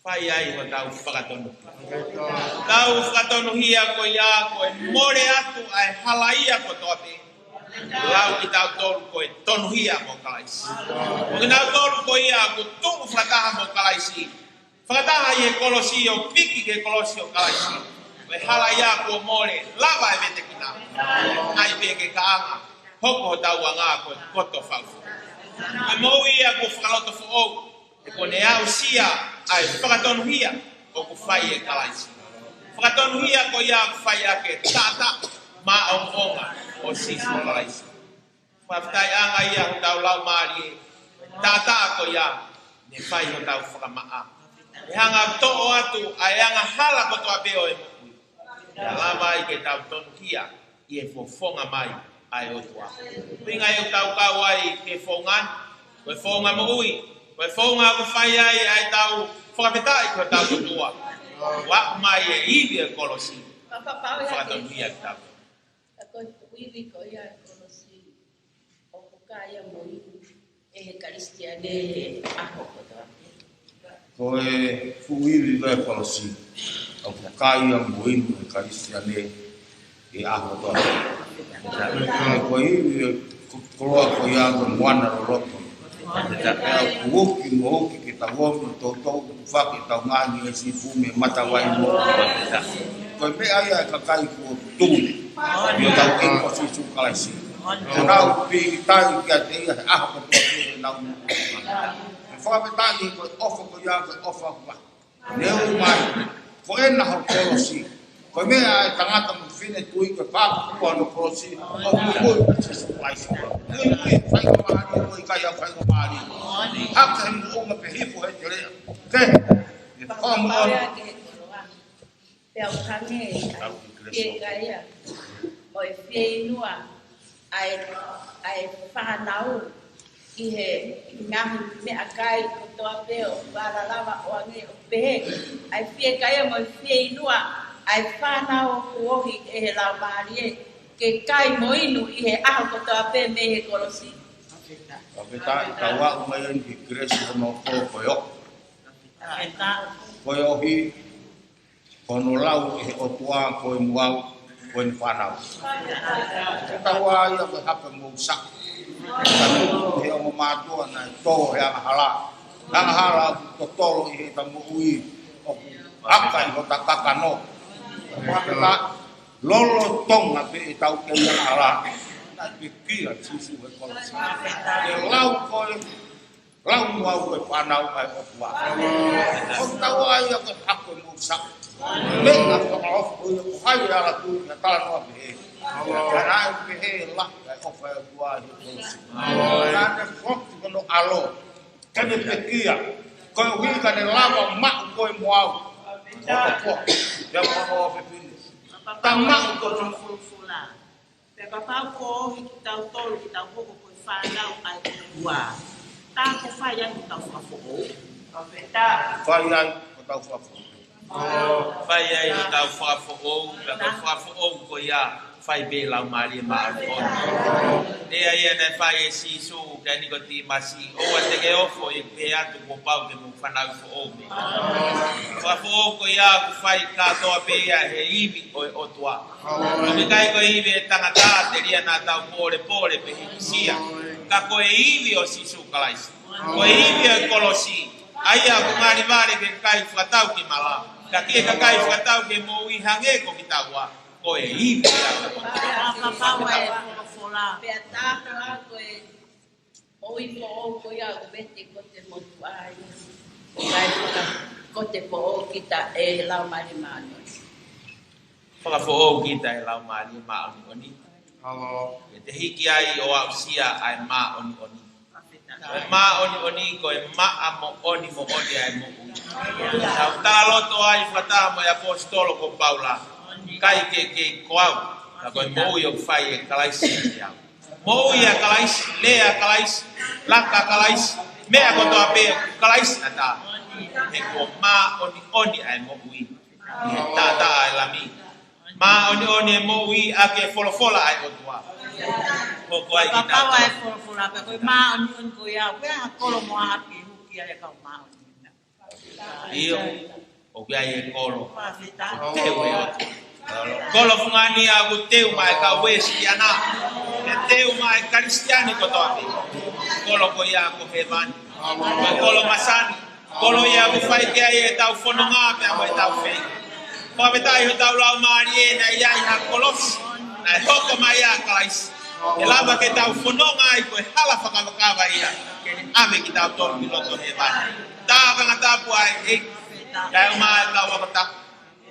Fai ai hotau fakatonu. Tau fakatonuhia ko ia ko e mole atu ʻa e hala ia kotoa pē. Lau kitautolu ko e tonuhia mo Kalaisi. Ko kinautolu ko ia ʻoku tuʻu fakataha mo Kalaisi. Fakataha ʻi he kolosi ʻo piki ki he kolosi ʻo Kalaisi. Ko e hala ia kuo mole, lava e vetekina. ʻAi pē ke kaanga. Hoko hotau anga ko e koto fakafoʻou. Ko e moʻui ia kuo fakalotofoʻou. He kuo ne aʻusia ʻa e fakatonuhia ʻoku fai ʻe Kalaisi. Fakatonuhia ko ia ʻoku fai ʻaki e taʻataʻa maʻongoʻonga ʻo Sīsū Kalaisi. Fakafetaʻi ange ia hotau laumālie. Taʻataʻa ko ia ne fai hotau fakamaʻa. ʻE hanga ʻo toʻo atu ʻa e angahala kotoa pē ʻo e moʻui. ʻE lava ai ke tau tonuhia ʻi he fofonga mai ʻa e ʻOtua. Ko e ʻuhinga ia ʻoku tau kau ai ki he founga ni, ko e founga moʻui, ko e founga ʻoku fai ai ʻa e tau fakafetaʻi ki hotau ʻOtua. Kuo aʻu mai e ivi ʻo e kolosi. Fakatonuhia kitautolu. Ka ko e fuʻu ivi ko ia ʻo e kolosi ʻoku kai ia mo inu ʻe he Kalisitiane he ʻaho kotoa pē. Ko e fuʻu ivi ko ē ʻo e kolosi ʻoku kai ia mo inu ʻe he Kalisitiane he ʻaho kotoa pē. Ko e ivi ʻo e ko-, koloa ko ia ko e moana loloto. Pea ʻoku uki mo uki ke tau omi ʻo toutou ʻutu hake ʻetau ngaahi ngeʻesi pē mei he matavai mo. Ko e meʻa ia ʻa e kakai kuo tui ki hotau ʻEiki ko Sīsū Kalaisi. Kuo nau pīkitai kiate ia he ʻaho kotoa pē ʻenau moʻui. ʻE fakafetaʻi ko e ʻofa ko ia ko e ʻofa ʻoku ne ui mai. Ko ena hono kolosi. Ko e meʻa ʻa e tangata mo e fefine tui ko e fakakū hono kolosi. ʻOku moʻui ʻa Sīsū Kalaisi. Moʻui, moʻui, faingamālie, moʻui ʻikai ha faingamālie. Hake he moʻunga pea hifo he teleʻa. Ke, ke fakamoʻoni. Pea ʻoku hangē ʻa e fiekaia mo e fieinua ʻa e, ʻa e fānau ʻi he ngaahi meʻakai kotoa pē ʻoku ala lava ʻo ʻoange ʻo pehē, ʻa e fiekaia mo e fieinua ʻa e fānau ʻoku ohi ʻe he Laumālie ke kai mo inu ʻi he ʻaho kotoa pē mei he kolosi. Fakafetaʻi, tau aʻu mai eni ki he kelesi hono ʻofa ko e ʻofa. Ko e ohi, ko hono lau ʻe he ʻOtua ko e muʻa au, ko eni fānau. Ko taua ia ko e hake mo usa. He ongo mātuʻa naʻe tō he angahala. Angahala ʻoku totolo ʻi heʻeta moʻui ʻoku ʻaka ʻi hota kakano. Fakafetaʻi, lolotonga pē ʻetau kei angahala, naʻe pekia ʻa Sīsū he kolosi. Ke lau ko e lau muʻa au ko e fānau ʻa e ʻOtua. Ko taua ia ko e hake mo usa. Meʻa fakaʻofa ko ia ko hai ʻe ala tuʻu ʻo talanoa pehē. Ka naʻe pehē lahi ʻa e ʻofa ʻa e ʻOtua ʻi he kolosi. Naʻa ne foki hono ʻAlo ke ne pekia. Koeʻuhi ka ne lava maʻu koe mo au. Ko e ʻOtua. Ia mo hono ʻofefine. Ka maʻu ko e folofola. Pea kapau kuo ohi kitautolu ke tau hoko ko e fānau ʻa e ʻOtua, tā ko e fai ai hotau fakafoʻou. Fai ai hotau fakafoʻou. Fai ai hotau fakafoʻou, pea ko e fakafoʻou ko ia fai pē ʻe he Laumālie Māʻoniʻoni. ʻA ia naʻe fai ʻe Sīsū kia Nikotīmasi, ʻoua te ke ofo ʻi heʻeku pehē atu kuo pau ke mou fanauʻi foʻou mei. Fakafoʻou ko ia ʻoku fai kātoa pē ia he ivi ʻo e ʻOtua. ʻOku ʻikai ko e ivi ʻa e tangata, telia naʻa tau pōlepole pe hīkisia. Ka ko e ivi ʻo Sīsū Kalaisi. Ko e ivi ʻo e kolosi. ʻA ia ʻoku ngali vale ki he kakai fakatau ki he mala, ka ki he kakai fakatau ki he moʻui hangē ko kitaua. Ko e ivi ia ʻo e ʻOtua. Pea tā ko ā ko e moʻui foʻou ko ia ʻoku vete ko e motuʻa ia. ʻOku ʻikai faka-, ko e foʻou kita ʻe he Laumālie Māʻoniʻoni. Fakafoʻou kita ʻe he Laumālie Māʻoniʻoni. Ke te hiki ai ʻo aʻusia ʻa e māʻoniʻoni. Ko e māʻoniʻoni ko e maʻa moʻoni moʻoni ʻa e moʻui. Tau talaloto ai fakataha mo e ʻaposetolo ko Paula. ʻIkai ke, ke ko au, ka ko e moʻui ʻoku fai ʻe Kalaisi ʻiate au. Moʻui ʻa Kalaisi, lea ʻa Kalaisi, laka ʻa Kalaisi, meʻa kotoa pē ʻoku Kalaisi ʻatā. He ko e māʻoniʻoni ʻa e moʻui. ʻI he taʻataʻa ʻa e Lami. Māʻoniʻoni ʻa e moʻui ʻaki e folofola ʻa e ʻOtua. Ko koe ki taʻataʻa. Pea ko e māʻoniʻoni ko ia, pea ha kolo mo ha ʻapi huki ai e kau māʻoniʻoni. ʻIo, ʻoku ʻi ai e kolo. Ko e teu ʻa e ʻOtua. Kolo fungani ʻoku teu maʻa e kau Uēsiliana. Ke teu maʻa e Kalisitiane kotoa pē. Kolo ko ia ko hēvani. Ko e kolo masani. Kolo ia ʻoku fai ki ai ʻetau fononga pea mo ʻetau feituʻu. Fakafetaʻi hotau laumālie naʻe ʻi ai ha kolosi. Naʻe hoko mai ʻa Kalaisi. ʻE lava ke tau fononga ai ko e hala fakakavakava ia ke ne ʻave kitautolu ki loto hēvani. Tau fakatapu ai, ʻEiki, kae ʻumaʻā e kau ako tapu.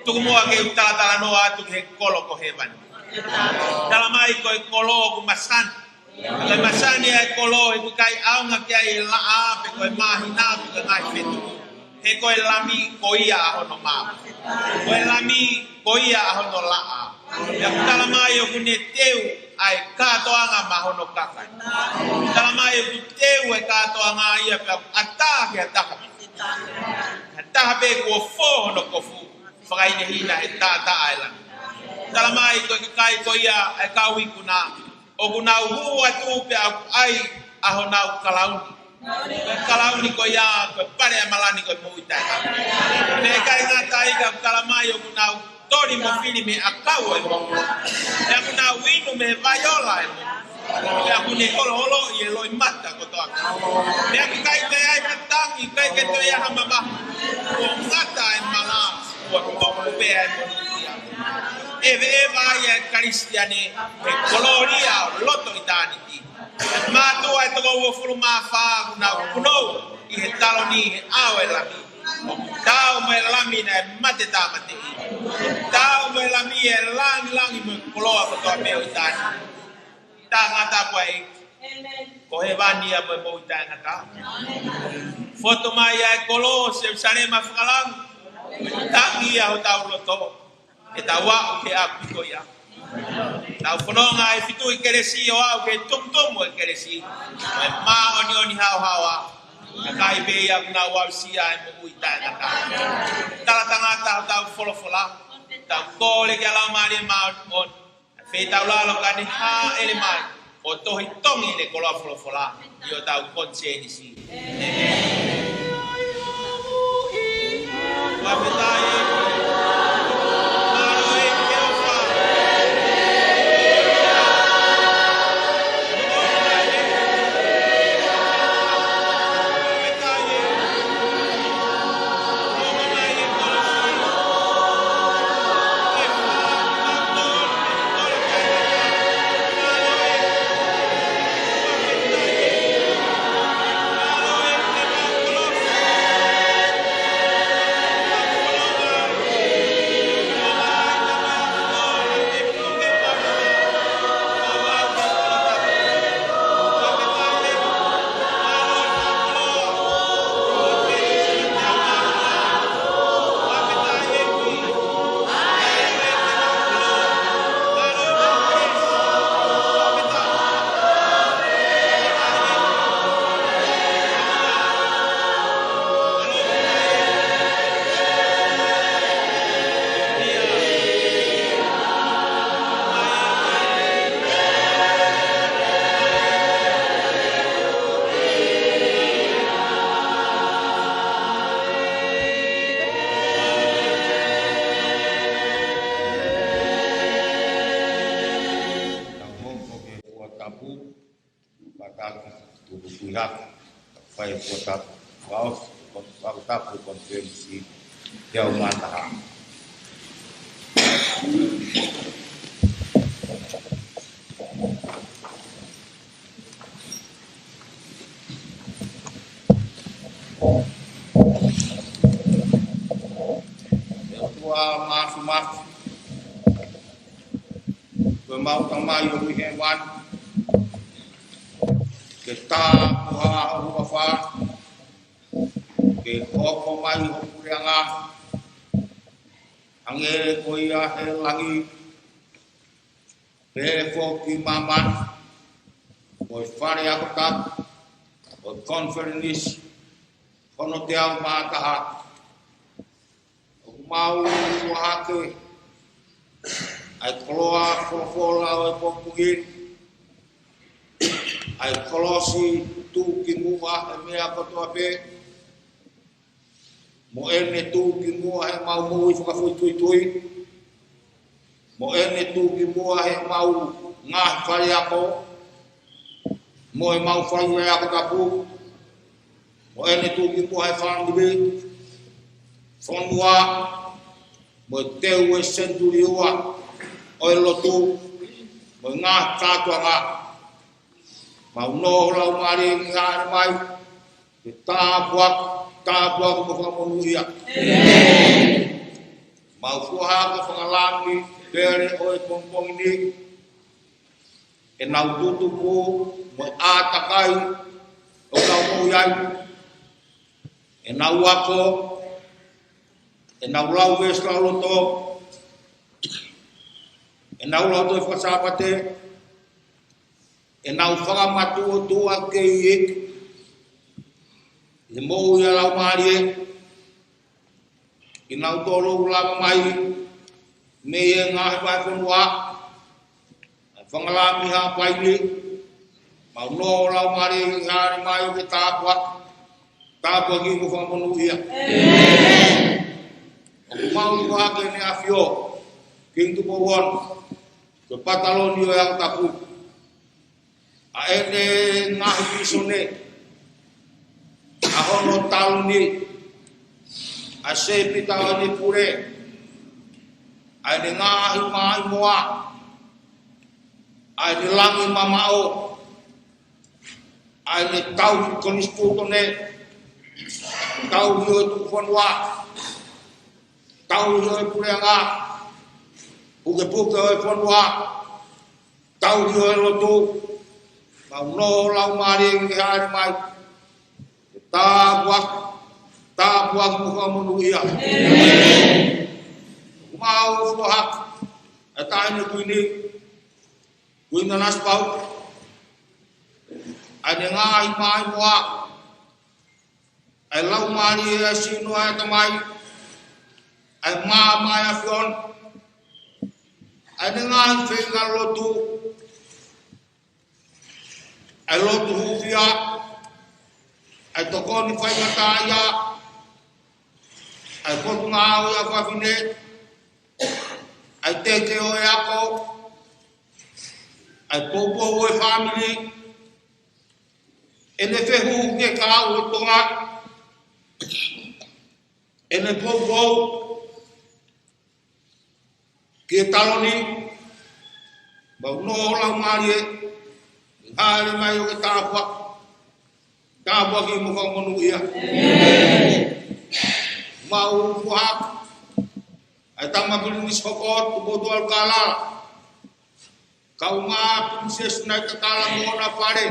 Tuku muʻa ke u talatalanoa atu ki he kolo ko hēvani. Tala mai ko e kolo ʻoku masani. Ko e masani ʻa e kolo he ʻoku ʻikai ʻaonga ki ai e laʻā pe ko e māhina pe ko e ngaahi fetuʻu. He ko e Lami ko ia ʻa hono mā. Ko e Lami ko ia ʻa hono laʻā. Pea ʻoku tala mai ʻoku ne teu ʻa e kātoanga maʻa hono kakai. Tala mai ʻoku teu e kātoanga ia pea ʻoku ʻatā ki ha taha pē. Ha taha pē kuo fō hono kofu. Fakahinehina he taʻataʻa ʻa e Lami. Tala mai ko e kakai ko ia ʻa e kau ikuna. ʻOku nau hū atu pea ʻoku ʻai ʻa honau kalauni. Ko e kalauni ko ia, ko e pale ʻa Malani ko e moʻui taʻengata. Pea ʻikai ngata ai ka ʻoku tala mai ʻoku nau toli mo fili mei he ʻakau ʻo e moʻui. Pea ʻoku nau inu mei he vai ola ʻo e moʻui. Pea ʻoku ne holoholoʻi e loʻimata kotoa. Pea ʻoku ʻikai toe ʻi ai ha tangi, ʻikai ke toe ʻi ai ha mamahi. Kuo ngata e mala, kuo tupu pē ʻa e moʻui ia. ʻEveʻeva ai ʻa e Kalisitiane, he kolōlia ʻo loto ʻitāniti. Mātuʻa ʻe toko uofulu mā fā ʻoku nau punou ʻi he taloni he ʻao ʻo e Lami. Taau mo e Lami naʻe mate tāmateʻi. Taau mo e Lami ʻe langilangi mo e koloa kotoa pē ʻo ʻitāniti. Tangata ko e ko hēvani ia mo e moʻui taʻengata. Foto mai ʻa e kolo Selusalema fakalangi. Tangi ia hotau loto. ʻE tau aʻu ki he ʻapi ko ia. Tau fononga ʻi he fetuʻu kelesi ʻo aʻu ki he tumutumu ʻo e kelesi. Ko e māʻoniʻoni haohaoa. Kakai pē ia ʻoku nau aʻusia e moʻui taʻengata. Tala tangata hotau folofola. Tau kole ki he Laumālie Māʻoniʻoni. Fetaulalo ka ne hāʻele mai ʻo tohi tongi ʻene koloa folofola ʻi hotau konisēnisi. ʻĒmeni. Fakafetaʻi. Mālō e Sihova. Tau hoko ki he fua tapu, pea tau tuku tui hake, fai fua tapu, fakaʻosi, fua tapu konisēnisi, te au mataha. ʻE ʻOtua Māfimafi, ko ʻemau Tamai ʻoku ʻi hēvani, ke tāpuhā ho huafa, ke hoko mai ho puleʻanga, hangē ko ia he langi, pehē foki ʻi māmani, ko e fale ako tapu, ko e konifelenisi, hono teau mā taha. ʻOku mau ʻohake ʻa e koloa folofola ʻo e pongipongi ni, ʻa e kolosi tuʻukimuʻa he meʻa kotoa pē, mo ʻene tuʻukimuʻa heʻemau moʻui fakafoʻituitui, mo ʻene tuʻukimuʻa heʻemau ngaahi fale ako, mo ʻemau fale ako tapu, mo ʻene tuʻukimuʻa he fāmili, fonua, mo e teu ʻo e senituli ua ʻo e lotu, mo e ngaahi kātoanga, Mau nofo lau mālie ke hāʻele mai, ke tāpuaki, tāpuaki mo fakamonūʻia. Mau foaki e fakalangi pele ʻo e pongipongi ni, ʻenau tutupu mo e ʻātakai ʻoku nau moʻui ai, ʻenau ako, ʻenau lau veesi lauloto, ʻenau lau tohi fakasāpate, ʻenau fakamatuʻotuʻa kei ʻi he moʻui ʻa e laumālie, kinautolu ʻoku lava mai mei he ngaahi vahefonua, ʻa e fanga lami Haʻapai ni, mau nofo lau mālie ke hāʻele mai ke tāpuaki, tāpuaki mo fakamonūʻia. ʻOku mau foaki ʻEne ʻAfio, Kingi Tupou Ono, ko e pataloni ʻo e Aho Tapu, ʻa ʻene ngaahi vīsone, ʻa hono taloni, ʻa e sēpita ʻo ʻene pule, ʻa ʻene ngaahi maʻimoa, ʻa ʻene langi mamaʻo, ʻa ʻene tauhi konisitūtone, tauhi ʻo e tuʻufonua, tauhi ʻo e puleʻanga, pukepuke ʻo e fonua, tauhi ʻo e lotu. Mau nofo lau mālie ke hāʻele mai, ke tāpuaki, tāpuaki mo fakamonūʻia. Mau foaki e Taʻahine Kuini, Kuini Nanasipauʻu, ʻa ʻene ngaahi maʻimoa, ʻa e laumālie ʻa e sino ʻa e Tamai, ʻa e maama ʻa e ʻAfiona, ʻa ʻene ngaahi feinga lotu, ʻa e lotu hūfia, ʻa e tokoni faingataʻaʻia, ʻa e potungāue ʻa e fafine, ʻa e teke ʻo e ako, ʻa e poupou ʻo e fāmili, ʻene fehuhu ki he kahaʻu ʻo Tonga, ʻene poupou ki he taloni, mau nofo lau mālie, ke hāʻele mai ʻo ke tāpuaki, tāpuaki mo fakamonūʻia. Mau foaki ʻa e tama Pilinisi hoko atu Tupou Tuʻalukalala, kaungā Pilinisesi Naitatala mo hona fale,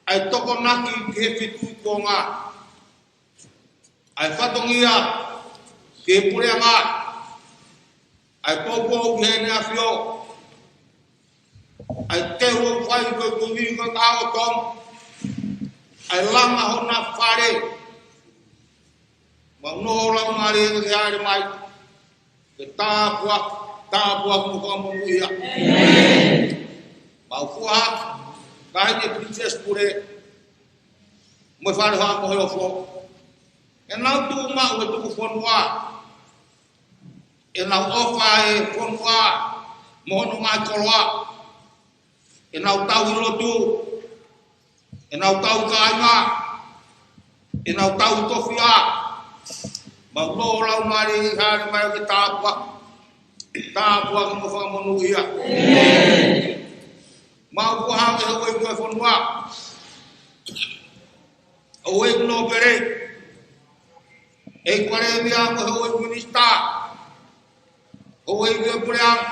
ʻa e Tokonaki ki he Fetuʻu Kuonga, ʻa e fatongia ki he puleʻanga, ʻa e poupou ki heʻene ʻAfio, ʻa e teu ʻoku fai ko e kuini ko e kahaʻu ʻo Tonga, ʻa e langa hona fale. Mau nofo lau mālie ke hāʻele mai, ke tāpuaki, tāpuaki mo fakamonūʻia. Mau foaki ʻa e Taʻahine Pilinisesi Pule, mo e Fale Hohaʻa Moheofo, ʻenau tuʻu maʻu e tuʻufonua, ʻenau ʻofa e fonua mo hono ngaahi koloa, ʻenau tauhi lotu, ʻenau tauhi kāinga, ʻenau tauhi tofiʻa. Mau nofo lau mālie ke hāʻele mai ke tāpuaki, tāpuaki mo fakamonūʻia. Mau foaki ʻa e houʻeiki ʻo e fonua, houʻeiki nōpele, ʻEiki Palēmia mo e houʻeiki minisitā, houʻeiki ʻo e puleʻanga,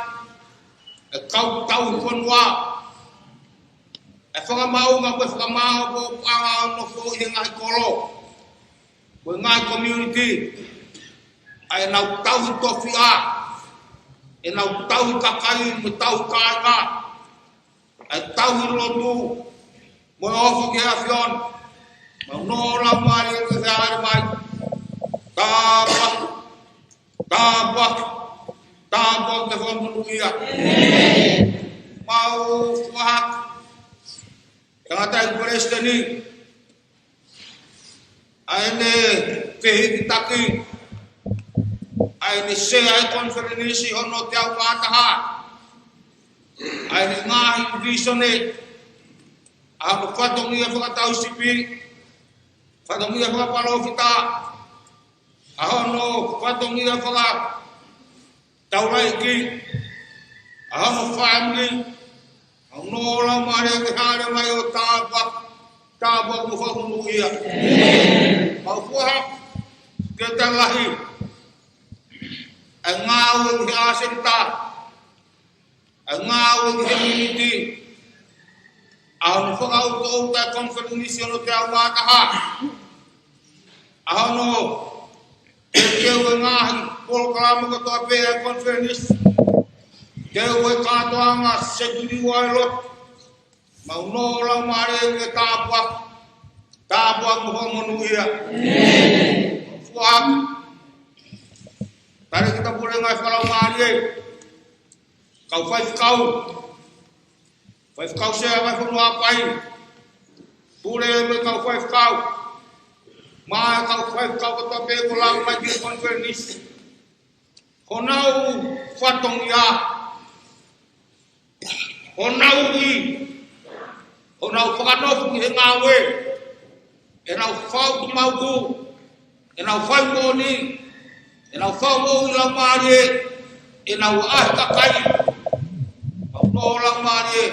ʻa e kau tauhi fonua, ʻa e fakamaʻunga mo e fakamāʻopoʻopo ʻa e nofo ʻi he ngaahi kolo, mo e ngaahi community, ʻa ʻenau tauhi tofiʻa, ʻenau tauhi kakai mo e tauhi kāinga, ʻa e tauhi lotu, mo e ʻofa ki he ʻAfiona. Mau nofo lau mālie ke hāʻele mai, tāpuaki, tāpuaki, tāpuaki mo fakamonūʻia. Mau foaki ʻa e tangataʻeiki Palesiteni, ʻa ʻene fehikitaki, ʻa ʻene sea ʻa e konifelenisi hono teau mā taha, ʻa ʻene ngaahi vīsone, ʻa hono fatongia fakatauhisipi, fatongia fakapalōfita, ʻa hono fatongia fakataulaʻeiki, ʻa hono fāmili, ʻa ʻOku mau lau mālie ki he hāʻele mai ʻo e tāpuaki, tāpuaki mo fakamonūʻia. Mau fua hake ki he tangataʻeiki ʻa e ngāue ki he ʻasenita, ʻa e ngāue ki he miniti, ʻa hono fakaʻutoʻuta e konifelenisi hono teau mā taha, ʻa hono teuteu e ngaahi polokalama kotoa pē ʻa e konifelenisi, teu e kātoanga Senituli Ua ʻo e lotu. Mau lau mālie ki he tāpuaki, tāpuaki mo fakamonūʻia. Fua hake, talēkita pule ngaahi fakalaumālie, kau faifekau, faifekau sea ngaahi fonua pai, pule mo e kau faifekau, mo e kau faifekau kotoa pē kuo lau mai ki he konifelenisi. Honau fatongia, honau ui, honau fakanofo ki he ngāue, ʻenau fautu mauku, ʻenau fai moʻoni, ʻenau fai moʻoni lau mālie, ʻenau ʻaʻahi kakai. Mau lau mālie,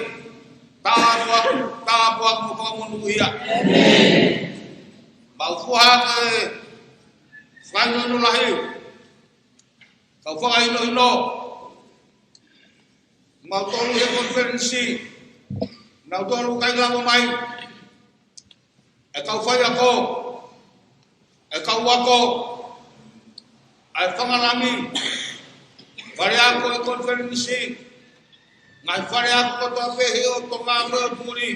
tāpuaki, tāpuaki mo fakamonūʻia. Mau fua hake, fainonu lahi, kau fakahinohino, mau tolu he konifelenisi, mau tolu kai lava mai, ʻa e kau faiako, ʻa e kau ako, ʻa e fanga lami, faleako e konifelenisi, ngaahi faleako kotoa pē he ʻotu ngā mea puli,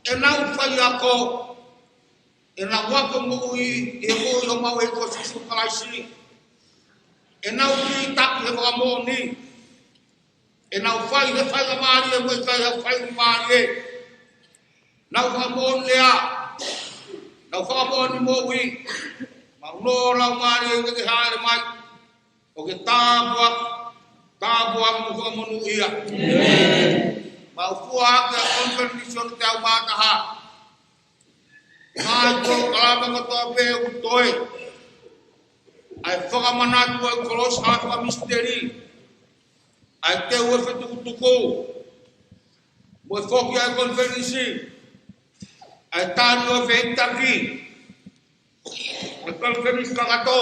ʻenau faiako, ʻenau ako moʻui, ʻi he moʻui ʻo mau ʻEiki ko Sīsū Kalaisi, ʻenau kītaki he fakamoʻoni, ʻenau fai he faingamālie mo e kai ha faingamālie, ʻenau fakamoʻoni lea, ʻenau fakamoʻoni moʻui, mau lau mālie ki he hāʻele mai ʻo e tāpuaki, tāpuaki mo fakamonūʻia. Mau fua hake ʻa e konifelenisi hono teau mā taha, ngaahi polokalama kotoa pē ʻoku toe, ʻa e fakamanatu ʻa e kolosi, ʻa e fakamisiteli, ʻa e teu e fetukutuku, mo e foki ʻa e konifelenisi, ʻa e tali ʻo e feitaki, ʻa e konifelenisi kakato,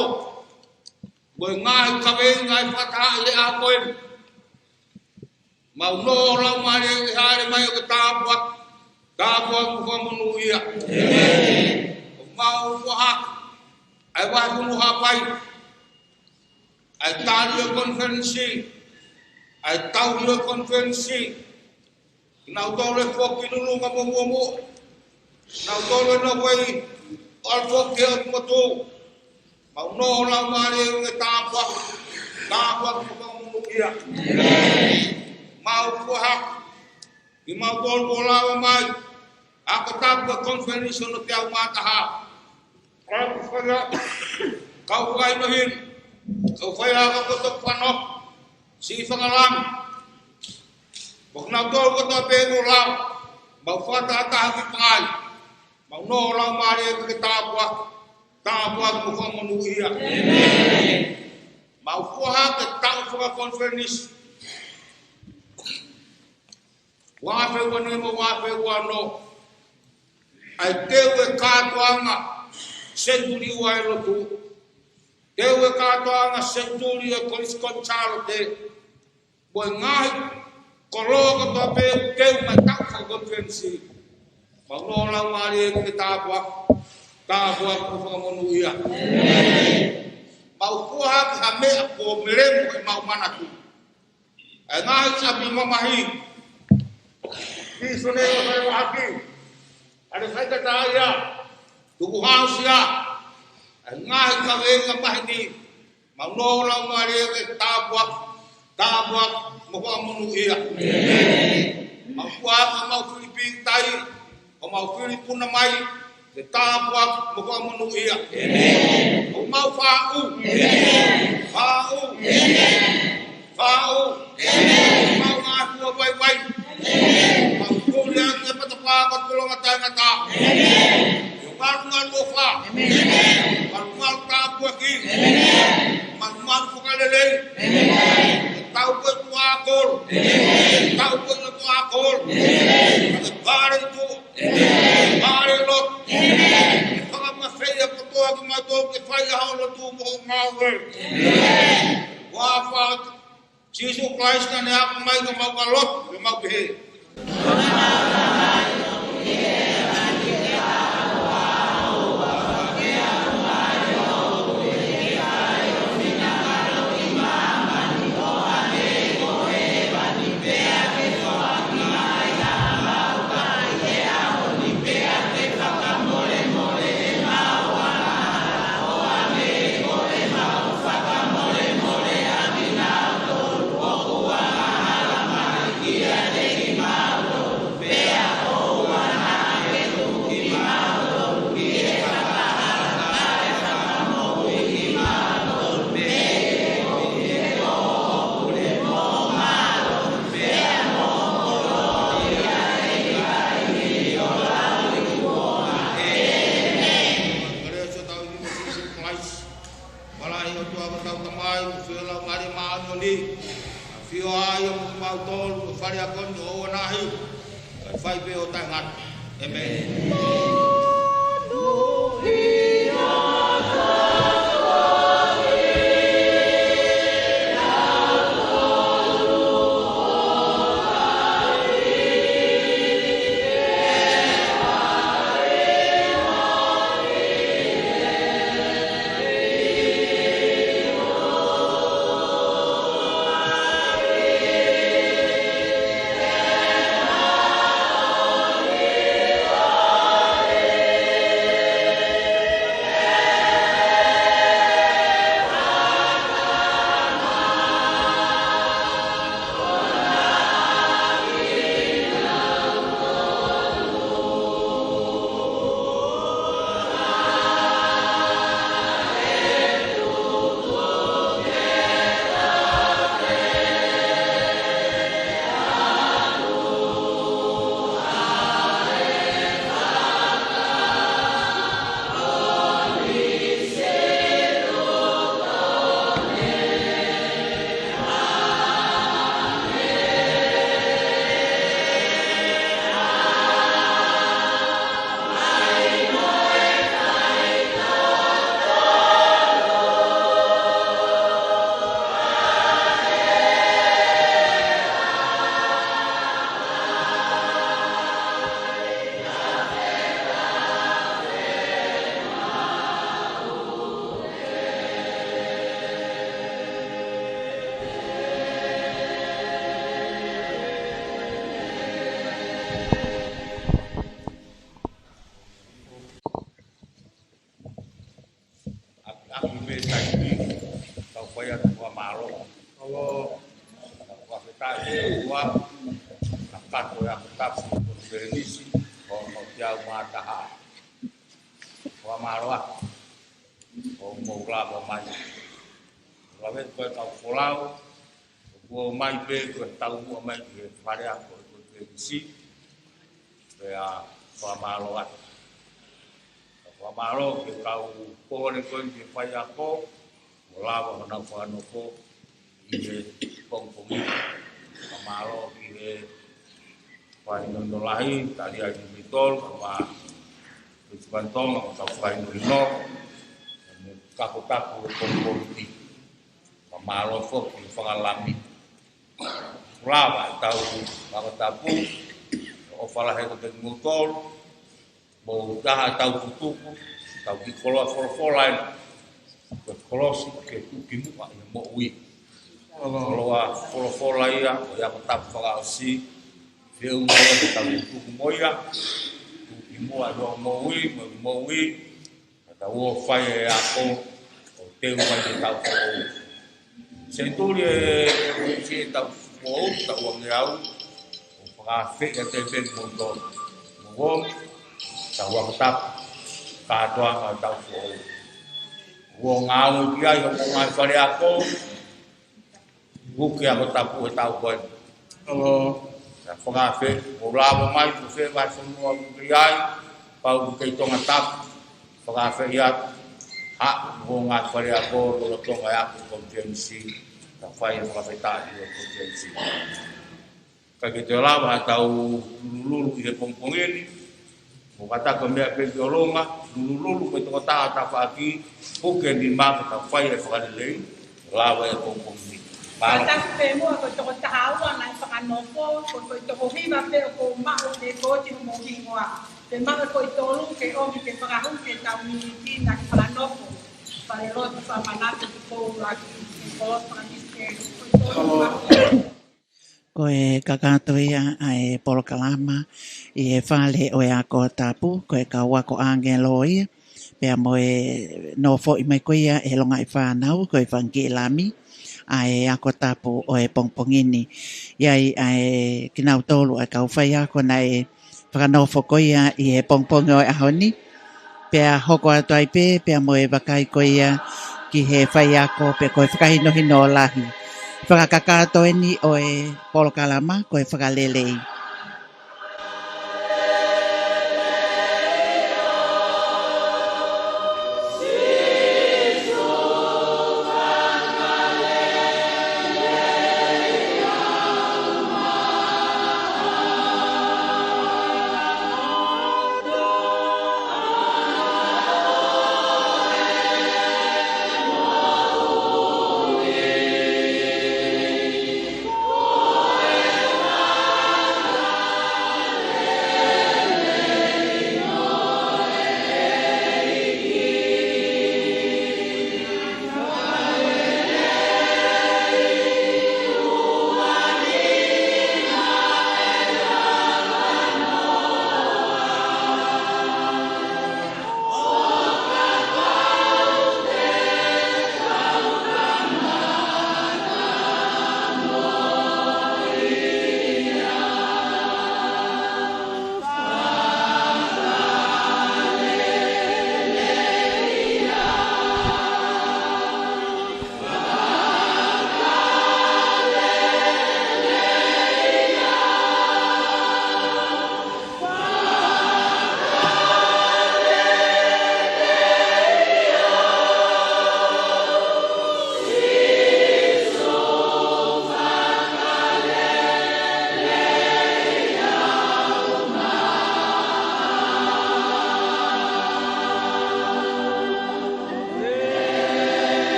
mo e ngaahi kaveinga ʻa e fakataha ʻi he ʻaho ko eni. Mau lau mālie ki he hāʻele mai ʻo e tāpuaki, tāpuaki mo fakamonūʻia. ʻOku mau fua hake ʻa e Vahefonua Haʻapai, ʻa e tali ʻo e konifelenisi, ʻa e tauhi ʻo e konifelenisi, kinautolu ʻoku foki ki Nulunga mo Muʻomuʻa, kinautolu ʻoku nofo ʻi ʻOlufoki ʻo Motu. Mau lau mālie ki he tāpuaki, tāpuaki mo fakamonūʻia. Mau fua hake kimautolu kuo lava mai, ako tapu e konifelenisi hono teau mā taha. Kau faiako, kau faiako hinu, kau faiako kotoa pē ʻoku nofo, siʻi fanga lami, mo kinautolu kotoa pē kuo lava, mau fakataha ki Pangai, mau lau mālie ki he tāpuaki, tāpuaki mo fakamonūʻia. Mau fua hake e taʻu fakakonifelenisi ua afe ua nima mo ua afe ua ono, ʻa e teu e kātoanga Senituli Ua ʻo e lotu, teu e kātoanga Senituli ʻo e Kolisi ko Sālote, mo e ngaahi koloa kotoa pē ʻoku teu mai e taʻu fakakonifelenisi. Mau lau mālie ki he tāpuaki, tāpuaki mo fakamonūʻia. Mau fua hake ha meʻa kuo melemo ʻemau manatu, ʻa e ngaahi ʻapi mamahi, pīsone ʻo e fale mahaki, fale faingataʻaʻia, tukuhāusia, ʻa e ngaahi kaveinga maheni. Mau lau mālie ki he tāpuaki, tāpuaki mo fakamonūʻia. Mau fua hake ʻemau fili pīkitai, ʻo mau fili puna mai, ki he tāpuaki mo fakamonūʻia. ʻOku mau faʻu, faʻu, faʻu, mau ngaahi fua vaivai, mau kole ʻa e matapā ko e tolonga taʻengata. ʻIo, malumalu ʻofa, malumalu tāpuaki, malumalu fakalelei. Tau ko e tuʻa kolo, tau ko e tuʻa Kalaisi naʻa ne aʻu mai ka mau ka lotu, ke mau pehē. Mālō ʻEiki ko Sīsū Kalaisi. Mālō ʻOtua ko hotau Tamai, ko e Laumālie Māʻoniʻoni. ʻAfio ā ʻiate kimautolu, ko e fale ako ni ʻo ʻoua naʻa hiu, kae fai pē ʻo taʻengata. ʻĒmeni. ʻAki, ʻaki pē taimi, tau fai atu ha fakamālō. Tau fakafetaʻi ki he ʻOtua, kakato e Aho Tapu ʻo e Konifelenisi, ʻo, ʻo teau mā taha. Fakamālō atu, ʻo mou lava mai. Lave ko e kau folau, ʻoku ʻomai pē ko e taumuʻa mai ki he fale ako ʻo e Konifelenisi, pea fakamālō atu. Fakamālō ki he kau pole ko eni ki he faiako, ʻo lava honau fakanofo ʻi he pongipongi. Fakamālō ki he faʻahinga lahi, tali ai ki he mitol, kama Piti Pantonga, kau faʻahinga, mo e kau tapu ʻo e pongipongi ni. Fakamālō foki ki he fanga lami. Lava ʻetau Aho Tapu, ʻofa lahi atu kiate kimoutolu, mo e taha ʻetau tutuku, ʻetau kiʻi koloa folofola eni. Ko e kolosi ke tuʻu ki muʻa ʻi he moʻui. Koloa folofola ia, ko e Aho Tapu fakaʻosi, feʻunga ia ke tau tutuku mo ia, tuʻu ki muʻa ʻi hoʻo moʻui, mo e moʻui, ka tau ō ʻo fai e ako, ʻo teu mai ke tau foʻou. Senituli ʻe uike ʻetau foʻou, taʻu uangeau, ʻoku fakaafeʻi atu pē kimoutolu. Mou ō, tau ako tapu, kātoanga ʻetau foʻou. Ua ngāue ki ai, hoʻomou ngaahi fale ako, puke Aho Tapu ʻetau ko eni. ʻAlo, ka fakaafeʻi, mou lava mai, ko fē vahefonua ʻoku ke ʻi ai, pau ʻoku kei Tongatapu, fakaafeʻi atu, haʻu hoʻo ngaahi fale ako, lolotonga e ako Konifelenisi, ka fai e fakafetaʻi ʻo e Konifelenisi. Ka ke toe lava ʻetau lulululu ʻi he pongipongi ni, mo kata ko e meʻa pē ki ʻolunga, lulululu ko e tokotaha tafaʻaki, puke nima ka tau fai e fakalelei, lava e pongipongi ni. Kātaki pē muʻa ko e toko taha ua naʻe fakanofo, ko e toko hiva pē ʻoku ou maʻu ʻo ne koti homo hingoa. Pea maʻu ko e tolu ke ʻomi ke fakahū ke tau mītini naʻe fakanofo. Falelotu Fakamanatu ki Poulaki, ki Kolotu Fakakisiteli, ko e tolu maʻu. Ko e kakato ia ʻa e polokalama ʻi he fale ʻo e Ako Tapu, ko e kau ako ʻāngelo ia, pea mo e nofoʻi mai ko ia ʻe he longaʻi fānau, ko e fanga kiʻi lami ʻa e Ako Tapu ʻo e pongipongi ni. ʻI ai ʻa e kinautolu ʻa e kau faiako naʻe fakanofo ko ia ʻi he pongipongi ʻo e ʻaho ni. Pea hoko atu ai pē, pea mo e vakai ko ia ki he faiako, pea ko e fakahinohino lahi. Fakakakato eni ʻo e polokalama, ko e fakalelei.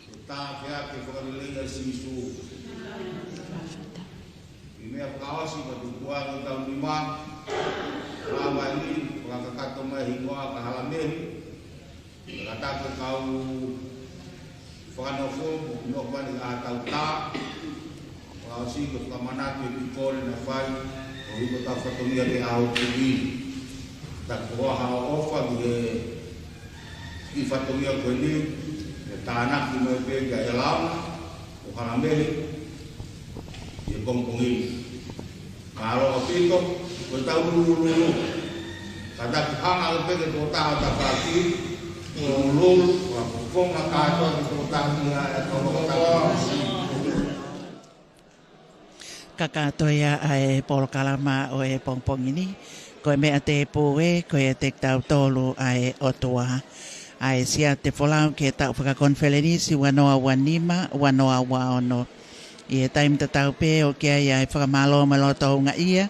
Ko e tāpuaki fakalelei ʻa Sīsū. ʻI he meʻa fakaʻosi, ka tuku atu hotau nima, ʻa e ʻaho ni, fakakakato mai hingoa ka hala mehi, kātaki kau fakanofo, mo kimoutolu ʻa e tau tā, fakaʻosi ko e fakamanatu e kiʻi kole naʻe fai, ʻo hiko tau fatongia ke ʻaho tuʻi. Taku hoa ha ʻofa ki he kiʻi fatongia ko eni, ʻe tānaki mai pē kia ʻElaona, ʻo hala mehi, ʻi he pongipongi ni. Mālō ʻaupito, ko e tau lulululu. Kātaki hanga ʻo peke tō taha tafaʻaki, lulululu, ʻo a fofonga kātoa ki tō taha ki a e tau tafaʻaki. Kakato ia ʻa e polokalama ʻo e pongipongi ni, ko e meʻa tēpū ē, ko e ʻiate kitautolu ʻa e ʻOtua. ʻA e Siate Folau ki he taʻu fakakonifelenisi ua noa ua nima, ua noa ua ono. ʻI he taimi tatau pē ʻoku ʻi ai ʻa e fakamālō mo e loto houngaʻia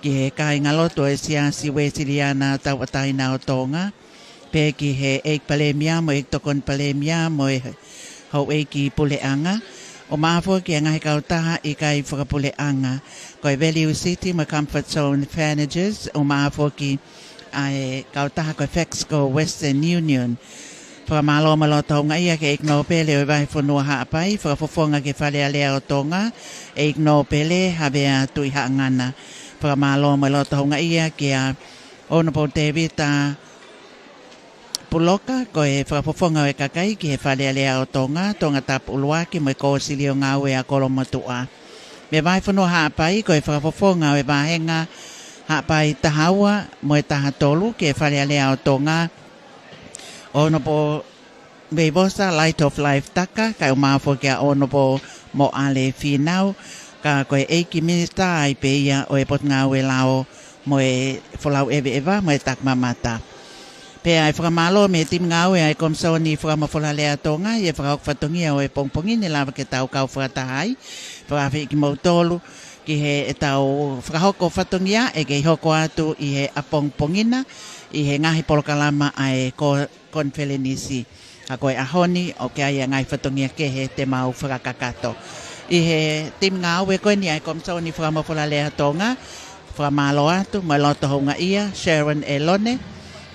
ki he kāingalotu ʻo e Siasi Uēsiliana Tauʻatāina ʻo Tonga, pea ki he ʻEiki Palēmia mo e ʻEiki Tokoni Palēmia mo e Houʻeiki Puleʻanga, ʻumaʻā foki ʻa e ngaahi kautaha ʻikai fakapuleʻanga, ko e Value City mo e Comfort Zone Furnitures, ʻumaʻā foki ʻa e kautaha ko e Fexco Western Union. Fakamālō mo e loto houngaʻia ki he ʻEiki Nōpele ʻo e Vahefonua Haʻapai, Fakafofonga ki he Fale Alea ʻo Tonga, ʻEiki Nōpele Havea Tuʻihaʻangana. Fakamālō mo e loto houngaʻia kia Honourable Tēvita Puloka, ko e Fakafofonga ʻo e Kakai ki he Fale Alea ʻo Tonga, Tongatapu ʻUluaki mo e Kōsilio Ngāue ʻa Kolomotuʻa. Mei he Vahefonua Haʻapai, ko e Fakafofonga ʻo e Vāhenga Haʻapai taha ua mo e taha tolu ki he Fale Alea ʻo Tonga, Honourable Veivosa Light of Life Taka, kae ʻumaʻā foki ʻa Honourable Moʻale Fīnau, ka ko e ʻEiki Minisitā ai pē ia ʻo e Potungāue Lao mo e Folau ʻEveʻeva mo e Takimamata. Pea ʻe fakamālō mei he timi ngāue ʻa e Komisoni Fakamafola Lea ʻa Tonga ʻi he fakahoko fatongia ʻo e pongipongi ni lava ke tau kau fakataha ai. Fakafeʻiloaki kimoutolu, ki heʻetau fakahoko fatongia ʻe kei hoko atu ʻi he ʻapongipongi na ʻi he ngaahi polokalama ʻa e ko-, konifelenisi. Ka ko e ʻaho ni, ʻoku ʻi ai e ngaahi fatongia kehe te mau fakakakato. ʻI he timi ngāue ko eni ʻa e Komisoni Fakamoʻui Lea Tonga, fakamālō atu mo e loto houngaʻia, Sharon Elone,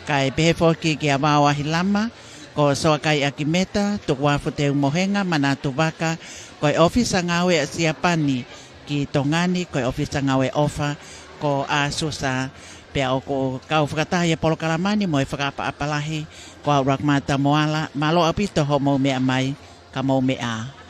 kae pehē foki kia Vao Ahilama, ko Soakai Akimeta, Tukuafu Teumohenga, Manatu Vaka, ko e ʻōfisa ngāue ʻa Siapani ki Tonga ni, ko e ʻōfisa ngāue ʻofa ko Asusa, pea ʻoku kau fakataha ʻi he polokalama ni mo e fakaʻapaʻapa lahi ko Auraki Matamoala, mālō ʻaupito hoʻomou meʻa mai, ka mou meʻa.